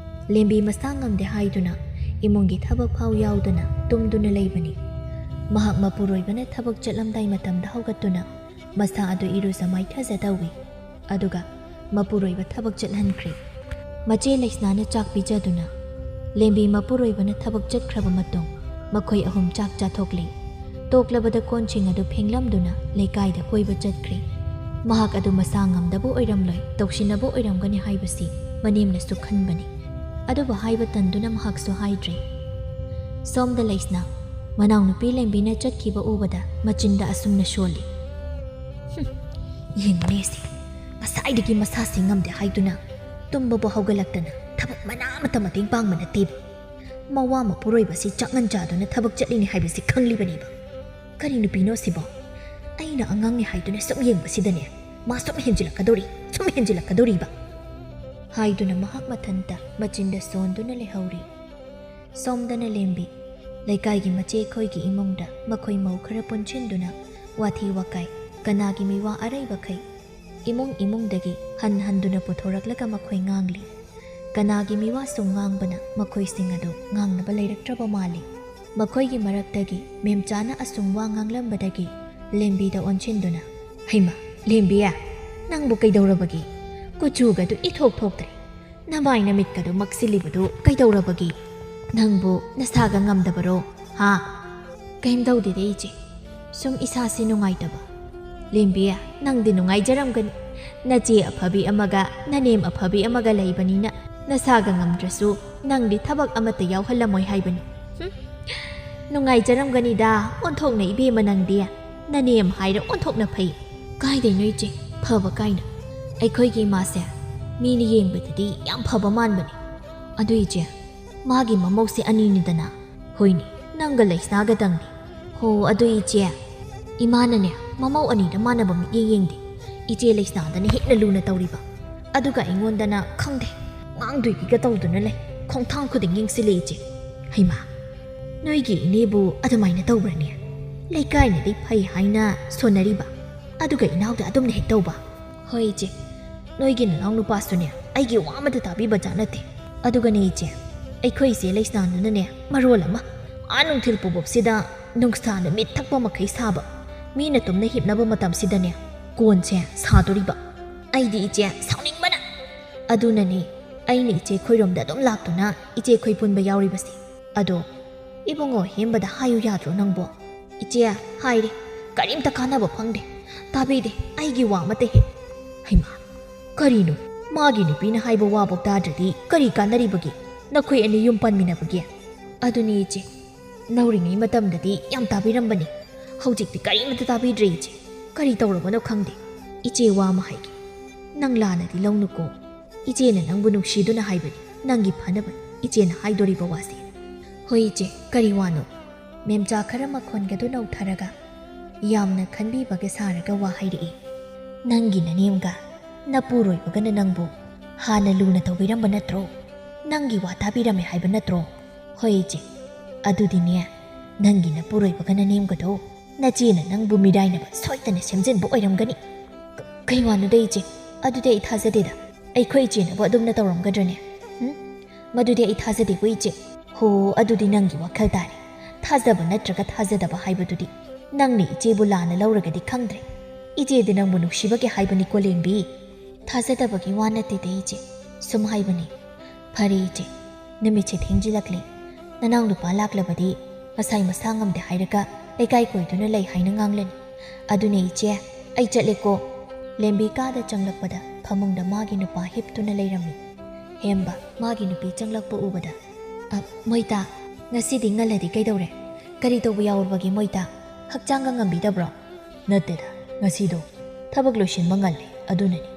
ꯂꯦꯝꯕꯤ ꯃꯁꯥ ꯉꯝꯗꯦ ꯍꯥꯏꯗꯨꯅ ꯏꯃꯨꯡꯒꯤ ꯊꯕꯛ ꯐꯥꯎ ꯌꯥꯎꯗꯅ ꯇꯨꯝꯗꯨꯅ ꯂꯩꯕꯅꯤ꯫ ꯃꯍꯥꯛ ꯃꯄꯨꯔꯣꯏꯕꯅ ꯊꯕꯛ ꯆꯠꯂꯝꯗꯥꯏ ꯃꯇꯝꯗ ꯍꯧꯒꯠꯇꯨꯅ ꯃꯁꯥ ꯑꯗꯨ ꯏꯔꯨꯖ ꯃꯥꯏꯊꯖ ꯇꯧꯏ꯫ ꯑꯗꯨꯒ ꯃꯄꯨꯔꯣꯏꯕ ꯊꯕꯛ ꯆꯠꯍꯟꯈ꯭ꯔꯦ꯫ ꯃꯆꯦ ꯂꯩꯁꯅꯥꯅ ꯆꯥꯛ ꯄꯤꯖꯗꯨꯅ ꯂꯦꯝꯕꯤ ꯃꯄꯨꯔꯣꯏꯕꯅ ꯊꯕꯛ ꯆꯠꯈ꯭ꯔꯕ ꯃꯇꯨꯡ ꯃꯈꯣꯏ ꯑꯍꯨꯝ ꯆꯥꯛ ꯆꯥꯊꯣꯛꯂꯦ꯫ ꯇꯣꯛꯂꯕꯗ ꯀꯣꯟꯁꯤꯡ ꯑꯗꯨ ꯐꯦꯡꯂꯝꯗꯨꯅ ꯂꯩꯀꯥꯏꯗ ꯀꯣꯏꯕ ꯆꯠꯈ꯭ꯔꯦ꯫ ꯃꯍꯥꯛ ꯑꯗꯨ ꯃꯁꯥ ꯉꯝꯗꯕ ꯑꯣꯏꯔꯝꯂꯣꯏ, ꯇꯧꯁꯤꯟꯅꯕ ꯑꯣꯏꯔꯝꯒꯅꯤ ꯍꯥꯏꯕꯁꯤ ꯃꯅꯦꯝꯅꯁꯨ ꯈꯟꯕꯅꯤ꯫ ꯑꯗꯨꯕꯨ ꯍꯥꯏꯕ ꯇꯟꯗꯨꯅ ꯃꯍꯥꯛꯁꯨ ꯍꯥꯏꯗ꯭ꯔꯦ꯫ ꯁꯣꯝꯗ ꯂꯩꯁꯅꯥ ꯃꯅꯥꯎꯅꯨꯄꯤ ꯂꯦꯝꯕꯤꯅ ꯆꯠꯈꯤꯕ ꯎꯕꯗ ꯃꯆꯤꯟꯗ ꯑꯁꯨꯝꯅ ꯁꯣꯜꯂꯤ꯫ "ꯍꯨꯝ, ꯌꯦꯡꯉꯨꯅꯦ ꯁꯤ, ꯉꯁꯥꯏꯗꯒꯤ ꯃꯁꯥꯁꯤ ꯉꯝꯗꯦ ꯍꯥꯏꯗꯨꯅ ꯇꯨꯝꯕꯕꯨ ꯍꯧꯒꯠꯂꯛꯇꯅ ꯊꯕꯛ ꯃꯅꯥ ꯑꯃꯠꯇ ꯃꯇꯦꯡ ꯄꯥꯡꯕ ꯅꯠꯇꯦꯕ꯫ ꯃꯋꯥ ꯃꯄꯨꯔꯣꯏꯕꯁꯤ ꯆꯥꯛꯉꯟ ꯆꯥꯗꯨꯅ ꯊꯕꯛ ꯆꯠꯂꯤꯅꯤ ꯍꯥꯏꯕꯁꯤ ꯈꯪꯂꯤꯕꯅꯦꯕ꯫ ꯀꯔꯤ ꯅꯨꯄꯤꯅꯣ ꯁꯤꯕꯣ? ꯑꯩꯅ ꯑꯉꯥꯡꯅꯤ ꯍꯥꯏꯗꯨꯅ ꯁꯨꯝ ꯌꯦꯡꯕꯁꯤꯗꯅꯦ, ꯃꯥ ꯁꯨꯝ ꯍꯦꯟꯖꯤꯜꯂꯛꯀꯗꯧꯔꯤ, ꯁꯨꯝ ꯍꯦꯟꯖꯤꯜꯂꯛꯀꯗꯧꯔꯤꯕ꯫" ꯍꯥꯏꯗꯨꯅ ꯃꯍꯥꯛ ꯃꯊꯟꯇ ꯃꯆꯤꯟꯗ ꯁꯣꯟꯗꯨꯅ ꯂꯩꯍꯧꯔꯤ꯫ ꯁꯣꯝꯗꯅ ꯂꯦꯝꯕꯤ, ꯂꯩꯀꯥꯏꯒꯤ ꯃꯆꯦ ꯑꯩꯈꯣꯏꯒꯤ ꯏꯃꯨꯡꯗ ꯃꯈꯣꯏ ꯃꯧ ꯈꯔ ꯄꯨꯟꯁꯤꯟꯗꯨꯅ ꯋꯥꯊꯤ ꯋꯥꯀꯥꯏ, ꯀꯅꯥꯒꯤ ꯃꯤꯋꯥ ꯑꯔꯩꯕꯈꯩ ꯏꯃꯨꯡ ꯏꯃꯨꯡꯗꯒꯤ ꯍꯟ ꯍꯟꯗꯨꯅ ꯄꯨꯊꯣꯔꯛꯂꯒ ꯃꯈꯣꯏ ꯉꯥꯡꯂꯤ꯫ ꯀꯅꯥꯒꯤ ꯃꯤꯋꯥ ꯁꯨꯝ ꯉꯥꯡꯕꯅ ꯃꯈꯣꯏꯁꯤꯡ ꯑꯗꯨ ꯉꯥꯡꯅꯕ ꯂꯩꯔꯛꯇ꯭ꯔꯕ ꯃꯥꯜꯂꯤ꯫ ꯃꯈꯣꯏꯒꯤ ꯃꯔꯛꯇꯒꯤ ꯃꯦꯝꯆꯥꯅ ꯑꯁꯨꯝ ꯋꯥ ꯉꯥꯡꯂꯝꯕꯗꯒꯤ ꯂꯦꯝꯕꯤꯗ ꯑꯣꯟꯁꯤꯟꯗꯨꯅ, "ꯍꯩꯃꯥ, ꯂꯦꯝꯕꯤ, ꯅꯪꯕꯨ ꯀꯩꯗꯧꯔꯕꯒꯦ? ꯀꯨꯆꯨꯒꯗꯨ ꯏꯊꯣꯛ ꯊꯣꯛꯇ꯭ꯔꯦ꯫ ꯅꯃꯥꯏ ꯅꯃꯤꯠꯀꯗꯨ ꯃꯛꯁꯤꯜꯂꯤꯕꯗꯨ ꯀꯩꯗꯧꯔꯕꯒꯦ? ꯅꯪꯕꯨ ꯅꯁꯥꯒ ꯉꯝꯗꯕꯔꯣ? ꯍꯥ?" "ꯀꯩꯝ ꯇꯧꯗꯦꯗ ꯏꯆꯦ, ꯁꯨꯝ ꯏꯁꯥꯁꯤ ꯅꯨꯡꯉꯥꯏꯇꯕ꯫" "ꯂꯦꯝꯕꯤ, ꯅꯪꯗꯤ ꯅꯨꯡꯉꯥꯏꯖꯔꯝꯒꯅꯤ꯫ ꯅꯆꯦ ꯑꯐꯕꯤ ꯑꯃꯒ ꯅꯅꯦꯝ ꯑꯐꯕꯤ ꯑꯃꯒ ꯂꯩꯕꯅꯤꯅ ꯅꯁꯥꯒ ꯉꯝꯗ꯭ꯔꯁꯨ ꯅꯪꯗꯤ ꯊꯕꯛ ꯑꯃꯠꯇ ꯌꯥꯎꯍꯜꯂꯝꯃꯣꯏ ꯍꯥꯏꯕꯅꯤ꯫" "ꯍꯨꯝ, ꯅꯨꯡꯉꯥꯏꯖꯔꯝꯒꯅꯤꯗ ꯑꯣꯟꯊꯣꯛꯅ ꯏꯕꯦꯝꯃ ꯅꯪꯗꯤ꯫ ꯅꯅꯦꯝ ꯍꯥꯏꯔ ꯑꯣꯟꯊꯣꯛꯅ ꯐꯩ꯫" "ꯀꯥꯏꯗꯩꯅꯣ ꯏꯆꯦ, ꯐꯕ ꯀꯥꯏꯅ꯫ ꯑꯩꯈꯣꯏꯒꯤ ꯏꯃꯥꯁꯦ ꯃꯤꯅ ꯌꯦꯡꯕꯗꯗꯤ ꯌꯥꯝ ꯐꯕ ꯃꯥꯟꯕꯅꯤ꯫ ꯑꯗꯨ ꯏꯆꯦ, ꯃꯥꯒꯤ ꯃꯃꯧꯁꯦ ꯑꯅꯤꯅꯤꯗꯅ꯫" "ꯍꯣꯏꯅꯦ, ꯅꯪꯒ ꯂꯩꯁꯅꯥꯒꯗꯪꯅꯤ꯫" "ꯍꯣ, ꯑꯗꯨ ꯏꯆꯦ, ꯏꯃꯥꯅꯅꯦ ꯃꯃꯧ ꯑꯅꯤꯗ ꯃꯥꯟꯅꯕ ꯃꯤꯠꯌꯦꯡ ꯌꯦꯡꯗꯦ꯫ ꯏꯆꯦ ꯂꯩꯁꯅꯥꯗꯅ ꯍꯦꯟꯅ ꯂꯨꯅ ꯇꯧꯔꯤꯕ꯫ ꯑꯗꯨꯒ ꯑꯩꯉꯣꯟꯗꯅ ꯈꯪꯗꯦ, ꯉꯥꯡꯗꯣꯏꯒꯤꯒ ꯇꯧꯗꯨꯅ ꯂꯩ꯫ ꯈꯣꯡꯊꯥꯡ ꯈꯨꯗꯤꯡ ꯌꯦꯡꯁꯤꯜꯂꯦ ꯏꯆꯦ꯫ ꯍꯩꯃꯥ, ꯅꯣꯏꯒꯤ ꯏꯅꯦꯕꯨ ꯑꯗꯨꯃꯥꯏꯅ ꯇꯧꯕ꯭ꯔꯅꯦ? ꯂꯩꯀꯥꯏꯅꯗꯤ ꯐꯩ ꯍꯥꯏꯅ ꯁꯣꯟꯅꯔꯤꯕ, ꯑꯗꯨꯒ ꯏꯅꯥꯎꯗ ꯑꯗꯨꯝꯅ ꯍꯦꯛ ꯇꯧꯕ꯫" "ꯍꯣꯏ ꯏꯆꯦ, ꯅꯣꯏꯒꯤ ꯅꯅꯥꯎ ꯅꯨꯄꯥꯁꯨꯅꯦ ꯑꯩꯒꯤ ꯋꯥ ꯑꯃꯠꯇ ꯇꯥꯕꯤꯕ ꯖꯥꯠ ꯅꯠꯇꯦ꯫ ꯑꯗꯨꯒꯅꯦ ꯏꯆꯦ, ꯑꯩꯈꯣꯏ ꯏꯆꯦ ꯂꯩꯁꯅꯥꯗꯨꯅꯅꯦ ꯃꯔꯣꯜ ꯑꯃ, ꯑꯥ ꯅꯨꯡꯊꯤꯜ ꯄꯨꯕꯞꯁꯤꯗ ꯅꯨꯡꯁꯥ ꯅꯨꯃꯤꯠ ꯊꯛꯄ ꯃꯈꯩ ꯁꯥꯕ, ꯃꯤꯅ ꯇꯨꯝꯅ ꯍꯤꯞꯅꯕ ꯃꯇꯝꯁꯤꯗꯅꯦ ꯀꯣꯟꯁꯦ ꯁꯥꯗꯣꯔꯤꯕ꯫ ꯑꯩꯗꯤ ꯏꯆꯦ ꯁꯥꯎꯅꯤꯡꯕꯅ꯫ ꯑꯗꯨꯅꯅꯦ ꯑꯩꯅ ꯏꯆꯦ ꯈꯣꯏꯔꯣꯝꯗ ꯑꯗꯨꯝ ꯂꯥꯛꯇꯨꯅ ꯏꯆꯦ ꯈꯣꯏ ꯄꯨꯟꯕ ꯌꯥꯎꯔꯤꯕꯁꯦ꯫ ꯑꯗꯣ ꯏꯕꯨꯡꯉꯣ ꯍꯦꯝꯕꯗ ꯍꯥꯏꯌꯨ ꯌꯥꯗ꯭ꯔꯣ ꯅꯪꯕꯣ?" "ꯏꯆꯦ, ꯍꯥꯏꯔꯦ, ꯀꯔꯤꯝꯇ ꯀꯥꯟꯅꯕ ꯐꯪꯗꯦ, ꯇꯥꯕꯤꯗꯦ ꯑꯩꯒꯤ ꯋꯥ ꯑꯃꯠꯇ ꯍꯦꯛ꯫" "ꯍꯩꯃꯥ, ꯀꯔꯤꯅꯣ? ꯃꯥꯒꯤ ꯅꯨꯄꯤꯅ ꯍꯥꯏꯕ ꯋꯥꯐꯥꯎ ꯇꯥꯗ꯭ꯔꯗꯤ ꯀꯔꯤ ꯀꯥꯟꯅꯔꯤꯕꯒꯦ? ꯅꯈꯣꯏ ꯑꯅꯤ ꯌꯨꯝ ꯄꯥꯟꯃꯤꯟꯅꯕꯒꯤ?" "ꯑꯗꯨꯅꯤ ꯏꯆꯦ, ꯅꯧꯔꯤꯉꯩ ꯃꯇꯝꯗꯗꯤ ꯌꯥꯝ ꯇꯥꯕꯤꯔꯝꯕꯅꯤ, ꯍꯧꯖꯤꯛꯇꯤ ꯀꯔꯤꯃꯠꯇ ꯇꯥꯕꯤꯗ꯭ꯔꯦ ꯏꯆꯦ꯫ ꯀꯔꯤ ꯇꯧꯔꯕꯅꯣ ꯈꯪꯗꯦ꯫ ꯏꯆꯦ, ꯋꯥ ꯑꯃ ꯍꯥꯏꯒꯦ, ꯅꯪ ꯂꯥꯟꯅꯗꯤ ꯂꯧꯅꯨꯀꯣ꯫ ꯏꯆꯦꯅ ꯅꯪꯕꯨ ꯅꯨꯡꯁꯤꯗꯨꯅ ꯍꯥꯏꯕꯅꯤ, ꯅꯪꯒꯤ ꯐꯅꯕꯅꯤ ꯏꯆꯦꯅ ꯍꯥꯏꯗꯣꯔꯤꯕ ꯋꯥꯁꯦ꯫" "ꯍꯣꯏ ꯏꯆꯦ, ꯀꯔꯤ ꯋꯥꯅꯣ?" ꯃꯦꯝꯆꯥ ꯈꯔ ꯃꯈꯣꯟꯒꯗꯨ ꯅꯧꯊꯔꯒ ꯌꯥꯝꯅ ꯈꯟꯕꯤꯕꯒ ꯁꯥꯔꯒ ꯋꯥ ꯍꯥꯏꯔꯛꯏ꯫ "ꯅꯪꯒꯤ ꯅꯅꯦꯝꯒ ꯅꯄꯨꯔꯣꯏꯕꯒꯅ ꯅꯪꯕꯨ ꯍꯥꯟꯅ ꯂꯨꯅ ꯇꯧꯕꯤꯔꯝꯕ ꯅꯠꯇ꯭ꯔꯣ? ꯅꯪꯒꯤ ꯋꯥ ꯇꯥꯕꯤꯔꯝꯃꯦ ꯍꯥꯏꯕ ꯅꯠꯇ꯭ꯔꯣ? ꯍꯣꯏ ꯏꯆꯦ, ꯑꯗꯨꯗꯤꯅꯦ, ꯅꯪꯒꯤ ꯅꯄꯨꯔꯣꯏꯕꯒ ꯅꯅꯦꯝꯒꯗꯣ ꯅꯆꯦꯅ ꯅꯪꯕꯨ ꯃꯤꯔꯥꯏꯅꯕ ꯁꯣꯏꯗꯅ ꯁꯦꯝꯖꯤꯟꯕ ꯑꯣꯏꯔꯝꯒꯅꯤ꯫ ꯀ-, ꯀꯩ ꯋꯥꯅꯣꯗ ꯏꯆꯦ? ꯑꯗꯨꯗꯤ ꯑꯩ ꯊꯥꯖꯗꯦꯗ꯫ ꯑꯩꯈꯣꯏ ꯏꯆꯦꯅꯕꯨ ꯑꯗꯨꯝꯅ ꯇꯧꯔꯝꯒꯗ꯭ꯔꯅꯦ? ꯎꯝ? ꯃꯗꯨꯗꯤ ꯑꯩ ꯊꯥꯖꯗꯦꯀꯣ ꯏꯆꯦ꯫ ꯍꯣ, ꯑꯗꯨꯗꯤ ꯅꯪꯒꯤ ꯋꯥꯈꯜ ꯇꯥꯔꯦ꯫ ꯊꯥꯖꯕ ꯅꯠꯇ꯭ꯔꯒ ꯊꯥꯖꯗꯕ ꯍꯥꯏꯕꯗꯨꯗꯤ ꯅꯪꯅ ꯏꯆꯦꯕꯨ ꯂꯥꯟꯅ ꯂꯧꯔꯒꯗꯤ ꯈꯪꯗ꯭ꯔꯦ꯫ ꯏꯆꯦꯗꯤ ꯅꯪꯕꯨ ꯅꯨꯡꯁꯤꯕꯒꯤ ꯍꯥꯏꯕꯅꯤꯀꯣ ꯂꯦꯝꯕꯤ꯫ ꯊꯥꯖꯗꯕꯒꯤ ꯋꯥ ꯅꯠꯇꯦꯗ ꯏꯆꯦ, ꯁꯨꯝ ꯍꯥꯏꯕꯅꯤ꯫ ꯐꯔꯦ ꯏꯆꯦ, ꯅꯨꯃꯤꯠꯁꯦ ꯊꯦꯡꯖꯤꯜꯂꯛꯂꯦ꯫ ꯅꯅꯥꯎ ꯅꯨꯄꯥ ꯂꯥꯛꯂꯕꯗꯤ ꯉꯁꯥꯏ ꯃꯁꯥ ꯉꯝꯗꯦ ꯍꯥꯏꯔꯒ ꯂꯩꯀꯥꯏ ꯀꯣꯏꯗꯨꯅ ꯂꯩ ꯍꯥꯏꯅ ꯉꯥꯡꯂꯅꯤ꯫ ꯑꯗꯨꯅꯦ ꯏꯆꯦ, ꯑꯩ ꯆꯠꯂꯦꯀꯣ꯫ ꯂꯦꯝꯕꯤ ꯀꯥꯗ ꯆꯪꯂꯛꯄꯗ ꯐꯃꯨꯡꯗ ꯃꯥꯒꯤ ꯅꯨꯄꯥ ꯍꯤꯞꯇꯨꯅ ꯂꯩꯔꯝꯃꯤ꯫ ꯍꯦꯝꯕ ꯃꯥꯒꯤ ꯅꯨꯄꯤ ꯆꯪꯂꯛꯄ ꯎꯕꯗ, "ꯑ, ꯃꯣꯏꯇꯥ, ꯉꯁꯤꯗꯤ ꯉꯜꯂꯗꯤ ꯀꯩꯗꯧꯔꯦ? ꯀꯔꯤ ꯇꯧꯕ ꯌꯥꯎꯔꯕꯒꯦ ꯃꯣꯏꯇꯥ? ꯍꯛꯆꯥꯡꯒ ꯉꯝꯕꯤꯗꯕ꯭ꯔꯣ?" "ꯅꯠꯇꯦꯗ, ꯉꯁꯤꯗꯣ ꯊꯕꯛ ꯂꯣꯏꯁꯤꯟꯕ ꯉꯜꯂꯦ, ꯑꯗꯨꯅꯅꯤ꯫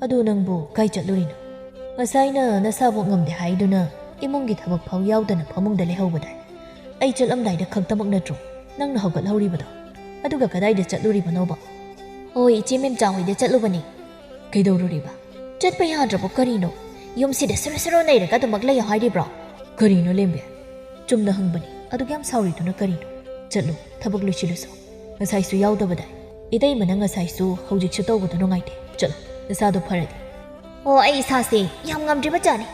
ꯑꯗꯨ ꯅꯪꯕꯨ ꯀꯥꯏ ꯆꯠꯂꯨꯔꯤꯅꯣ? ꯉꯁꯥꯏꯅ ꯅꯁꯥꯕꯨ ꯉꯝꯗꯦ ꯍꯥꯏꯗꯨꯅ ꯏꯃꯨꯡꯒꯤ ꯊꯕꯛ ꯐꯥꯎ ꯌꯥꯎꯗꯅ ꯐꯃꯨꯡꯗ ꯂꯩꯍꯧꯕꯗꯥꯏ? ꯑꯩ ꯆꯠꯂꯝꯗꯥꯏꯗ ꯈꯛꯇꯃꯛ ꯅꯠꯇ꯭ꯔꯣ ꯅꯪꯅ ꯍꯧꯒꯠꯍꯧꯔꯤꯕꯗꯣ? ꯑꯗꯨꯒ ꯀꯗꯥꯏꯗ ꯆꯠꯂꯨꯔꯤꯕꯅꯣꯕ?" "ꯍꯣꯏ, ꯏꯆꯦ ꯃꯦꯝꯆꯥ ꯍꯣꯏꯗ ꯆꯠꯂꯨꯕꯅꯤ꯫" "ꯀꯩꯗꯧꯔꯨꯔꯤꯕ? ꯆꯠꯄ ꯌꯥꯗ꯭ꯔꯕꯣ ꯀꯔꯤꯅꯣ? ꯌꯨꯝꯁꯤꯗ ꯁꯨꯔꯨ ꯁꯨꯔꯨ ꯅꯩꯔꯒ ꯑꯗꯨꯃꯛ ꯂꯩꯌꯣ ꯍꯥꯏꯔꯤꯕ꯭ꯔꯣ?" "ꯀꯔꯤꯅꯣ ꯂꯦꯝꯕꯤ? ꯆꯨꯝꯅ ꯍꯪꯕꯅꯤ꯫ ꯑꯗꯨꯛ ꯌꯥꯝ ꯁꯥꯎꯔꯤꯗꯨꯅ ꯀꯔꯤꯅꯣ? ꯆꯠꯂꯨ, ꯊꯕꯛ ꯂꯣꯏꯁꯤꯜꯂꯨꯁꯣ꯫ ꯉꯁꯥꯏꯁꯨ ꯌꯥꯎꯗꯕꯗꯥꯏ꯫ ꯏꯇꯩꯃꯅ ꯉꯁꯥꯏꯁꯨ ꯍꯧꯖꯤꯛꯁꯨ ꯇꯧꯕꯗꯨ ꯅꯨꯡꯉꯥꯏꯇꯦ꯫ ꯆꯠꯂꯨ, ꯅꯁꯥꯗꯣ ꯐꯔꯗꯤ꯫" "ꯑꯣ, ꯑꯩ ꯏꯁꯥꯁꯦ ꯌꯥꯝ ꯉꯝꯗ꯭ꯔꯤꯕ ꯖꯥꯠꯅꯤ꯫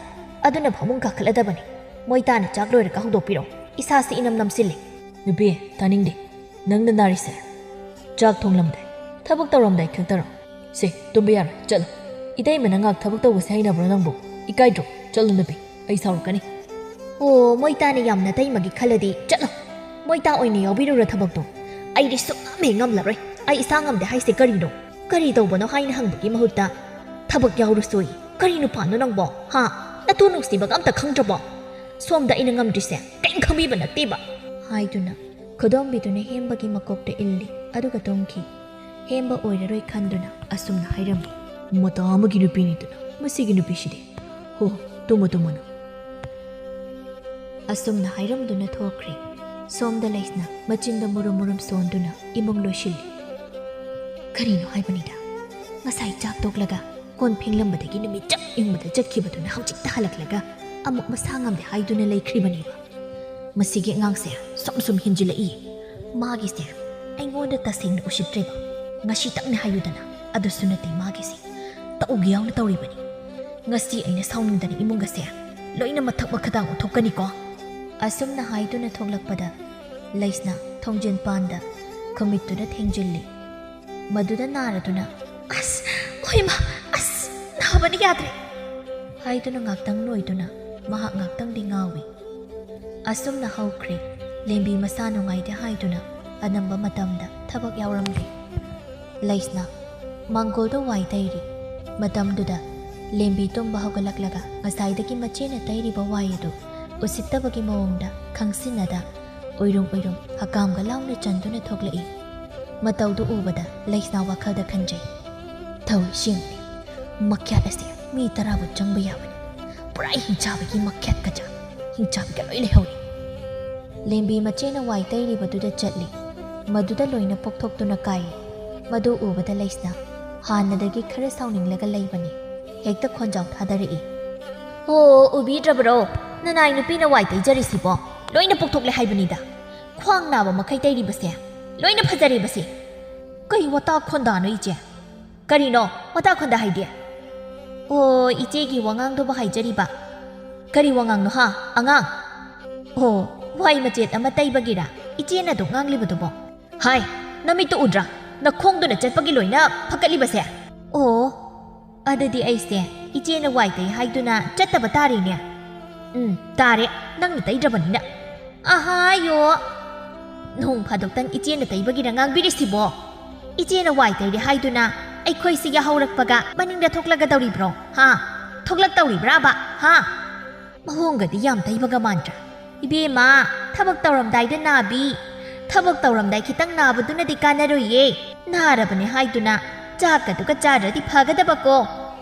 ꯑꯗꯨꯅ ꯐꯃꯨꯡ ꯀꯥꯈꯠꯂꯗꯕꯅꯤ꯫ ꯃꯣꯏ ꯇꯥꯅ ꯆꯥꯛ ꯂꯣꯏꯔꯒ ꯍꯧꯗꯣꯛꯄꯤꯔꯣ꯫ ꯏꯁꯥꯁꯦ ꯏꯅꯝ ꯅꯝꯁꯤꯜꯂꯦ꯫" "ꯅꯨꯄꯤ, ꯇꯥꯅꯤꯡꯗꯦ꯫ ꯅꯪꯅ ꯅꯥꯔꯤꯁꯦ ꯆꯥꯛ ꯊꯣꯡꯂꯝꯗꯥꯏ, ꯊꯕꯛ ꯇꯧꯔꯝꯗꯥꯏ ꯈꯛꯇꯔꯣ? ꯁꯦ, ꯇꯨꯝꯕ ꯌꯥꯔꯣꯏ, ꯆꯠꯂꯣ꯫ ꯏꯇꯩꯃꯅ ꯉꯥꯛ ꯊꯕꯛ ꯇꯧꯕꯁꯦ ꯍꯩꯅꯕ꯭ꯔꯣ ꯅꯪꯕꯨ? ꯏꯀꯥꯏꯗ꯭ꯔꯣ? ꯆꯠꯂꯨ ꯅꯨꯄꯤ, ꯑꯩ ꯁꯥꯎꯔꯛꯀꯅꯤ꯫" "ꯑꯣ, ꯃꯣꯏ ꯇꯥꯅ ꯌꯥꯝꯅ ꯇꯩꯃꯒꯤ ꯈꯜꯂꯗꯤ ꯆꯠꯂꯣ꯫ ꯃꯣꯏ ꯇꯥ ꯑꯣꯏꯅ ꯌꯥꯎꯕꯤꯔꯨꯔꯣ ꯊꯕꯛꯇꯣ꯫ ꯑꯩꯗꯤ ꯁꯨꯛꯉꯝ ꯍꯦꯛ ꯉꯝꯂꯔꯣꯏ꯫ ꯑꯩ ꯏꯁꯥ ꯉꯝꯗꯦ ꯍꯥꯏꯁꯦ ꯀꯔꯤꯅꯣ? ꯀꯔꯤ ꯇꯧꯕꯅꯣ ꯍꯥꯏꯅ ꯍꯪꯕꯒꯤ ꯃꯍꯨꯠꯇ ꯊꯕꯛ ꯌꯥꯎꯔꯨꯁꯣꯌꯦ꯫ ꯀꯔꯤ ꯅꯨꯄꯥꯅꯣ ꯅꯪꯕꯣ? ꯍꯥ? ꯅꯇꯨ ꯅꯨꯡꯁꯤꯕꯒ ꯑꯝꯇ ꯈꯪꯗ꯭ꯔꯕꯣ? ꯁꯣꯝꯗ ꯑꯩꯅ ꯉꯝꯗ꯭ꯔꯤꯁꯦ ꯀꯔꯤꯝ ꯈꯪꯕꯤꯕ ꯅꯠꯇꯦꯕ꯫" ꯍꯥꯏꯗꯨꯅ ꯈꯨꯗꯣꯝꯕꯤꯗꯨꯅ ꯍꯦꯝꯕꯒꯤ ꯃꯀꯣꯛꯇ ꯏꯜꯂꯤ, ꯑꯗꯨꯒ ꯇꯨꯝꯈꯤ꯫ ꯍꯦꯝꯕ ꯑꯣꯏꯔꯔꯣꯏ ꯈꯟꯗꯨꯅ ꯑꯁꯨꯝꯅ ꯍꯥꯏꯔꯝꯃꯤ, "ꯃꯇꯥ ꯑꯃꯒꯤ ꯅꯨꯄꯤꯅꯤꯗꯅ ꯃꯁꯤꯒꯤ ꯅꯨꯄꯤꯁꯤꯗꯤ꯫ ꯍꯣ, ꯇꯨꯝꯃꯣ, ꯇꯨꯝꯃꯣ ꯅꯪ꯫" ꯑꯁꯨꯝꯅ ꯍꯥꯏꯔꯝꯗꯨꯅ ꯊꯣꯛꯈ꯭ꯔꯦ꯫ ꯁꯣꯝꯗ ꯂꯩꯁꯅ ꯃꯆꯤꯟꯗ ꯃꯨꯔꯨꯝ ꯃꯨꯔꯨꯝ ꯁꯣꯟꯗꯨꯅ ꯏꯃꯨꯡ ꯂꯣꯏꯁꯤꯜꯂꯤ꯫ ꯀꯔꯤꯅꯣ ꯍꯥꯏꯕꯅꯤꯗ, ꯉꯁꯥꯏ ꯆꯥꯛ ꯇꯣꯛꯂꯒ ꯀꯣꯟ ꯐꯦꯡꯂꯝꯕꯗꯒꯤ ꯅꯨꯃꯤꯠ ꯆꯞ ꯌꯨꯡꯕꯗ ꯆꯠꯈꯤꯕꯗꯨꯅ ꯍꯧꯖꯤꯛꯇ ꯍꯜꯂꯛꯂꯒ ꯑꯃꯨꯛ ꯃꯁꯥ ꯉꯝꯗꯦ ꯍꯥꯏꯗꯨꯅ ꯂꯩꯈ꯭ꯔꯤꯕꯅꯦꯕ꯫ ꯃꯁꯤꯒꯤ ꯑꯉꯥꯡꯁꯦ ꯁꯨꯝ ꯁꯨꯝ ꯍꯦꯟꯖꯤꯜꯂꯛꯏ꯫ ꯃꯥꯒꯤꯁꯦ ꯑꯩꯉꯣꯟꯗ ꯇꯁꯦꯡꯅ ꯎꯁꯤꯠꯇ꯭ꯔꯦꯕ꯫ ꯉꯁꯤꯇꯪꯅꯦ ꯍꯥꯏꯌꯨꯗꯅ, ꯑꯗꯨꯁꯨ ꯅꯠꯇꯦ ꯃꯥꯒꯤꯁꯦ꯫ ꯇꯧꯒꯦ ꯌꯥꯎꯅ ꯇꯧꯔꯤꯕꯅꯤ꯫ ꯉꯁꯤ ꯑꯩꯅ ꯁꯥꯎꯅꯤꯡꯗꯅ ꯏꯃꯨꯡꯒꯁꯦ ꯂꯣꯏꯅ ꯃꯊꯛ ꯃꯈꯥꯗꯥꯡ ꯑꯣꯟꯊꯣꯛꯀꯅꯤꯀꯣ꯫ ꯑꯁꯨꯝꯅ ꯍꯥꯏꯗꯨꯅ ꯊꯣꯛꯂꯛꯄꯗ ꯂꯩꯁꯅꯥ ꯊꯣꯡꯖꯤꯟ ꯄꯥꯟꯗ ꯈꯨꯃꯤꯠꯇꯨꯗ ꯊꯦꯡꯖꯤꯜꯂꯤ꯫ ꯃꯗꯨꯗ ꯅꯥꯔꯗꯨꯅ, "ꯑꯁ! ꯍꯣꯏꯃ! ꯑꯁ! ꯅꯥꯕꯅ ꯌꯥꯗ꯭ꯔꯦ!" ꯍꯥꯏꯗꯨꯅ ꯉꯥꯛꯇꯪ ꯂꯣꯏꯗꯨꯅ ꯃꯍꯥꯛ ꯉꯥꯛꯇꯪꯗꯤ ꯉꯥꯎꯏ꯫ ꯑꯁꯨꯝꯅ ꯍꯧꯈ꯭ꯔꯦ꯫ ꯂꯦꯝꯕꯤ ꯃꯁꯥ ꯅꯨꯡꯉꯥꯏꯇꯦ ꯍꯥꯏꯗꯨꯅ ꯑꯅꯝꯕ ꯃꯇꯝꯗ ꯊꯕꯛ ꯌꯥꯎꯔꯝꯗꯦ꯫ ꯂꯩꯁꯅꯥ ꯃꯥꯡꯒꯣꯜꯗ ꯋꯥꯏ ꯇꯩꯔꯤ꯫ ꯃꯇꯝꯗꯨꯗ ꯂꯦꯝꯕꯤ ꯇꯨꯝꯕ ꯍꯧꯒꯠꯂꯛꯂꯒ ꯉꯁꯥꯏꯗꯒꯤ ꯃꯆꯦꯅ ꯇꯩꯔꯤꯕ ꯋꯥꯏ ꯑꯗꯨ ꯎꯁꯤꯠꯇꯕꯒꯤ ꯃꯑꯣꯡꯗ ꯈꯪꯁꯤꯟꯅꯗ ꯎꯏꯔꯨꯝ ꯎꯏꯔꯨꯝ ꯍꯀꯥꯝꯒ ꯂꯥꯎꯅ ꯆꯟꯗꯨꯅ ꯊꯣꯛꯂꯛꯏ꯫ ꯃꯇꯧꯗꯨ ꯎꯕꯗ ꯂꯩꯁꯅꯥ ꯋꯥꯈꯜꯗ ꯈꯟꯖꯩ, "ꯊꯧꯏꯁꯤꯡꯅꯤ, ꯃꯈ꯭ꯌꯥꯠ ꯑꯁꯤ ꯃꯤ ꯇꯔꯥꯕꯨ ꯆꯪꯕ ꯌꯥꯕꯅꯤ꯫ ꯄꯨꯔꯥ ꯍꯤꯡꯆꯥꯕꯤꯒꯤ ꯃꯈ꯭ꯌꯥꯠ ꯀꯆꯥ, ꯍꯤꯡꯆꯥꯕꯤꯒ ꯂꯣꯏ ꯂꯩꯍꯧꯔꯤ꯫" ꯂꯦꯝꯕꯤ ꯃꯆꯦꯅ ꯋꯥꯏ ꯇꯩꯔꯤꯕꯗꯨꯗ ꯆꯠꯂꯤ꯫ ꯃꯗꯨꯗ ꯂꯣꯏꯅ ꯄꯣꯛꯊꯣꯛꯇꯨꯅ ꯀꯥꯏꯔꯤ꯫ ꯃꯗꯨ ꯎꯕꯗ ꯂꯩꯁꯅꯥ ꯍꯥꯟꯅꯗꯒꯤ ꯈꯔ ꯁꯥꯎꯅꯤꯡꯂꯒ ꯂꯩꯕꯅꯤ꯫ ꯍꯦꯛꯇ ꯈꯣꯟꯖꯥꯎ ꯊꯥꯗꯔꯛꯏ, "ꯑꯣ, ꯎꯕꯤꯗ꯭ꯔꯕ꯭ꯔꯣ? ꯅꯅꯥꯏ ꯅꯨꯄꯤꯅ ꯋꯥꯏ ꯇꯩꯖꯔꯤꯁꯤꯕꯣ? ꯂꯣꯏꯅ ꯄꯣꯛꯊꯣꯛꯂꯦ ꯍꯥꯏꯕꯅꯤꯗ꯫ ꯈ꯭ꯋꯥꯡ ꯅꯥꯕ ꯃꯈꯩ ꯇꯩꯔꯤꯕꯁꯦ ꯂꯣꯏꯅ ꯐꯖꯔꯤꯕꯁꯦ꯫ ꯀꯩ ꯋꯥꯇꯥ ꯈꯣꯟꯗꯥꯅꯣ ꯏꯆꯦ? ꯀꯔꯤꯅꯣ ꯋꯥꯇꯥ ꯈꯣꯟꯗꯥ ꯍꯥꯏꯗꯤ?" "ꯑꯣ, ꯏꯆꯦꯒꯤ ꯋꯥꯉꯥꯡꯗꯨꯕꯨ ꯍꯥꯏꯖꯔꯤꯕ꯫" "ꯀꯔꯤ ꯋꯥꯉꯥꯡꯅꯣ ꯍꯥ, ꯑꯉꯥꯡ?" "ꯑꯣ, ꯋꯥꯏ ꯃꯆꯦꯠ ꯑꯃ ꯇꯩꯕꯒꯤꯔ ꯏꯆꯦꯅ ꯑꯗꯨꯛ ꯉꯥꯡꯂꯤꯕꯗꯨꯕꯣ?" "ꯍꯥꯏ, ꯅꯃꯤꯠꯇꯨ ꯎꯗ꯭ꯔꯥ? ꯅꯈꯣꯡꯗꯨꯅ ꯆꯠꯄꯒꯤ ꯂꯣꯏꯅ ꯐꯀꯠꯂꯤꯕꯁꯦ?" "ꯑꯣ, ꯑꯗꯨꯗꯤ ꯑꯩꯁꯦ ꯏꯆꯦꯅ ꯋꯥꯏ ꯇꯩ ꯍꯥꯏꯗꯨꯅ ꯆꯠꯇꯕ ꯇꯥꯔꯦꯅꯦ?" "ꯎꯝ, ꯇꯥꯔꯦ, ꯅꯪꯅ ꯇꯩꯗ꯭ꯔꯕꯅꯤꯅ꯫" "ꯑꯍꯥꯌꯣ, ꯅꯣꯡ ꯐꯥꯗꯣꯛꯇꯪ ꯏꯆꯦꯅ ꯇꯩꯕꯒꯤꯔ ꯉꯥꯡꯕꯤꯔꯤꯁꯤꯕꯣ? ꯏꯆꯦꯅ ꯋꯥꯏ ꯇꯩꯔꯦ ꯍꯥꯏꯗꯨꯅ ꯑꯩꯈꯣꯏꯁꯤ ꯌꯥꯍꯧꯔꯛꯄꯒ ꯃꯅꯤꯡꯗ ꯊꯣꯛꯂꯛꯀꯗꯧꯔꯤꯕ꯭ꯔꯣ? ꯍꯥ? ꯊꯣꯛꯂꯛꯇꯧꯔꯤꯕ꯭ꯔꯥꯕ? ꯍꯥ?" ꯃꯑꯣꯡꯒꯗꯤ ꯌꯥꯝ ꯇꯩꯕꯒ ꯃꯥꯟꯗ꯭ꯔꯥ? "ꯏꯕꯦꯝꯃ, ꯊꯕꯛ ꯇꯧꯔꯝꯗꯥꯏꯗ ꯅꯥꯕꯤ, ꯊꯕꯛ ꯇꯧꯔꯝꯗꯥꯏ ꯈꯤꯇꯪ ꯅꯥꯕꯗꯨꯅꯗꯤ ꯀꯥꯟꯅꯔꯣꯏꯌꯦ꯫ ꯅꯥꯔꯕꯅꯦ ꯍꯥꯏꯗꯨꯅ ꯆꯥꯛꯀꯗꯨꯒ ꯆꯥꯗ꯭ꯔꯗꯤ ꯐꯒꯗꯕꯀꯣ꯫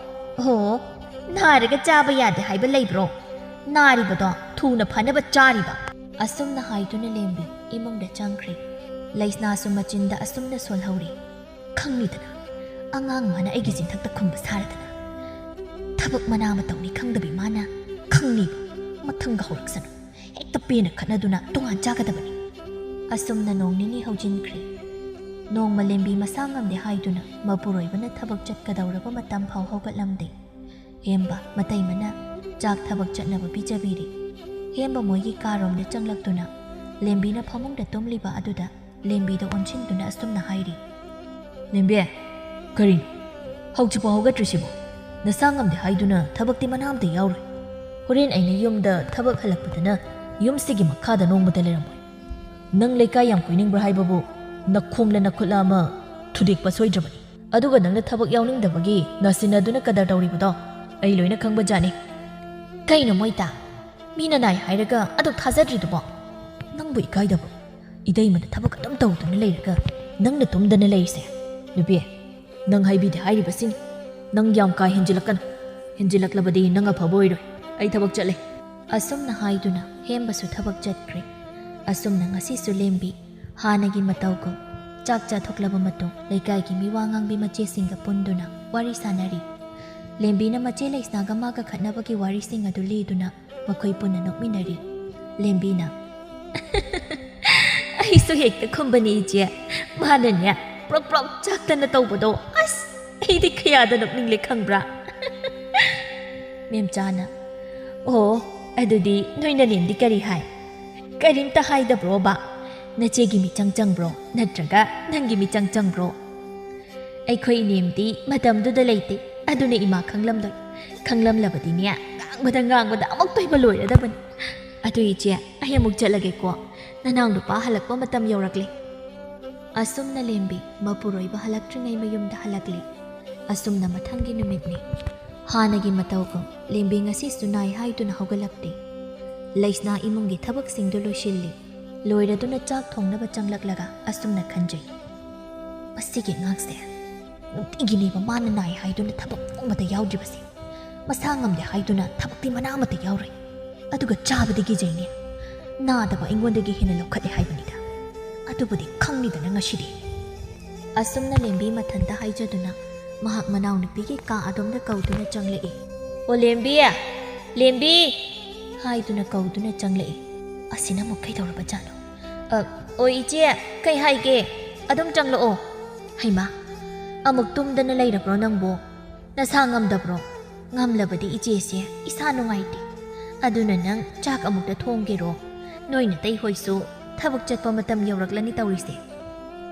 ꯑꯣ, ꯅꯥꯔꯒ ꯆꯥꯕ ꯌꯥꯗꯦ ꯍꯥꯏꯕ ꯂꯩꯕ꯭ꯔꯣ? ꯅꯥꯔꯤꯕꯗꯣ ꯊꯨꯅ ꯐꯅꯕ ꯆꯥꯔꯤꯕ꯫" ꯑꯁꯨꯝꯅ ꯍꯥꯏꯗꯨꯅ ꯂꯦꯝꯕꯤ ꯏꯃꯨꯡꯗ ꯆꯪꯈ꯭ꯔꯦ꯫ ꯂꯩꯁꯅꯥꯁꯨ ꯃꯆꯤꯟꯗ ꯑꯁꯨꯝꯅ ꯁꯣꯜꯍꯧꯔꯤ, "ꯈꯪꯂꯤꯗꯅ, ꯑꯉꯥꯡ ꯃꯥꯅ ꯑꯩꯒꯤ ꯆꯤꯟꯊꯛꯇ ꯈꯨꯝꯕ ꯁꯥꯔꯗꯅ꯫ ꯊꯕꯛ ꯃꯅꯥ ꯑꯃ ꯇꯧꯅꯤ ꯈꯪꯗꯕꯤ ꯃꯥꯅ꯫ ꯈꯪꯅꯤꯕ, ꯃꯊꯪꯒ ꯍꯧꯔꯛꯁꯅꯨ꯫ ꯍꯦꯛꯇ ꯄꯦꯟꯅ ꯈꯠꯅꯗꯨꯅ ꯇꯣꯉꯥꯟ ꯆꯥꯒꯗꯕꯅꯤ꯫ ꯑꯁꯨꯝꯅ ꯅꯣꯡ ꯅꯤꯅꯤ ꯍꯧꯖꯤꯟꯈ꯭ꯔꯦ꯫ ꯅꯣꯡꯃ ꯂꯦꯝꯕꯤ ꯃꯁꯥ ꯉꯝꯗꯦ ꯍꯥꯏꯗꯨꯅ ꯃꯄꯨꯔꯣꯏꯕꯅ ꯊꯕꯛ ꯆꯠꯀꯗꯧꯔꯕ ꯃꯇꯝ ꯐꯥꯎ ꯍꯧꯒꯠꯂꯝꯗꯦ꯫ ꯍꯦꯝꯕ ꯃꯇꯩꯃꯅ ꯆꯥꯛ ꯊꯕꯛ ꯆꯠꯅꯕ ꯄꯤꯖꯕꯤꯔꯦ꯫ ꯍꯦꯝꯕ ꯃꯣꯏꯒꯤ ꯀꯥꯔꯣꯝꯗ ꯆꯪꯂꯛꯇꯨꯅ ꯂꯦꯝꯕꯤꯅ ꯐꯃꯨꯡꯗ ꯇꯨꯝꯂꯤꯕ ꯑꯗꯨꯗ ꯂꯦꯝꯕꯤꯗ ꯑꯣꯟꯁꯤꯟꯗꯨꯅ ꯑꯁꯨꯝꯅ ꯍꯥꯏꯔꯤ, "ꯂꯦꯝꯕꯤ, ꯀꯔꯤꯅꯣ? ꯍꯧꯖꯤꯛꯐꯥꯎ ꯍꯧꯒꯠꯇ꯭ꯔꯤꯁꯤꯕꯣ? ꯅꯁꯥ ꯉꯝꯗꯦ ꯍꯥꯏꯗꯨꯅ ꯊꯕꯛꯇꯤ ꯃꯅꯥ ꯑꯃꯇ ꯌꯥꯎꯔꯣꯏ꯫ ꯍꯣꯔꯦꯟ ꯑꯩꯅ ꯌꯨꯝꯗ ꯊꯕꯛ ꯍꯜꯂꯛꯄꯗꯅ ꯌꯨꯝꯁꯤꯒꯤ ꯃꯈꯥꯗ ꯅꯣꯡꯃꯇ ꯂꯩꯔꯝꯃꯣꯏ꯫ ꯅꯪ ꯂꯩꯀꯥꯏ ꯌꯥꯝ ꯀꯣꯏꯅꯤꯡꯕ꯭ꯔꯥ ꯍꯥꯏꯕꯕꯨ ꯅꯈꯣꯡꯂ ꯅꯈꯨꯠꯂ ꯑꯃ ꯊꯨꯗꯦꯛꯄ ꯁꯣꯏꯗ꯭ꯔꯕꯅꯤ꯫ ꯑꯗꯨꯒ ꯅꯪꯅ ꯊꯕꯛ ꯌꯥꯎꯅꯤꯡꯗꯕꯒꯤ ꯅꯥꯁꯤꯟꯅꯗꯨꯅ ꯀꯗꯔ ꯇꯧꯔꯤꯕꯗꯣ ꯑꯩ ꯂꯣꯏꯅ ꯈꯪꯕꯖꯥꯠꯅꯤ꯫" "ꯀꯩꯅꯣ ꯃꯣꯏꯇꯥ? ꯃꯤꯅ ꯅꯥꯏ ꯍꯥꯏꯔꯒ ꯑꯗꯨꯛ ꯊꯥꯖꯗ꯭ꯔꯤꯗꯨꯕꯣ? ꯅꯪꯕꯨ ꯏꯀꯥꯏꯗꯕ꯭ꯔꯣ? ꯏꯇꯩꯃꯅ ꯊꯕꯛ ꯑꯗꯨꯝ ꯇꯧꯗꯨꯅ ꯂꯩꯔꯒ ꯅꯪꯅ ꯇꯨꯝꯗꯅ ꯂꯩꯔꯤꯁꯦ?" "ꯅꯨꯄꯤ, ꯅꯪ ꯍꯥꯏꯕꯤꯗꯦ ꯍꯥꯏꯔꯤꯕꯁꯤꯅꯤ꯫ ꯅꯪ ꯌꯥꯝ ꯀꯥ ꯍꯦꯟꯖꯤꯜꯂꯛꯀꯅꯨ꯫ ꯍꯦꯟꯖꯤꯜꯂꯛꯂꯕꯗꯤ ꯅꯪ ꯑꯐꯕ ꯑꯣꯏꯔꯣꯏ꯫ ꯑꯩ ꯊꯕꯛ ꯆꯠꯂꯦ꯫" ꯑꯁꯨꯝꯅ ꯍꯥꯏꯗꯨꯅ ꯍꯦꯝꯕꯁꯨ ꯊꯕꯛ ꯆꯠꯈ꯭ꯔꯦ꯫ ꯑꯁꯨꯝꯅ ꯉꯁꯤꯁꯨ ꯂꯦꯝꯕꯤ ꯍꯥꯟꯅꯒꯤ ꯃꯇꯧꯒꯨꯝ ꯆꯥꯛ ꯆꯥꯊꯣꯛꯂꯕ ꯃꯇꯨꯡ ꯂꯩꯀꯥꯏꯒꯤ ꯃꯤꯋꯥ ꯉꯥꯡꯕꯤ ꯃꯆꯦꯁꯤꯡꯒ ꯄꯨꯟꯗꯨꯅ ꯋꯥꯔꯤ ꯁꯥꯟꯅꯔꯤ꯫ ꯂꯦꯝꯕꯤꯅ ꯃꯆꯦ ꯂꯩꯁꯅꯥꯒ ꯃꯥꯒ ꯈꯠꯅꯕꯒꯤ ꯋꯥꯔꯤꯁꯤꯡ ꯑꯗꯨ ꯂꯤꯗꯨꯅ ꯃꯈꯣꯏ ꯄꯨꯟꯅ ꯅꯣꯛꯃꯤꯟꯅꯔꯤ꯫ ꯂꯦꯝꯕꯤꯅ, "ꯑꯩꯁꯨ ꯍꯦꯛꯇ ꯈꯨꯝꯕꯅꯤ ꯏꯆꯦ꯫ ꯃꯥꯅꯅꯦ ꯄ꯭ꯔꯣꯛ ꯄ꯭ꯔꯣꯛ ꯆꯥꯛꯇꯅ ꯇꯧꯕꯗꯣ, ꯑꯁ, ꯑꯩꯗꯤ ꯀꯌꯥꯗ ꯅꯣꯛꯅꯤꯡꯂꯦ ꯈꯪꯕ꯭ꯔꯥ?" ꯃꯦꯝꯆꯥꯅ, "ꯑꯣ, ꯑꯗꯨꯗꯤ ꯅꯣꯏ ꯅꯅꯦꯝꯗꯤ ꯀꯔꯤ ꯍꯥꯏ? ꯀꯔꯤꯝꯇ ꯍꯥꯏꯗꯕ꯭ꯔꯣꯕ? ꯅꯆꯦꯒꯤ ꯃꯤꯆꯪ ꯆꯪꯕ꯭ꯔꯣ, ꯅꯠꯇ꯭ꯔꯒ ꯅꯪꯒꯤ ꯃꯤꯆꯪ ꯆꯪꯕ꯭ꯔꯣ?" "ꯑꯩꯈꯣꯏ ꯏꯅꯦꯝꯗꯤ ꯃꯇꯝꯗꯨꯗ ꯂꯩꯇꯦ, ꯑꯗꯨꯅ ꯏꯃꯥ ꯈꯪꯂꯝꯂꯣꯏ꯫ ꯈꯪꯂꯝꯂꯕꯗꯤꯅꯦ, ꯉꯥꯡꯕꯗ ꯉꯥꯡꯕꯗ ꯑꯃꯨꯛ ꯇꯣꯏꯕ ꯂꯣꯏꯔꯗꯕꯅꯤ꯫ ꯑꯗꯨ ꯏꯆꯦ, ꯑꯩ ꯑꯃꯨꯛ ꯆꯠꯂꯒꯦꯀꯣ꯫ ꯅꯅꯥꯎ ꯅꯨꯄꯥ ꯍꯜꯂꯛꯄ ꯃꯇꯝ ꯌꯧꯔꯛꯂꯦ꯫" ꯑꯁꯨꯝꯅ ꯂꯦꯝꯕꯤ ꯃꯄꯨꯔꯣꯏꯕ ꯍꯜꯂꯛꯇ꯭ꯔꯤꯉꯩ ꯃꯌꯨꯝꯗ ꯍꯜꯂꯛꯂꯤ꯫ ꯑꯁꯨꯝꯅ ꯃꯊꯪꯒꯤ ꯅꯨꯃꯤꯠꯅꯤ꯫ ꯍꯥꯟꯅꯒꯤ ꯃꯇꯧꯒꯨꯝ ꯂꯦꯝꯕꯤ ꯉꯁꯤꯁꯨ ꯅꯥꯏ ꯍꯥꯏꯗꯨꯅ ꯍꯧꯒꯠꯂꯛꯇꯦ꯫ ꯂꯩꯁꯅꯥ ꯏꯃꯨꯡꯒꯤ ꯊꯕꯛꯁꯤꯡꯗꯨ ꯂꯣꯏꯁꯤꯜꯂꯤ꯫ ꯂꯣꯏꯔꯗꯨꯅ ꯆꯥꯛ ꯊꯣꯡꯅꯕ ꯆꯪꯂꯛꯂꯒ ꯑꯁꯨꯝꯅ ꯈꯟꯖꯩ, "ꯃꯁꯤꯒꯤ ꯑꯉꯥꯡꯁꯦ ꯅꯨꯡꯇꯤꯒꯤꯅꯦꯕ ꯃꯥꯅ ꯅꯥꯏ ꯍꯥꯏꯗꯨꯅ ꯊꯕꯛ ꯑꯃꯗ ꯌꯥꯎꯗ꯭ꯔꯤꯕꯁꯦ꯫ ꯃꯁꯥ ꯉꯝꯗꯦ ꯍꯥꯏꯗꯨꯅ ꯊꯕꯛꯇꯤ ꯃꯅꯥ ꯑꯃꯠꯇ ꯌꯥꯎꯔꯣꯏ꯫ ꯑꯗꯨꯒ ꯆꯥꯕꯗꯤ ꯀꯤꯖꯩꯅꯦ꯫ ꯅꯥꯗꯕ ꯑꯩꯉꯣꯟꯗꯒꯤ ꯍꯦꯟꯅ ꯂꯧꯈꯠꯂꯦ ꯍꯥꯏꯕꯅꯤꯗ꯫ ꯑꯗꯨꯕꯨꯗꯤ ꯈꯪꯅꯤꯗꯅ ꯉꯁꯤꯗꯤ꯫" ꯑꯁꯨꯝꯅ ꯂꯦꯝꯕꯤ ꯃꯊꯟꯇ ꯍꯥꯏꯖꯗꯨꯅ ꯃꯍꯥꯛ ꯃꯅꯥꯎꯅꯨꯄꯤꯒꯤ ꯀꯥ ꯑꯗꯣꯝꯗ ꯀꯧꯗꯨꯅ ꯆꯪꯂꯛꯏ꯫ "ꯑꯣ ꯂꯦꯝꯕꯤ, ꯂꯦꯝꯕꯤ!" ꯍꯥꯏꯗꯨꯅ ꯀꯧꯗꯨꯅ ꯆꯪꯂꯛꯏ꯫ ꯑꯁꯤꯅ ꯑꯃꯨꯛ ꯀꯩꯗꯧꯔꯕꯖꯥꯠꯅꯣ? "ꯑ, ꯑꯣ ꯏꯆꯦ, ꯀꯩ ꯍꯥꯏꯒꯦ? ꯑꯗꯨꯝ ꯆꯪꯂꯛꯑꯣ꯫ ꯍꯩꯃꯥ, ꯑꯃꯨꯛ ꯇꯨꯝꯗꯅ ꯂꯩꯔꯕ꯭ꯔꯣ ꯅꯪꯕꯣ? ꯅꯁꯥ ꯉꯝꯗꯕ꯭ꯔꯣ? ꯉꯝꯂꯕꯗꯤ ꯏꯆꯦꯁꯦ ꯏꯁꯥ ꯅꯨꯡꯉꯥꯏꯇꯦ꯫ ꯑꯗꯨꯅ ꯅꯪ ꯆꯥꯛ ꯑꯃꯨꯛꯇ ꯊꯣꯡꯒꯦꯔꯣ? ꯅꯣꯏ ꯅꯇꯩ ꯍꯣꯏꯁꯨ ꯊꯕꯛ ꯆꯠꯄ ꯃꯇꯝ ꯌꯧꯔꯛꯂꯅꯤ ꯇꯧꯔꯤꯁꯦ꯫"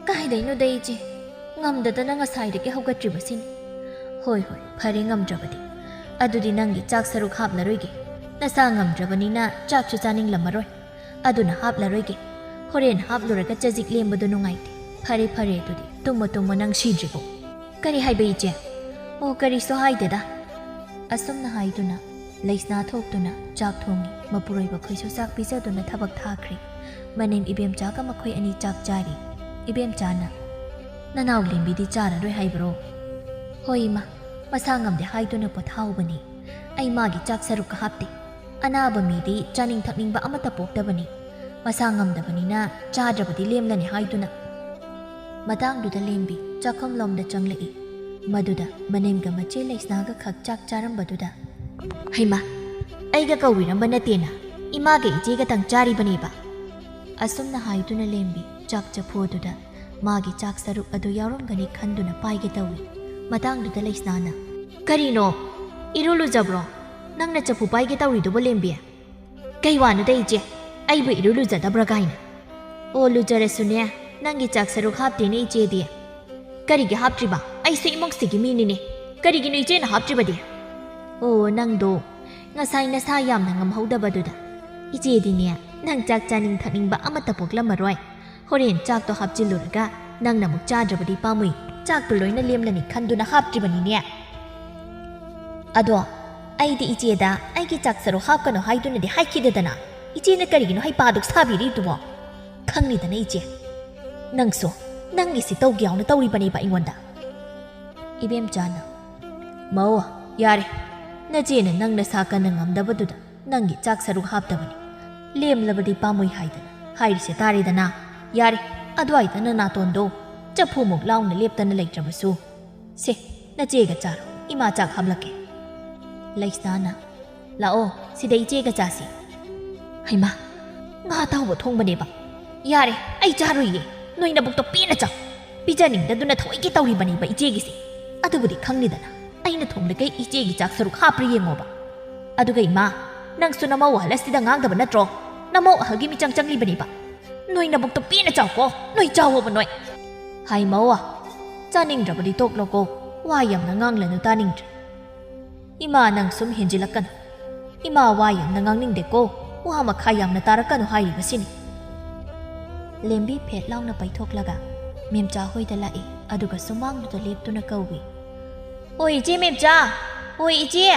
"ꯀꯥꯏꯗꯩꯅꯣꯗ ꯏꯆꯦ, ꯉꯝꯗꯗꯅ ꯉꯁꯥꯏꯗꯒꯤ ꯍꯧꯒꯠꯇ꯭ꯔꯤꯕꯁꯤꯅꯤ꯫" "ꯍꯣꯏ ꯍꯣꯏ, ꯐꯔꯦ ꯉꯝꯗ꯭ꯔꯕꯗꯤ꯫ ꯑꯗꯨꯗꯤ ꯅꯪꯒꯤ ꯆꯥꯛ ꯁꯔꯨꯛ ꯍꯥꯞꯂꯔꯣꯏꯒꯦ꯫ ꯅꯁꯥ ꯉꯝꯗ꯭ꯔꯕꯅꯤꯅ ꯆꯥꯛꯁꯨ ꯆꯥꯅꯤꯡꯂꯝꯃꯔꯣꯏ꯫ ꯑꯗꯨꯅ ꯍꯥꯞꯂꯔꯣꯏꯒꯦ꯫ ꯍꯣꯔꯦꯟ ꯍꯥꯞꯂꯨꯔꯒ ꯆꯖꯤꯛ ꯂꯦꯝꯕꯗꯣ ꯅꯨꯡꯉꯥꯏꯇꯦ꯫ ꯐꯔꯦ ꯐꯔꯦ, ꯑꯗꯨꯗꯤ ꯇꯨꯝꯃꯣ ꯇꯨꯝꯃꯣ, ꯅꯪ ꯁꯤꯗ꯭ꯔꯤꯕꯣ꯫" "ꯀꯔꯤ ꯍꯥꯏꯕ ꯏꯆꯦ?" "ꯑꯣ, ꯀꯔꯤꯁꯨ ꯍꯥꯏꯗꯦꯗ꯫" ꯑꯁꯨꯝꯅ ꯍꯥꯏꯗꯨꯅ ꯂꯩꯁꯅꯥ ꯊꯣꯛꯇꯨꯅ ꯆꯥꯛ ꯊꯣꯡꯉꯤ꯫ ꯃꯄꯨꯔꯣꯏꯕꯈꯣꯏꯁꯨ ꯆꯥꯛ ꯄꯤꯖꯗꯨꯅ ꯊꯕꯛ ꯊꯥꯈ꯭ꯔꯦ꯫ ꯃꯅꯦꯝ ꯏꯕꯦꯝꯆꯥꯒ ꯃꯈꯣꯏ ꯑꯅꯤ ꯆꯥꯛ ꯆꯥꯔꯤ꯫ ꯏꯕꯦꯝꯆꯥꯅ, "ꯅꯅꯥꯎ ꯂꯦꯝꯕꯤꯗꯤ ꯆꯥꯔꯔꯣꯏ ꯍꯥꯏꯕ꯭ꯔꯣ?" "ꯍꯣꯏ ꯏꯃꯥ, ꯃꯁꯥ ꯉꯝꯗꯦ ꯍꯥꯏꯗꯨꯅ ꯄꯣꯊꯥꯍꯧꯕꯅꯤ꯫ ꯑꯩ ꯃꯥꯒꯤ ꯆꯥꯛ ꯁꯔꯨꯛꯀ ꯍꯥꯞꯇꯦ꯫ ꯑꯅꯥꯕ ꯃꯤꯗꯤ ꯆꯥꯅꯤꯡ ꯊꯛꯅꯤꯡꯕ ꯑꯃꯠꯇ ꯄꯣꯛꯇꯕꯅꯤ꯫ ꯃꯁꯥ ꯉꯝꯗꯕꯅꯤꯅ ꯆꯥꯗ꯭ꯔꯕꯗꯤ ꯂꯦꯝꯂꯅꯤ ꯍꯥꯏꯗꯨꯅ꯫" ꯃꯇꯥꯡꯗꯨꯗ ꯂꯦꯝꯕꯤ ꯆꯥꯛꯈꯨꯝꯂꯣꯝꯗ ꯆꯪꯂꯛꯏ꯫ ꯃꯗꯨꯗ ꯃꯅꯦꯝꯒ ꯃꯆꯦ ꯂꯩꯁꯅꯥꯒ ꯈꯛ ꯆꯥꯛ ꯆꯥꯔꯝꯕꯗꯨꯗ, "ꯍꯩꯃꯥ, ꯑꯩꯒ ꯀꯧꯕꯤꯔꯝꯕ ꯅꯠꯇꯦꯅ, ꯏꯃꯥꯒ ꯏꯆꯦꯒꯇꯪ ꯆꯥꯔꯤꯕꯅꯦꯕ꯫" ꯑꯁꯨꯝꯅ ꯍꯥꯏꯗꯨꯅ ꯂꯦꯝꯕꯤ ꯆꯥꯛ ꯆꯐꯨ ꯑꯗꯨꯗ ꯃꯥꯒꯤ ꯆꯥꯛ ꯁꯔꯨꯛ ꯑꯗꯨ ꯌꯥꯎꯔꯝꯒꯅꯤ ꯈꯟꯗꯨꯅ ꯄꯥꯏꯒꯦ ꯇꯧꯏ꯫ ꯃꯇꯥꯡꯗꯨꯗ ꯂꯩꯁꯅꯥꯅ, "ꯀꯔꯤꯅꯣ? ꯏꯔꯨ ꯂꯨꯖꯕ꯭ꯔꯣ? ꯅꯪꯅ ꯆꯐꯨ ꯄꯥꯏꯒꯦ ꯇꯧꯔꯤꯗꯨꯕꯨ, ꯂꯦꯝꯕꯤ?" "ꯀꯩ ꯋꯥꯅꯣꯗ ꯏꯆꯦ, ꯑꯩꯕꯨ ꯏꯔꯨ ꯂꯨꯖꯗꯕ꯭ꯔꯥ ꯀꯥꯏꯅ?" "ꯑꯣ, ꯂꯨꯖꯔꯁꯨꯅꯦ, ꯅꯪꯒꯤ ꯆꯥꯛ ꯁꯔꯨꯛ ꯍꯥꯞꯇꯦꯅꯦ ꯏꯆꯦꯗꯤ꯫" "ꯀꯔꯤꯒꯤ ꯍꯥꯞꯇ꯭ꯔꯤꯕ? ꯑꯩꯁꯨ ꯏꯃꯨꯡꯁꯤꯒꯤ ꯃꯤꯅꯤꯅꯦ꯫ ꯀꯔꯤꯒꯤꯅꯣ ꯏꯆꯦꯅ ꯍꯥꯞꯇ꯭ꯔꯤꯕꯗꯤ?" "ꯑꯣ, ꯅꯪꯗꯣ ꯉꯁꯥꯏ ꯅꯁꯥ ꯌꯥꯝꯅ ꯉꯝꯍꯧꯗꯕꯗꯨꯗ ꯏꯆꯦꯗꯤꯅꯦ, ꯅꯪ ꯆꯥꯛ ꯆꯥꯅꯤꯡ ꯊꯛꯅꯤꯡꯕ ꯑꯃꯠꯇ ꯄꯣꯛꯂꯝꯃꯔꯣꯏ꯫ ꯍꯣꯔꯦꯟ ꯆꯥꯛꯇꯣ ꯍꯥꯞꯆꯤꯜꯂꯨꯔꯒ ꯅꯪꯅ ꯑꯃꯨꯛ ꯆꯥꯗ꯭ꯔꯕꯗꯤ ꯄꯥꯝꯃꯨꯏ꯫ ꯆꯥꯛꯇꯣ ꯂꯣꯏꯅ ꯂꯦꯝꯂꯅꯤ ꯈꯟꯗꯨꯅ ꯍꯥꯞꯇ꯭ꯔꯤꯕꯅꯤꯅꯦ꯫" "ꯑꯗꯣ ꯑꯩꯗꯤ ꯏꯆꯦꯗ ꯑꯩꯒꯤ ꯆꯥꯛ ꯁꯔꯨꯛ ꯍꯥꯞꯀꯅꯨ ꯍꯥꯏꯗꯨꯅꯗꯤ ꯍꯥꯏꯈꯤꯗꯦꯗꯅ꯫ ꯏꯆꯦꯅ ꯀꯔꯤꯒꯤꯅꯣ ꯍꯩꯄꯥꯗꯨ ꯁꯥꯕꯤꯔꯤꯗꯨꯕꯣ? ꯈꯪꯅꯤꯗꯅ ꯏꯆꯦ꯫ ꯅꯪꯁꯨ ꯅꯪꯒꯤꯁꯤ ꯇꯧꯒꯦ ꯌꯥꯎꯅ ꯇꯧꯔꯤꯕꯅꯦꯕ ꯑꯩꯉꯣꯟꯗ꯫" ꯏꯕꯦꯝꯆꯥꯅ, "ꯃꯧ, ꯌꯥꯔꯦ꯫ ꯅꯆꯦꯅ ꯅꯪ ꯅꯁꯥ ꯀꯟꯅ ꯉꯝꯗꯕꯗꯨꯗ ꯅꯪꯒꯤ ꯆꯥꯛ ꯁꯔꯨꯛ ꯍꯥꯞꯇꯕꯅꯤ꯫ ꯂꯦꯝꯂꯕꯗꯤ ꯄꯥꯝꯃꯨꯏ ꯍꯥꯏꯗꯅ ꯍꯥꯏꯔꯤꯁꯦ ꯇꯥꯔꯦꯗꯅ꯫ ꯌꯥꯔꯦ, ꯑꯗꯨꯋꯥꯏꯗ ꯅꯅꯥꯇꯣꯟꯗꯣ ꯆꯐꯨꯃꯨꯛ ꯂꯥꯎꯅ ꯂꯦꯞꯇꯅ ꯂꯩꯇ꯭ꯔꯕꯁꯨ꯫ ꯁꯦ, ꯅꯆꯦꯒ ꯆꯥꯔꯣ, ꯏꯃꯥ ꯆꯥꯛ ꯍꯥꯞꯂꯛꯀꯦ꯫" ꯂꯩꯁꯅꯥꯅ, "ꯂꯥꯛꯑꯣ, ꯁꯤꯗ ꯏꯆꯦꯒ ꯆꯥꯁꯤ꯫" "ꯍꯩꯃꯥ, ꯉꯥ ꯑꯇꯥꯎꯕ ꯊꯣꯡꯕꯅꯦꯕ꯫ ꯌꯥꯔꯦ, ꯑꯩ ꯆꯥꯔꯣꯏꯌꯦ꯫ ꯅꯣꯏ ꯅꯕꯨꯛꯇꯣ ꯄꯦꯟꯅ ꯆꯥꯎ꯫ ꯄꯤꯖꯅꯤꯡꯗꯗꯨꯅ ꯊꯑꯣꯏꯀꯤ ꯇꯧꯔꯤꯕꯅꯦꯕ ꯏꯆꯦꯒꯤꯁꯦ꯫ ꯑꯗꯨꯕꯨꯗꯤ ꯈꯪꯅꯤꯗꯅ, ꯑꯩꯅ ꯊꯣꯡꯂꯒ ꯏꯆꯦꯒꯤ ꯆꯥꯛ ꯁꯔꯨꯛ ꯍꯥꯞꯄ꯭ꯔꯥ ꯌꯦꯡꯉꯣꯕ꯫ ꯑꯗꯨꯒ ꯏꯃꯥ, ꯅꯪꯁꯨ ꯅꯃꯧ ꯑꯍꯜ ꯑꯁꯤꯗ ꯉꯥꯡꯗꯕ ꯅꯠꯇ꯭ꯔꯣ? ꯅꯃꯧ ꯑꯍꯜꯒꯤ ꯃꯤꯆꯪ ꯆꯪꯂꯤꯕꯅꯦꯕ꯫ ꯅꯣꯏ ꯅꯕꯨꯛꯇꯣ ꯄꯦꯟꯅ ꯆꯥꯎꯀꯣ, ꯅꯣꯏ ꯆꯥꯎꯑꯣꯕ ꯅꯣꯏ꯫" "ꯍꯥꯏ ꯃꯧ, ꯆꯥꯅꯤꯡꯗ꯭ꯔꯕꯗꯤ ꯇꯣꯛꯂꯣꯀꯣ, ꯋꯥ ꯌꯥꯝꯅ ꯉꯥꯡꯂꯅꯨ, ꯇꯥꯅꯤꯡꯗ꯭ꯔꯦ꯫" "ꯏꯃꯥ, ꯅꯪ ꯁꯨꯝ ꯍꯦꯟꯖꯤꯜꯂꯛꯀꯅꯨ꯫ ꯏꯃꯥ ꯋꯥ ꯌꯥꯝꯅ ꯉꯥꯡꯅꯤꯡꯗꯦꯀꯣ, ꯋꯥ ꯃꯈꯥ ꯌꯥꯝꯅ ꯇꯥꯔꯛꯀꯅꯨ ꯍꯥꯏꯔꯤꯕꯁꯤꯅꯤ꯫" ꯂꯦꯝꯕꯤ ꯐꯦꯠ ꯂꯥꯎꯅ ꯄꯩꯊꯣꯛꯂꯒ ꯃꯦꯝꯆꯥ ꯍꯣꯏꯗ ꯂꯥꯛꯏ, ꯑꯗꯨꯒ ꯁꯨꯃꯥꯡꯗꯨꯗ ꯂꯦꯞꯇꯨꯅ ꯀꯧꯏ, "ꯑꯣꯏ ꯏꯆꯦ ꯃꯦꯝꯆꯥ! ꯑꯣꯏ ꯏꯆꯦ!"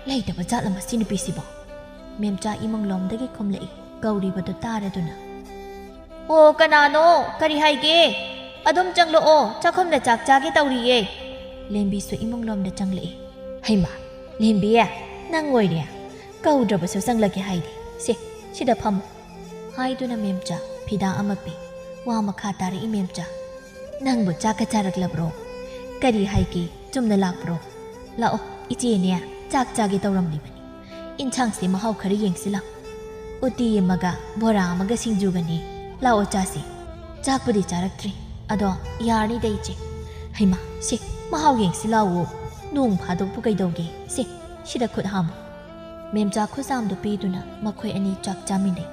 ꯂꯩꯇꯕ ꯖꯥꯠꯂ ꯃꯁꯤ ꯅꯨꯄꯤꯁꯤꯕꯣ? ꯃꯦꯝꯆꯥ ꯏꯃꯨꯡ ꯂꯣꯝꯗꯒꯤ ꯈꯨꯝꯂꯛꯏ, ꯀꯧꯔꯤꯕꯗꯨ ꯇꯥꯔꯗꯨꯅ꯫ "ꯑꯣ, ꯀꯅꯥꯅꯣ? ꯀꯔꯤ ꯍꯥꯏꯒꯦ? ꯑꯗꯨꯝ ꯆꯪꯂꯛꯑꯣ, ꯆꯥꯛꯈꯨꯝꯗ ꯆꯥꯛ ꯆꯥꯒꯦ ꯇꯧꯔꯤꯌꯦ꯫" ꯂꯦꯝꯕꯤꯁꯨ ꯏꯃꯨꯡ ꯂꯣꯝꯗ ꯆꯪꯂꯛꯏ꯫ "ꯍꯩꯃꯥ, ꯂꯦꯝꯕꯤ, ꯅꯪ ꯑꯣꯏꯔꯦ꯫ ꯀꯧꯗ꯭ꯔꯕꯁꯨ ꯆꯪꯂꯛꯀꯦ ꯍꯥꯏꯗꯦ꯫ ꯁꯦ, ꯁꯤꯗ ꯐꯝꯃꯨ꯫" ꯍꯥꯏꯗꯨꯅ ꯃꯦꯝꯆꯥ ꯐꯤꯗꯥ ꯑꯃ ꯄꯤ꯫ ꯋꯥ ꯃꯈꯥ ꯇꯥꯔꯛꯏ ꯃꯦꯝꯆꯥ꯫ "ꯅꯪꯕꯨ ꯆꯥꯛꯀ ꯆꯥꯔꯛꯂꯕ꯭ꯔꯣ? ꯀꯔꯤ ꯍꯥꯏꯒꯦ? ꯆꯨꯝꯅ ꯂꯥꯛꯄ꯭ꯔꯣ? ꯂꯥꯛꯑꯣ, ꯏꯆꯦꯅꯦ ꯆꯥꯛ ꯆꯥꯒꯦ ꯇꯧꯔꯝꯂꯤꯕꯅꯤ꯫ ꯏꯟꯁꯥꯡꯁꯦ ꯃꯍꯥꯎ ꯈꯔ ꯌꯦꯡꯁꯤ ꯂꯥꯎ꯫ ꯎꯇꯤ ꯑꯃꯒ ꯕꯣꯔꯥ ꯑꯃꯒ ꯁꯤꯡꯖꯨꯒꯅꯤ꯫ ꯂꯥꯛꯑꯣ ꯆꯥꯁꯤ꯫" "ꯆꯥꯛꯄꯨꯗꯤ ꯆꯥꯔꯛꯇ꯭ꯔꯤ꯫ ꯑꯗꯣ ꯌꯥꯔꯅꯤꯗ ꯏꯆꯦ꯫" "ꯍꯩꯃꯥ, ꯁꯦ, ꯃꯍꯥꯎ ꯌꯦꯡꯁꯤ ꯂꯥꯛꯑꯣ꯫ ꯅꯣꯡ ꯐꯥꯗꯣꯛꯄꯨ ꯀꯩꯗꯧꯒꯦ? ꯁꯦ, ꯁꯤꯗ ꯈꯨꯠ ꯍꯥꯝꯃꯨ꯫" ꯃꯦꯝꯆꯥ ꯈꯨꯠꯁꯥꯝꯗꯨ ꯄꯤꯗꯨꯅ ꯃꯈꯣꯏ ꯑꯅꯤ ꯆꯥꯛ ꯆꯥꯃꯤꯟꯅꯩ꯫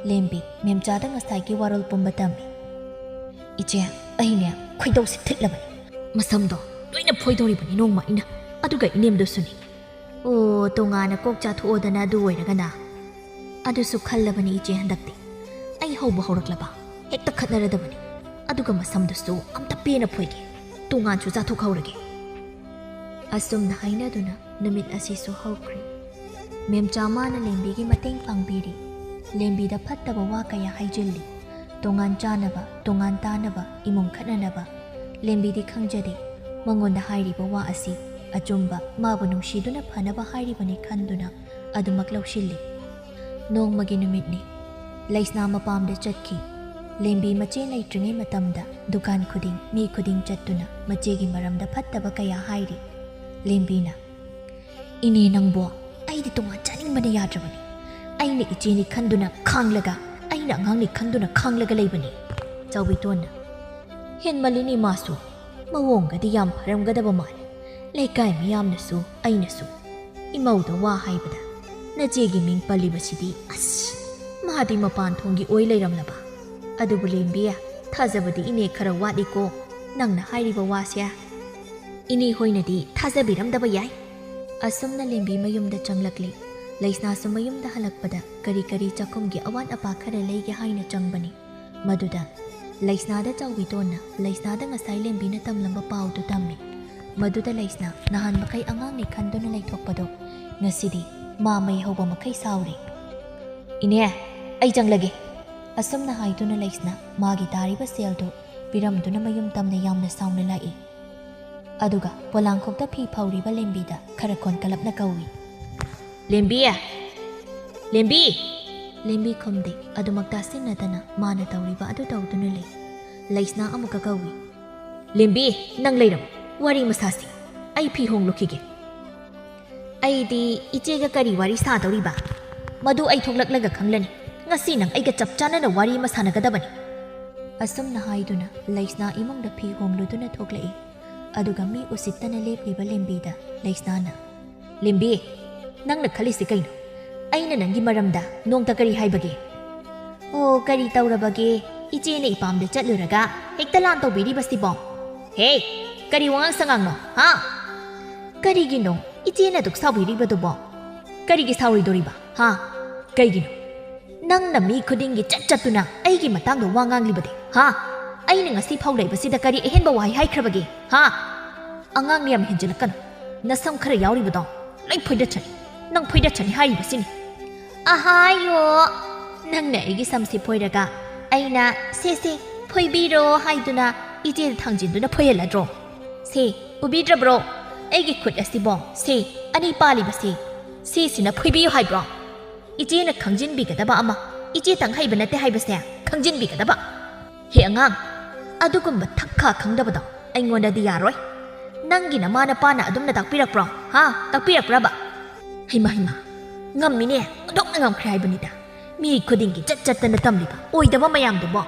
ꯂꯦꯝꯕꯤ ꯃꯦꯝꯆꯥꯗ ꯉꯁꯥꯏꯒꯤ ꯋꯥꯔꯣꯜ ꯄꯨꯝꯕ ꯇꯝꯃꯤ꯫ "ꯏꯆꯦ, ꯑꯩꯅꯦ ꯈꯣꯏꯗꯧꯁꯦ ꯊꯤꯠꯂꯕꯅꯤ꯫ ꯃꯁꯝꯗꯣ ꯂꯣꯏꯅ ꯐꯣꯏꯗꯧꯔꯤꯕꯅꯤ ꯅꯣꯡꯃ ꯑꯩꯅ꯫ ꯑꯗꯨꯒ ꯏꯅꯦꯝꯗꯨꯁꯨꯅꯤ꯫ ꯑꯣ, ꯇꯣꯉꯥꯟꯅ ꯀꯣꯛ ꯆꯥꯊꯣꯛꯑꯣꯗꯅ ꯑꯗꯨ ꯑꯣꯏꯔꯒꯅ꯫" "ꯑꯗꯨꯁꯨ ꯈꯜꯂꯕꯅꯤ ꯏꯆꯦ ꯍꯟꯗꯛꯇꯤ꯫ ꯑꯩ ꯍꯧꯕ ꯍꯧꯔꯛꯂꯕ ꯍꯦꯛꯇ ꯈꯠꯅꯔꯗꯕꯅꯤ꯫ ꯑꯗꯨꯒ ꯃꯁꯝꯗꯨꯁꯨ ꯑꯝꯇ ꯄꯦꯟꯅ ꯐꯣꯏꯒꯦ꯫ ꯇꯣꯉꯥꯟꯁꯨ ꯆꯥꯊꯣꯛꯍꯧꯔꯒꯦ꯫" ꯑꯁꯨꯝꯅ ꯍꯥꯏꯅꯗꯨꯅ ꯅꯨꯃꯤꯠ ꯑꯁꯤꯁꯨ ꯍꯧꯈ꯭ꯔꯦ꯫ ꯃꯦꯝꯆꯥ ꯃꯥꯅ ꯂꯦꯝꯕꯤꯒꯤ ꯃꯇꯦꯡ ꯄꯥꯡꯕꯤꯔꯤ꯫ ꯂꯦꯝꯕꯤꯗ ꯐꯠꯇꯕ ꯋꯥ ꯀꯌꯥ ꯍꯥꯏꯖꯤꯜꯂꯤ꯫ ꯇꯣꯉꯥꯟ ꯆꯥꯅꯕ, ꯇꯣꯉꯥꯟ ꯇꯥꯅꯕ, ꯏꯃꯨꯡ ꯈꯠꯅꯅꯕ꯫ ꯂꯦꯝꯕꯤꯗꯤ ꯈꯪꯖꯗꯦ꯫ ꯃꯉꯣꯟꯗ ꯍꯥꯏꯔꯤꯕ ꯋꯥ ꯑꯁꯤ ꯑꯆꯨꯝꯕ, ꯃꯥꯕꯨ ꯅꯨꯡꯁꯤꯗꯨꯅ ꯐꯅꯕ ꯍꯥꯏꯔꯤꯕꯅꯤ ꯈꯟꯗꯨꯅ ꯑꯗꯨꯃꯛ ꯂꯧꯁꯤꯜꯂꯤ꯫ ꯅꯣꯡꯃꯒꯤ ꯅꯨꯃꯤꯠꯅꯤ꯫ ꯂꯩꯁꯅꯥ ꯃꯄꯥꯝꯗ ꯆꯠꯈꯤ꯫ ꯂꯦꯝꯕꯤ ꯃꯆꯦ ꯂꯩꯇ꯭ꯔꯤꯉꯩ ꯃꯇꯝꯗ ꯗꯨꯀꯥꯟ ꯈꯨꯗꯤꯡ, ꯃꯤ ꯈꯨꯗꯤꯡ ꯆꯠꯇꯨꯅ ꯃꯆꯦꯒꯤ ꯃꯔꯝꯗ ꯐꯠꯇꯕ ꯀꯌꯥ ꯍꯥꯏꯔꯤ꯫ ꯂꯦꯝꯕꯤꯅ, "ꯏꯅꯦ, ꯅꯪꯕꯨ ꯑꯩꯗꯤ ꯇꯣꯉꯥꯟ ꯆꯥꯅꯤꯡꯕꯅ ꯌꯥꯗ꯭ꯔꯕꯅꯤ꯫ ꯑꯩꯅ ꯏꯆꯦꯅꯤ ꯈꯟꯗꯨꯅ ꯈꯥꯡꯂꯒ, ꯑꯩꯅ ꯑꯉꯥꯡꯅꯤ ꯈꯟꯗꯨꯅ ꯈꯥꯡꯂꯒ ꯂꯩꯕꯅꯤ"꯫ ꯆꯥꯎꯕꯤꯇꯣꯟꯅ, "ꯍꯦꯟꯃꯜꯂꯤꯅꯦ ꯃꯥꯁꯨ꯫ ꯃꯑꯣꯡꯒꯗꯤ ꯌꯥꯝ ꯐꯔꯝꯒꯗꯕ ꯃꯥꯜꯂꯦ꯫ ꯂꯩꯀꯥꯏ ꯃꯤꯌꯥꯝꯅꯁꯨ, ꯑꯩꯅꯁꯨ ꯏꯃꯧꯗ ꯋꯥ ꯍꯥꯏꯕꯗ ꯅꯆꯦꯒꯤ ꯃꯤꯡ ꯄꯜꯂꯤꯕꯁꯤꯗꯤ, ꯑꯁ, ꯃꯥꯗꯤ ꯃꯄꯥꯟ ꯊꯣꯡꯒꯤ ꯑꯣꯏ ꯂꯩꯔꯝꯂꯕ꯫ ꯑꯗꯨꯕꯨ ꯂꯦꯝꯕꯤ, ꯊꯥꯖꯕꯗꯤ ꯏꯅꯦ ꯈꯔ ꯋꯥꯠꯂꯤꯀꯣ, ꯅꯪꯅ ꯍꯥꯏꯔꯤꯕ ꯋꯥꯁꯦ꯫ ꯏꯅꯦ ꯍꯣꯏꯅꯗꯤ ꯊꯥꯖꯕꯤꯔꯝꯗꯕ ꯌꯥꯏ"꯫ ꯑꯁꯨꯝꯅ ꯂꯦꯝꯕꯤ ꯃꯌꯨꯝꯗ ꯆꯪꯂꯛꯂꯤ꯫ ꯂꯩꯁꯅꯥꯁꯨ ꯃꯌꯨꯝꯗ ꯍꯜꯂꯛꯄꯗ ꯀꯔꯤ ꯀꯔꯤ ꯆꯥꯛꯈꯨꯝꯒꯤ ꯑꯋꯥꯠ ꯑꯄꯥ ꯈꯔ ꯂꯩꯒꯦ ꯍꯥꯏꯅ ꯆꯪꯕꯅꯤ꯫ ꯃꯗꯨꯗ ꯂꯩꯁꯅꯥꯗ ꯆꯥꯎꯕꯤꯇꯣꯟꯅ ꯂꯩꯁꯅꯥꯗ ꯉꯁꯥꯏ ꯂꯦꯝꯕꯤꯅ ꯇꯝꯂꯝꯕ ꯄꯥꯎꯗꯨ ꯇꯝꯃꯤ꯫ ꯃꯗꯨꯗ ꯂꯩꯁꯅꯥ ꯅꯍꯥꯟ ꯃꯈꯩ ꯑꯉꯥꯡꯅꯤ ꯈꯟꯗꯨꯅ ꯂꯩꯊꯣꯛꯄꯗꯣ ꯉꯁꯤꯗꯤ ꯃꯥ ꯃꯩ ꯍꯧꯕ ꯃꯈꯩ ꯁꯥꯎꯔꯤ꯫ "ꯏꯅꯦ, ꯑꯩ ꯆꯪꯂꯒꯦ"꯫ ꯑꯁꯨꯝꯅ ꯍꯥꯏꯗꯨꯅ ꯂꯩꯁꯅꯥ ꯃꯥꯒꯤ ꯇꯥꯔꯤꯕ ꯁꯦꯜꯗꯨ ꯄꯤꯔꯝꯗꯨꯅ ꯃꯌꯨꯝ ꯇꯝꯅ ꯌꯥꯝꯅ ꯁꯥꯎꯅ ꯂꯥꯛꯏ꯫ ꯑꯗꯨꯒ ꯄꯣꯂꯥꯡꯈꯣꯛꯇ ꯐꯤ ꯐꯧꯔꯤꯕ ꯂꯦꯝꯕꯤꯗ ꯈꯔ ꯈꯣꯟꯀꯂꯞꯅ ꯀꯧꯏ꯫ "ꯂꯦꯝꯕꯤ! ꯂꯦꯝꯕꯤ!" ꯂꯦꯝꯕꯤ ꯈꯨꯝꯗꯦ꯫ ꯑꯗꯨꯃꯛ ꯇꯥꯁꯤꯟꯅꯗꯅ ꯃꯥꯅ ꯇꯧꯔꯤꯕ ꯑꯗꯨ ꯇꯧꯗꯨꯅ ꯂꯩ꯫ ꯂꯩꯁꯅꯥ ꯑꯃꯨꯛꯀ ꯀꯧꯏ꯫ "ꯂꯦꯝꯕꯤ, ꯅꯪ ꯂꯩꯔꯝꯃꯨ꯫ ꯋꯥꯔꯤ ꯃꯁꯥꯁꯤ꯫ ꯑꯩ ꯐꯤ ꯍꯣꯡꯂꯨꯈꯤꯒꯦ"꯫ "ꯑꯩꯗꯤ ꯏꯆꯦꯒ ꯀꯔꯤ ꯋꯥꯔꯤ ꯁꯥꯗꯧꯔꯤꯕ? ꯃꯗꯨ ꯑꯩ ꯊꯣꯛꯂꯛꯂꯒ ꯈꯪꯂꯅꯤ꯫ ꯉꯁꯤ ꯅꯪ ꯑꯩꯒ ꯆꯞ ꯆꯥꯅꯅ ꯋꯥꯔꯤ ꯑꯃ ꯁꯥꯟꯅꯒꯗꯕꯅꯤ"꯫ ꯑꯁꯨꯝꯅ ꯍꯥꯏꯗꯨꯅ ꯂꯩꯁꯅꯥ ꯏꯃꯨꯡꯗ ꯐꯤ ꯍꯣꯡꯂꯨꯗꯨꯅ ꯊꯣꯛꯂꯛꯏ꯫ ꯑꯗꯨꯒ ꯃꯤ ꯎꯁꯤꯠꯇꯅ ꯂꯦꯞꯂꯤꯕ ꯂꯦꯝꯕꯤꯗ ꯂꯩꯁꯅꯥꯅ, "ꯂꯦꯝꯕꯤ, ꯅꯪꯅ ꯈꯜꯂꯤꯁꯤ ꯀꯩꯅꯣ? ꯑꯩꯅ ꯅꯪꯒꯤ ꯃꯔꯝꯗ ꯅꯣꯡꯇ ꯀꯔꯤ ꯍꯥꯏꯕꯒꯦ?" "ꯑꯣ, ꯀꯔꯤ ꯇꯧꯔꯕꯒꯦ? ꯏꯆꯦꯅ ꯏꯄꯥꯝꯗ ꯆꯠꯂꯨꯔꯒ ꯍꯦꯛꯇ ꯂꯥꯟ ꯇꯧꯕꯤꯔꯤꯕꯁꯤꯕꯣ? ꯍꯦ, ꯀꯔꯤ ꯋꯥꯉꯥꯡ ꯁꯉꯥꯡꯅꯣ, ꯍꯥ? ꯀꯔꯤꯒꯤꯅꯣ ꯏꯆꯦꯅ ꯑꯗꯨꯛ ꯁꯥꯎꯕꯤꯔꯤꯕꯗꯨꯕꯣ? ꯀꯔꯤꯒꯤ ꯁꯥꯎꯔꯣꯏꯗꯣꯔꯤꯕ, ꯍꯥ? ꯀꯩꯒꯤꯅꯣ? ꯅꯪꯅ ꯃꯤ ꯈꯨꯗꯤꯡꯒꯤ ꯆꯠ ꯆꯠꯇꯨꯅ ꯑꯩꯒꯤ ꯃꯇꯥꯡꯗ ꯋꯥ ꯉꯥꯡꯂꯤꯕꯗꯤ, ꯍꯥ? ꯑꯩꯅ ꯉꯁꯤ ꯐꯥꯎ ꯂꯩꯕꯁꯤꯗ ꯀꯔꯤ ꯑꯍꯦꯟꯕ ꯋꯥꯍꯩ ꯍꯥꯏꯈ꯭ꯔꯕꯒꯦ, ꯍꯥ? ꯑꯉꯥꯡ ꯌꯥꯝ ꯍꯦꯟꯖꯤꯜꯂꯛꯀꯅꯨ꯫ ꯅꯁꯝ ꯈꯔ ꯌꯥꯎꯔꯤꯕꯗꯣ ꯂꯣꯏ ꯐꯣꯏꯗꯠꯆꯅꯤ꯫ ꯅꯪ ꯐꯣꯏꯗꯠꯆꯅꯤ ꯍꯥꯏꯔꯤꯕꯁꯤꯅꯤ꯫ ꯑꯍꯥꯌꯣ! ꯅꯪꯅ ꯑꯩꯒꯤ ꯁꯝꯁꯤ ꯐꯣꯏꯔꯒ ꯑꯩꯅ "ꯁꯦ, ꯁꯦ, ꯐꯣꯏꯕꯤꯔꯣ" ꯍꯥꯏꯗꯨꯅ ꯏꯆꯦꯗ ꯊꯥꯡꯖꯤꯟꯗꯨꯅ ꯐꯣꯏꯍꯜꯂꯗ꯭ꯔꯣ? ꯁꯦ, ꯎꯕꯤꯗ꯭ꯔꯕ꯭ꯔꯣ? ꯑꯩꯒꯤ ꯈꯨꯠ ꯑꯁꯤꯕꯣ, ꯁꯦ, ꯑꯅꯤ ꯄꯥꯜꯂꯤꯕꯁꯦ, ꯁꯤꯁꯤꯅ ꯐꯣꯏꯕꯤꯌꯨ ꯍꯥꯏꯕ꯭ꯔꯣ? ꯏꯆꯦꯅ ꯈꯪꯖꯤꯟꯕꯤꯒꯗꯕ ꯑꯃ, ꯏꯆꯦꯇꯪ ꯍꯩꯕ ꯅꯠꯇꯦ ꯍꯥꯏꯕꯁꯦ ꯈꯪꯖꯤꯟꯕꯤꯒꯗꯕ꯫ ꯍꯦ ꯑꯉꯥꯡ, ꯑꯗꯨꯒꯨꯝꯕ ꯊꯛꯈꯥ ꯈꯪꯗꯕꯗꯣ ꯑꯩꯉꯣꯟꯗꯗꯤ ꯌꯥꯔꯣꯏ꯫ ꯅꯪꯒꯤ ꯅꯃꯥ ꯅꯄꯥꯅ ꯑꯗꯨꯝꯅ ꯇꯥꯛꯄꯤꯔꯛꯄ꯭ꯔꯣ? ꯍꯥ? ꯇꯥꯛꯄꯤꯔꯛꯄ꯭ꯔꯕ? ꯍꯩꯃꯥ, ꯍꯩꯃꯥ, ꯉꯝꯃꯤꯅꯦ, ꯑꯣꯟꯊꯣꯛꯅ ꯉꯝꯈ꯭ꯔꯦ ꯍꯥꯏꯕꯅꯤꯗ꯫ ꯃꯤ ꯈꯨꯗꯤꯡꯒꯤ ꯆꯠ ꯆꯠꯇꯅ ꯇꯝꯂꯤꯕ ꯑꯣꯏꯗꯕ ꯃꯌꯥꯝꯗꯨꯕꯣ꯫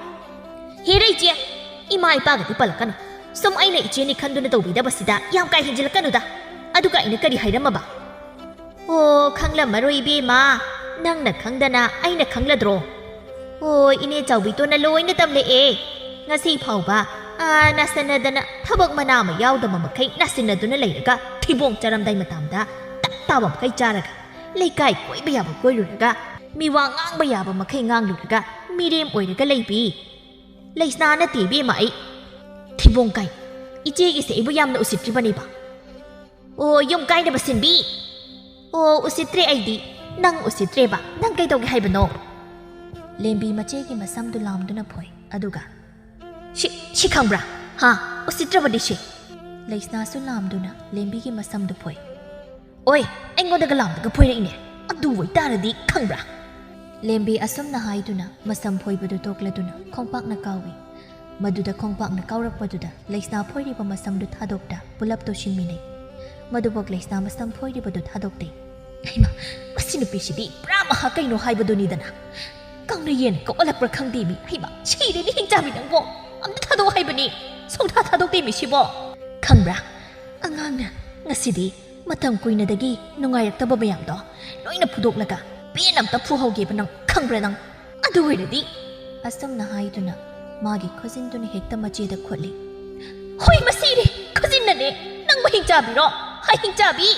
ꯍꯦꯔꯦ ꯏꯆꯦ, ꯏꯃꯥ ꯏꯄꯥꯒꯗꯤ ꯄꯜꯂꯛꯀꯅꯨ꯫ ꯁꯨꯝ ꯑꯩꯅ ꯏꯆꯦꯅꯤ ꯈꯟꯗꯨꯅ ꯇꯧꯕꯤꯗꯕꯁꯤꯗ ꯌꯥꯝ ꯀꯥ ꯍꯦꯟꯖꯤꯜꯂꯛꯀꯅꯨꯗ꯫ ꯑꯗꯨꯒ ꯑꯩꯅ ꯀꯔꯤ ꯍꯥꯏꯔꯝꯃꯕ? ꯑꯣ, ꯈꯪꯂꯝꯃꯔꯣꯏ ꯏꯕꯦꯝꯃ, ꯅꯪꯅ ꯈꯪꯗꯅ ꯑꯩꯅ ꯈꯪꯂꯗ꯭ꯔꯣ? ꯑꯣ, ꯏꯅꯦ ꯆꯥꯎꯕꯤꯇꯣꯟꯅ ꯂꯣꯏꯅ ꯇꯝꯂꯛꯑꯦ꯫ ꯉꯁꯤ ꯐꯥꯎꯕ, ꯑꯥ, ꯅꯥꯁꯟꯅꯗꯅ ꯊꯕꯛ ꯃꯅꯥ ꯑꯃ ꯌꯥꯎꯗꯕ ꯃꯈꯩ ꯅꯥꯁꯤꯟꯅꯗꯨꯅ ꯂꯩꯔꯒ, ꯊꯤꯕꯣꯡ ꯆꯥꯔꯝꯗꯥꯏ ꯃꯇꯝꯗ ꯇꯞ ꯇꯥꯕ ꯃꯈꯩ ꯆꯥꯔꯒ, ꯂꯩꯀꯥꯏ ꯀꯣꯏꯕ ꯌꯥꯕ ꯀꯣꯏꯔꯨꯔꯒ, ꯃꯤꯋꯥ ꯉꯥꯡꯕ ꯌꯥꯕ ꯃꯈꯩ ꯉꯥꯡꯂꯨꯔꯒ, ꯃꯤꯔꯦꯝ ꯑꯣꯏꯔꯒ ꯂꯩꯕꯤ꯫ ꯂꯩꯁꯅꯥ ꯅꯠꯇꯦ ꯏꯕꯦꯝꯃ ꯑꯩ꯫ ꯊꯤꯕꯣꯡ ꯀꯥꯏ, ꯏꯆꯦꯒꯤꯁꯦ ꯑꯩꯕꯨ ꯌꯥꯝꯅ ꯎꯁꯤꯠꯇ꯭ꯔꯤꯕꯅꯦꯕ꯫ ꯑꯣ, ꯌꯨꯝ ꯀꯥꯏꯅꯕ ꯁꯤꯟꯕꯤ! ꯑꯣ, ꯎꯁꯤꯠꯇ꯭ꯔꯦ ꯑꯩꯗꯤ꯫ ꯅꯪ ꯎꯁꯤꯠꯇ꯭ꯔꯦꯕ꯫ ꯅꯪ ꯀꯩꯗꯧꯒꯦ ꯍꯥꯏꯕꯅꯣ? ꯂꯦꯝꯕꯤ ꯃꯆꯦꯒꯤ ꯃꯁꯝꯗꯨ ꯂꯥꯝꯗꯨꯅ ꯐꯣꯏ꯫ ꯑꯗꯨꯒ, "ꯁꯤ, ꯁꯤ ꯈꯪꯕ꯭ꯔꯥ? ꯍꯥ? ꯎꯁꯤꯠꯇ꯭ꯔꯕꯗꯤ ꯁꯤ?" ꯂꯩꯁꯅꯥꯁꯨ ꯂꯥꯝꯗꯨꯅ ꯂꯦꯝꯕꯤꯒꯤ ꯃꯁꯝꯗꯨ ꯐꯣꯏ꯫ "ꯑꯣꯏ, ꯑꯩꯉꯣꯟꯗꯒ ꯂꯥꯝꯗꯒ ꯐꯣꯏꯔꯛꯏꯅꯦ꯫ ꯑꯗꯨ ꯑꯣꯏꯇꯥꯔꯗꯤ ꯈꯪꯕ꯭ꯔꯥ?" ꯂꯦꯝꯕꯤ ꯑꯁꯨꯝꯅ ꯍꯥꯏꯗꯨꯅ ꯃꯁꯝ ꯐꯣꯏꯕꯗꯨ ꯇꯣꯛꯂꯗꯨꯅ ꯈꯣꯡꯄꯥꯛꯅ ꯀꯥꯎꯏ꯫ ꯃꯗꯨꯗ ꯈꯣꯡꯄꯥꯛꯅ ꯀꯥꯎꯔꯛꯄꯗꯨꯗ ꯂꯩꯁꯅꯥ ꯐꯣꯏꯔꯤꯕ ꯃꯁꯝꯗꯨ ꯊꯥꯗꯣꯛꯇ ꯄꯨꯂꯞ ꯇꯣꯁꯤꯟꯃꯤꯟꯅꯩ꯫ ꯃꯗꯨꯕꯣꯛ ꯂꯩꯁꯅꯥ ꯃꯁꯝ ꯐꯣꯏꯔꯤꯕꯗꯨ ꯊꯥꯗꯣꯛꯇꯦ꯫ "ꯍꯩꯃꯥ, ꯃꯁꯤ ꯅꯨꯄꯤꯁꯤꯗꯤ ꯄꯨꯔꯥ ꯃꯍꯥ ꯀꯩꯅꯣ ꯍꯥꯏꯕꯗꯨꯅꯤꯗꯅ꯫ ꯀꯪꯅ ꯌꯦꯟ ꯀꯧꯍꯜꯂꯛꯄ꯭ꯔꯥ ꯈꯪꯗꯦ ꯃꯤ꯫ ꯍꯩꯃꯥ, ꯁꯤꯔꯦꯅꯦ ꯍꯤꯡꯆꯥꯕꯤ ꯅꯪꯕꯣ꯫ ꯑꯝꯇ ꯊꯥꯗꯣꯛꯑꯣ ꯍꯥꯏꯕꯅꯤ꯫ ꯁꯨꯡꯊꯥ ꯊꯥꯗꯣꯛꯇꯦ ꯃꯤ ꯁꯤꯕꯣ꯫ ꯈꯪꯕ꯭ꯔꯥ? ꯑꯉꯥꯡꯅ ꯉꯁꯤꯗꯤ ꯃꯇꯝ ꯀꯨꯏꯅꯗꯒꯤ ꯅꯨꯡꯉꯥꯏꯔꯛꯇꯕ ꯃꯌꯥꯝꯗꯣ ꯂꯣꯏꯅ ꯐꯨꯗꯣꯛꯂꯒ ꯄꯦꯟ ꯑꯝꯇ ꯐꯨꯍꯧꯒꯦꯕ ꯅꯪ, ꯈꯪꯕ꯭ꯔꯥ ꯅꯪ? ꯑꯗꯨ ꯑꯣꯏꯔꯗꯤ," ꯑꯁꯨꯝꯅ ꯍꯥꯏꯗꯨꯅ ꯃꯥꯒꯤ ꯈꯨꯖꯤꯟꯗꯨꯅ ꯍꯦꯛꯇ ꯃꯆꯦꯗ ꯈꯨꯠꯂꯤ꯫ "ꯍꯣꯏ, ꯃꯁꯤꯔꯦ! ꯈꯨꯖꯤꯟꯅꯅꯦ! ꯅꯪꯕꯨ ꯍꯤꯡꯆꯥꯕꯤꯔꯣ? ꯍꯥꯏ, ꯍꯤꯡꯆꯥꯕꯤ!"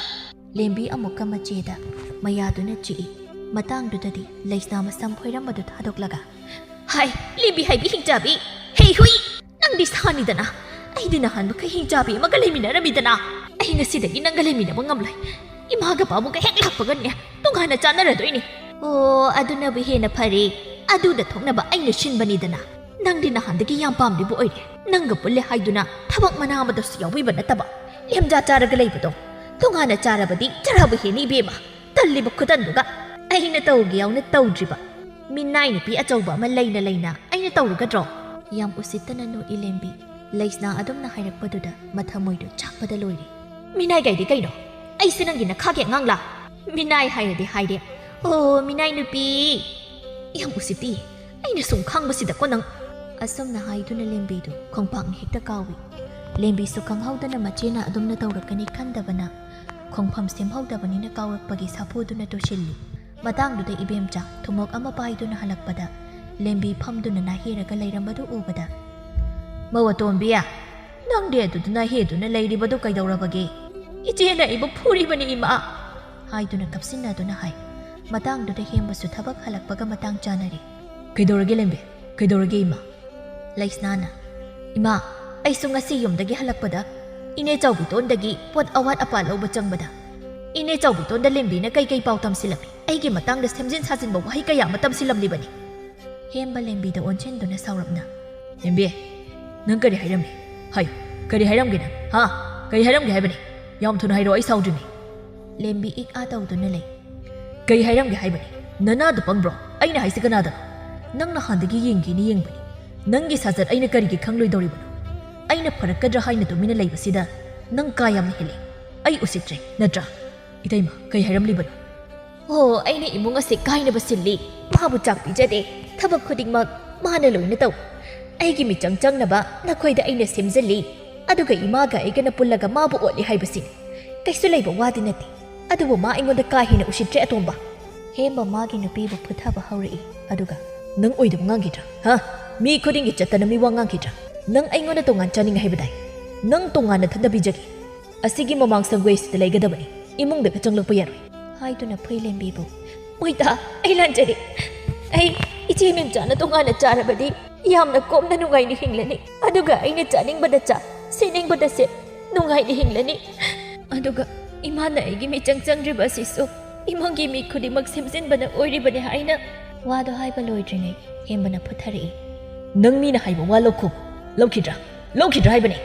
ꯂꯦꯝꯕꯤ ꯑꯃꯨꯛꯀ ꯃꯆꯦꯗ ꯃꯌꯥꯗꯨꯅ ꯆꯤꯛꯏ꯫ ꯃꯇꯥꯡꯗꯨꯗꯗꯤ ꯂꯩꯁꯅꯥ ꯃꯁꯝ ꯐꯣꯏꯔꯝꯕꯗꯨ ꯊꯥꯗꯣꯛꯂꯒ, "ꯍꯥꯏ, ꯂꯦꯝꯕꯤ ꯍꯥꯏꯕꯤ ꯍꯤꯡꯆꯥꯕꯤ! ꯍꯦ ꯍꯨꯏ! ꯅꯪꯗꯤ ꯁꯥꯅꯤꯗꯅ! ꯑꯩꯗꯤ ꯅꯍꯥꯟ ꯃꯈꯩ ꯍꯤꯡꯆꯥꯕꯤ ꯑꯃꯒ ꯂꯩꯃꯤꯟꯅꯔꯝꯃꯤꯗꯅ꯫ ꯑꯩ ꯉꯁꯤꯗꯒꯤ ꯅꯪꯒ ꯂꯩꯃꯤꯟꯅꯕ ꯉꯝꯂꯣꯏ꯫ ꯏꯃꯥꯒ ꯄꯥꯕꯨꯡꯒ ꯍꯦꯛ ꯂꯥꯛꯄꯒꯅꯦ ꯇꯣꯉꯥꯟꯅ ꯆꯥꯟꯅꯔꯗꯣꯏꯅꯤ꯫" "ꯑꯣ, ꯑꯗꯨꯅꯕꯨ ꯍꯦꯟꯅ ꯐꯔꯦ꯫ ꯑꯗꯨꯗ ꯊꯣꯛꯅꯕ ꯑꯩꯅ ꯁꯤꯟꯕꯅꯤꯗꯅ꯫ ꯅꯪꯗꯤ ꯅꯍꯥꯟꯗꯒꯤ ꯌꯥꯝ ꯄꯥꯝꯂꯤꯕ ꯑꯣꯏꯔꯦ꯫ ꯅꯪꯒ ꯄꯨꯜꯂꯦ ꯍꯥꯏꯗꯨꯅ ꯊꯕꯛ ꯃꯅꯥ ꯑꯃꯗꯁꯨ ꯌꯥꯎꯕꯤꯕ ꯅꯠꯇꯕ, ꯂꯦꯝꯖꯥ ꯆꯥꯔꯒ ꯂꯩꯕꯗꯣ꯫ ꯇꯣꯉꯥꯟꯅ ꯆꯥꯔꯕꯗꯤ ꯆꯔꯥꯕꯨ ꯍꯦꯟꯅꯤ ꯏꯕꯦꯝꯃ꯫ ꯇꯜꯂꯤꯕ ꯈꯨꯇꯟꯗꯨꯒ꯫ ꯑꯩꯅ ꯇꯧꯒꯦ ꯌꯥꯎꯅ ꯇꯧꯗ꯭ꯔꯤꯕ ꯃꯤꯅꯥꯏ ꯅꯨꯄꯤ ꯑꯆꯧꯕ ꯑꯃ ꯂꯩꯅ ꯂꯩꯅ ꯑꯩꯅ ꯇꯧꯔꯨꯒꯗ꯭ꯔꯣ?" ꯌꯥꯝ ꯎꯁꯤꯠꯇꯅ ꯅꯣꯛꯏ ꯂꯦꯝꯕꯤ꯫ ꯂꯩꯁꯅꯥ ꯑꯗꯨꯝꯅ ꯍꯥꯏꯔꯛꯄꯗꯨꯗ ꯃꯊꯃꯣꯏꯗꯨ ꯆꯥꯛꯄꯗ ꯂꯣꯏꯔꯦ꯫ "ꯃꯤꯅꯥꯏ ꯀꯥꯏꯗꯤ ꯀꯩꯅꯣ? ꯑꯩꯁꯦ ꯅꯪꯒꯤ ꯅꯈꯥꯒꯤ ꯑꯉꯥꯡꯂꯥ? ꯃꯤꯅꯥꯏ ꯍꯥꯏꯔꯗꯤ ꯍꯥꯏꯔꯦ꯫ ꯑꯣ, ꯃꯤꯅꯥꯏ ꯅꯨꯄꯤ!" "ꯌꯥꯝ ꯎꯁꯤꯠꯇꯤ꯫ ꯑꯩꯅ ꯁꯨꯝ ꯈꯪꯕꯁꯤꯗꯀꯣ ꯅꯪ!" ꯑꯁꯨꯝꯅ ꯍꯥꯏꯗꯨꯅ ꯂꯦꯝꯕꯤꯗꯨ ꯈꯣꯡꯄꯥꯛꯅ ꯍꯦꯛꯇ ꯀꯥꯎꯏ꯫ ꯂꯦꯝꯕꯤꯁꯨ ꯈꯪꯍꯧꯗꯅ ꯃꯆꯦꯅ ꯑꯗꯨꯝꯅ ꯇꯧꯔꯛꯀꯅꯤ ꯈꯟꯗꯕꯅ ꯈꯣꯡꯐꯝ ꯁꯦꯝꯍꯧꯗꯕꯅꯤꯅ ꯀꯥꯎꯔꯛꯄꯒꯤ ꯁꯥꯐꯨꯗꯨꯅ ꯇꯨꯁꯤꯜꯂꯤ꯫ ꯃꯇꯥꯡꯗꯨꯗ ꯏꯕꯦꯝꯆꯥ ꯊꯨꯝꯃꯣꯛ ꯑꯃ ꯄꯥꯏꯗꯨꯅ ꯍꯜꯂꯛꯄꯗ ꯂꯦꯝꯕꯤ ꯐꯝꯗꯨꯅ ꯅꯥꯍꯦꯔꯒ ꯂꯩꯔꯝꯕꯗꯨ ꯎꯕꯗ, "ꯃꯧ ꯑꯇꯣꯝꯕꯤ, ꯅꯪꯗꯤ ꯑꯗꯨꯗ ꯅꯥꯍꯦꯗꯨꯅ ꯂꯩꯔꯤꯕꯗꯨ ꯀꯩꯗꯧꯔꯕꯒꯦ?" "ꯏꯆꯦꯅ ꯑꯩꯕꯨ ꯐꯨꯔꯤꯕꯅꯤ, ꯏꯃꯥ!" ꯍꯥꯏꯗꯨꯅ ꯀꯞꯁꯤꯟꯅꯗꯨꯅ ꯍꯥꯏ꯫ ꯃꯇꯥꯡꯗꯨꯗ ꯍꯦꯝꯕꯁꯨ ꯊꯕꯛ ꯍꯜꯂꯛꯄꯒ ꯃꯇꯥꯡ ꯆꯥꯅꯔꯦ꯫ "ꯀꯩꯗꯧꯔꯒꯦ ꯂꯦꯝꯕꯤ? ꯀꯩꯗꯧꯔꯒꯦ ꯏꯃꯥ?" ꯂꯩꯁꯅꯥꯅ, "ꯏꯃꯥ, ꯑꯩꯁꯨ ꯉꯁꯤ ꯌꯨꯝꯗꯒꯤ ꯍꯜꯂꯛꯄꯗ ꯏꯅꯦ ꯆꯥꯎꯕꯤꯇꯣꯟꯗꯒꯤ ꯄꯣꯠ ꯑꯋꯥꯠ ꯑꯄꯥ ꯂꯧꯕ ꯆꯪꯕꯗ ꯏꯅꯦ ꯆꯥꯎꯕꯤꯇꯣꯟꯗ ꯂꯦꯝꯕꯤꯅ ꯀꯩꯀꯩ ꯄꯥꯎ ꯇꯝꯁꯤꯜꯂꯝꯃꯤ? ꯑꯩꯒꯤ ꯃꯇꯥꯡꯗ ꯁꯦꯝꯖꯤꯟ ꯁꯥꯖꯤꯟꯕ ꯋꯥꯍꯩ ꯀꯌꯥ ꯑꯃ ꯇꯝꯁꯤꯜꯂꯝꯂꯤꯕꯅꯤ꯫" ꯍꯦꯝꯕ ꯂꯦꯝꯕꯤꯗ ꯑꯣꯟꯁꯤꯟꯗꯨꯅ ꯁꯥꯎꯔꯞꯅ, "ꯂꯦꯝꯕꯤ, ꯅꯪ ꯀꯔꯤ ꯍꯥꯏꯔꯝꯃꯤ? ꯍꯥꯏꯌꯨ, ꯀꯔꯤ ꯍꯥꯏꯔꯝꯒꯦ ꯅꯪ? ꯍꯥ? ꯀꯔꯤ ꯍꯥꯏꯔꯝꯒꯦ ꯍꯥꯏꯕꯅꯤ? ꯌꯥꯝ ꯊꯨꯅ ꯍꯥꯏꯔꯛꯑꯣ, ꯑꯩ ꯁꯥꯎꯗ꯭ꯔꯤꯅꯤ꯫" ꯂꯦꯝꯕꯤ ꯏꯛ ꯑꯥ ꯇꯧꯗꯨꯅ ꯂꯩ꯫ "ꯀꯔꯤ ꯍꯥꯏꯔꯝꯒꯦ ꯍꯥꯏꯕꯅꯤ? ꯅꯅꯥꯗꯨ ꯄꯪꯕ꯭ꯔꯣ? ꯑꯩꯅ ꯍꯥꯏꯁꯤ ꯀꯅꯥꯗꯅꯣ? ꯅꯪ ꯅꯍꯥꯟꯗꯒꯤ ꯌꯦꯡꯒꯦꯅ ꯌꯦꯡꯕꯅꯤ꯫ ꯅꯪꯒꯤ ꯁꯥꯖꯠ ꯑꯩꯅ ꯀꯔꯤꯒꯤ ꯈꯪꯂꯣꯏꯗꯧꯔꯤꯕꯅꯣ? ꯑꯩꯅ ꯐꯔꯛꯀꯗ꯭ꯔꯥ ꯍꯥꯏꯅ ꯇꯨꯃꯤꯟꯅ ꯂꯩꯕꯁꯤꯗ ꯅꯪ ꯀꯥ ꯌꯥꯝꯅ ꯍꯦꯜꯂꯦ꯫ ꯑꯩ ꯎꯁꯤꯠꯇ꯭ꯔꯦ, ꯅꯠꯇ꯭ꯔꯥ?" "ꯏꯇꯩꯃ, ꯀꯩ ꯍꯥꯏꯔꯝꯂꯤꯕꯅꯣ?" "ꯑꯣ, ꯑꯩꯅ ꯏꯃꯨꯡ ꯑꯁꯦ ꯀꯥꯏꯅꯕ ꯁꯤꯜꯂꯤ꯫ ꯃꯥꯕꯨ ꯆꯥꯛ ꯄꯤꯖꯗꯦ꯫ ꯊꯕꯛ ꯈꯨꯗꯤꯡꯃꯛ ꯃꯥꯅ ꯂꯣꯏꯅ ꯇꯧ꯫ ꯑꯩꯒꯤ ꯃꯤꯆꯪ ꯆꯪꯅꯕ ꯅꯈꯣꯏꯗ ꯑꯩꯅ ꯁꯦꯝꯖꯤꯜꯂꯤ꯫ ꯑꯗꯨꯒ ꯏꯃꯥꯒ ꯑꯩꯒꯅ ꯄꯨꯜꯂꯒ ꯃꯥꯕꯨ ꯑꯣꯠꯂꯤ ꯍꯥꯏꯕꯁꯤꯅꯤ꯫ ꯀꯩꯁꯨ ꯂꯩꯕ ꯋꯥꯗꯤ ꯅꯠꯇꯦ꯫ ꯑꯗꯨꯕꯨ ꯃꯥ ꯑꯩꯉꯣꯟꯗ ꯀꯥ ꯍꯦꯟꯅ ꯎꯁꯤꯠꯇ꯭ꯔꯦ, ꯑꯇꯣꯝꯕ꯫" ꯍꯦꯝꯕ ꯃꯥꯒꯤ ꯅꯨꯄꯤꯕꯨ ꯐꯨꯊꯕ ꯍꯧꯔꯛꯏ꯫ ꯑꯗꯨꯒ, "ꯅꯪ ꯑꯣꯏꯗꯕ ꯉꯥꯡꯈꯤꯗ꯭ꯔꯥ? ꯍꯥ? ꯃꯤ ꯈꯨꯗꯤꯡꯒꯤ ꯆꯠꯇꯅ ꯃꯤ ꯋꯥ ꯉꯥꯡꯈꯤꯗ꯭ꯔꯥ? ꯅꯪ ꯑꯩꯉꯣꯟꯗ ꯇꯣꯉꯥꯟ ꯆꯥꯅꯤꯡꯉꯦ ꯍꯥꯏꯕꯗꯥꯏ? ꯅꯪ ꯇꯣꯉꯥꯟꯅ ꯊꯟꯗ ꯄꯤꯖꯒꯦ꯫ ꯑꯁꯤꯒꯤ ꯃꯃꯥꯡ ꯁꯪꯒꯣꯏ ꯑꯁꯤꯗ ꯂꯩꯒꯗꯕꯅꯤ꯫ ꯏꯃꯨꯡꯗꯒ ꯆꯪꯂꯛꯄ ꯌꯥꯔꯣꯏ꯫" ꯍꯥꯏꯗꯨꯅ ꯐꯨꯏꯂꯦꯝꯕꯤꯕꯨ, "ꯃꯣꯏꯇꯥ, ꯑꯩ ꯂꯥꯟꯖꯔꯦ꯫ ꯑꯩ ꯏꯆꯦ ꯃꯦꯝꯆꯥꯅ ꯇꯣꯉꯥꯟꯅ ꯆꯥꯔꯕꯗꯤ ꯌꯥꯝꯅ ꯀꯣꯝꯅ ꯅꯨꯡꯉꯥꯏꯅ ꯍꯤꯡꯂꯅꯤ꯫ ꯑꯗꯨꯒ ꯑꯩꯅ ꯆꯥꯅꯤꯡꯕꯗ ꯆꯥ, ꯁꯦꯠꯅꯤꯡꯕꯗ ꯁꯦꯠ, ꯅꯨꯡꯉꯥꯏꯅ ꯍꯤꯡꯂꯅꯤ꯫ ꯑꯗꯨꯒ ꯏꯃꯥꯅ ꯑꯩꯒꯤ ꯃꯤꯆꯪ ꯆꯪꯗ꯭ꯔꯤꯕ ꯑꯁꯤꯁꯨ ꯏꯃꯨꯡꯒꯤ ꯃꯤ ꯈꯨꯗꯤꯡꯃꯛ ꯁꯦꯝꯖꯤꯟꯕꯅ ꯑꯣꯏꯔꯤꯕꯅꯤ ꯍꯥꯏꯅ꯫" ꯋꯥꯗꯣ ꯍꯥꯏꯕ ꯂꯣꯏꯗ꯭ꯔꯤꯉꯩ ꯍꯦꯝꯕꯅ ꯐꯨꯊꯔꯛꯏ꯫ "ꯅꯪ ꯃꯤꯅ ꯍꯥꯏꯕ ꯋꯥ ꯂꯧꯈꯣ꯫ ꯂꯧꯈꯤꯗ꯭ꯔꯥ? ꯂꯧꯈꯤꯗ꯭ꯔꯥ ꯍꯥꯏꯕꯅꯤ?"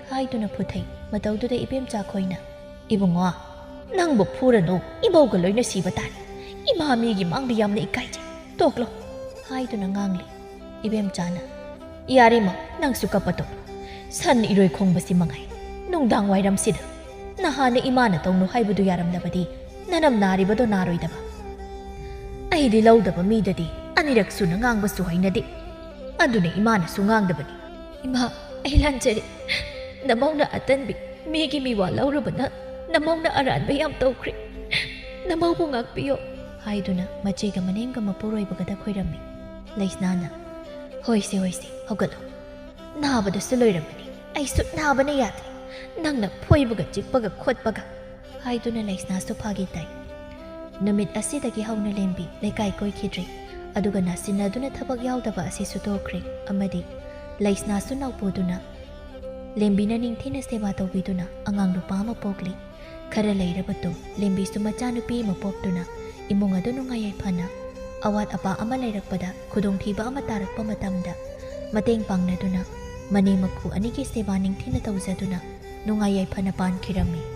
ꯍꯥꯏꯗꯨꯅ ꯐꯨꯊꯩ꯫ ꯃꯇꯧꯗꯨꯗ ꯏꯕꯦꯝꯆꯥ ꯈꯣꯏꯅ, "ꯏꯕꯨꯡꯉꯣ, ꯅꯪꯕꯨ ꯐꯨꯔꯅꯨ, ꯏꯃꯧꯒ ꯂꯣꯏꯅ ꯁꯤꯕ ꯇꯥꯔꯦ꯫ ꯏꯃꯥ ꯃꯤꯒꯤ ꯃꯥꯡꯗ ꯌꯥꯝꯅ ꯏꯀꯥꯏꯖꯩ꯫ ꯇꯣꯛꯂꯣ꯫" ꯍꯥꯏꯗꯨꯅ ꯉꯥꯡꯂꯤ꯫ ꯏꯕꯦꯝꯆꯥꯅ, "ꯌꯥꯔꯦ ꯏꯃꯧ, ꯅꯪꯁꯨ ꯀꯞꯄ ꯇꯣꯛꯂꯣ꯫ ꯁꯟ ꯏꯔꯣꯏ ꯈꯣꯡꯕꯁꯤ ꯃꯉꯥꯏ꯫ ꯅꯨꯡꯗꯥꯡ ꯋꯥꯏꯔꯝꯁꯤꯗ ꯅꯍꯥꯟꯅ ꯏꯃꯥꯅ ꯇꯧꯅꯨ ꯍꯥꯏꯕꯗꯨ ꯌꯥꯔꯝꯂꯕꯗꯤ ꯅꯅꯝ ꯅꯥꯔꯤꯕꯗꯣ ꯅꯥꯔꯣꯏꯗꯕ꯫ ꯑꯩꯗꯤ ꯂꯧꯗꯕ ꯃꯤꯗꯗꯤ ꯑꯅꯤꯔꯛ ꯁꯨꯅ ꯉꯥꯡꯕꯁꯨ ꯍꯩꯅꯗꯦ꯫ ꯑꯗꯨꯅ ꯏꯃꯥꯅꯁꯨ ꯉꯥꯡꯗꯕꯅꯤ꯫ "ꯏꯃꯥ, ꯑꯩ ꯂꯥꯟꯖꯔꯦ꯫ ꯅꯃꯧꯅ ꯑꯇꯟꯕꯤ ꯃꯤꯒꯤ ꯃꯤꯋꯥ ꯂꯧꯔꯨꯕꯅ ꯅꯃꯧꯅ ꯑꯔꯥꯟꯕ ꯌꯥꯝ ꯇꯧꯈ꯭ꯔꯦ꯫ ꯅꯃꯧꯕꯨ ꯉꯥꯛꯄꯤꯌꯣ" ꯍꯥꯏꯗꯨꯅ ꯃꯆꯦꯒ ꯃꯅꯦꯝꯒ ꯃꯄꯨꯔꯣꯏꯕꯒꯗ ꯈꯣꯏꯔꯝꯃꯤ꯫ ꯂꯩꯁꯅꯥꯅ, "ꯍꯣꯏꯁꯦ, ꯍꯣꯏꯁꯦ, ꯍꯧꯒꯠꯂꯣ꯫ ꯅꯥꯕꯗꯁꯨ ꯂꯣꯏꯔꯝꯃꯅꯤ꯫ ꯑꯩꯁꯨ ꯅꯥꯕꯅ ꯌꯥꯗ꯭ꯔꯦ꯫ ꯅꯪꯅ ꯐꯣꯏꯕꯒ ꯆꯤꯛꯄꯒ ꯈꯣꯠꯄꯒ" ꯍꯥꯏꯗꯨꯅ ꯂꯩꯁꯅꯥꯁꯨ ꯐꯥꯒꯤ ꯇꯥꯏ꯫ ꯅꯨꯃꯤꯠ ꯑꯁꯤꯗꯒꯤ ꯍꯧꯅ ꯂꯦꯝꯕꯤ ꯂꯩꯀꯥꯏ ꯀꯣꯏꯈꯤꯗ꯭ꯔꯦ꯫ ꯑꯗꯨꯒ ꯅꯥꯁꯤꯟꯅꯗꯨꯅ ꯊꯕꯛ ꯌꯥꯎꯗꯕ ꯑꯁꯤꯁꯨ ꯇꯣꯛꯈ꯭ꯔꯦ꯫ ꯑꯃꯗꯤ ꯂꯩꯁꯅꯥꯁꯨ ꯅꯥꯎꯄꯨꯗꯨꯅ ꯂꯦꯝꯕꯤꯅ ꯅꯤꯡꯊꯤꯅ ꯁꯦꯕꯥ ꯇꯧꯕꯤꯗꯨꯅ ꯑꯉꯥꯡ ꯅꯨꯄꯥ ꯑꯃ ꯄꯣꯛꯂꯤ꯫ ꯈꯔ ꯂꯩꯔꯕ ꯇꯨꯡ ꯂꯦꯝꯕꯤꯁꯨ ꯃꯆꯥꯅꯨꯄꯤ ꯑꯃ ꯄꯣꯛꯇꯨꯅ ꯏꯃꯨꯡ ꯑꯗꯨ ꯅꯨꯡꯉꯥꯏ ꯌꯥꯏꯐꯅ, ꯑꯋꯥꯠ ꯑꯄꯥ ꯑꯃ ꯂꯩꯔꯛꯄꯗ, ꯈꯨꯗꯣꯡꯊꯤꯕ ꯑꯃ ꯇꯥꯔꯛꯄ ꯃꯇꯝꯗ ꯃꯇꯦꯡ ꯄꯥꯡꯅꯗꯨꯅ ꯃꯅꯦꯝ ꯃꯀꯨ ꯑꯅꯤꯒꯤ ꯁꯦꯕꯥ ꯅꯤꯡꯊꯤꯅ ꯇꯧꯖꯗꯨꯅ ꯅꯨꯡꯉꯥꯏ ꯌꯥꯏꯐꯅ ꯄꯥꯟꯈꯤꯔꯝꯃꯤ꯫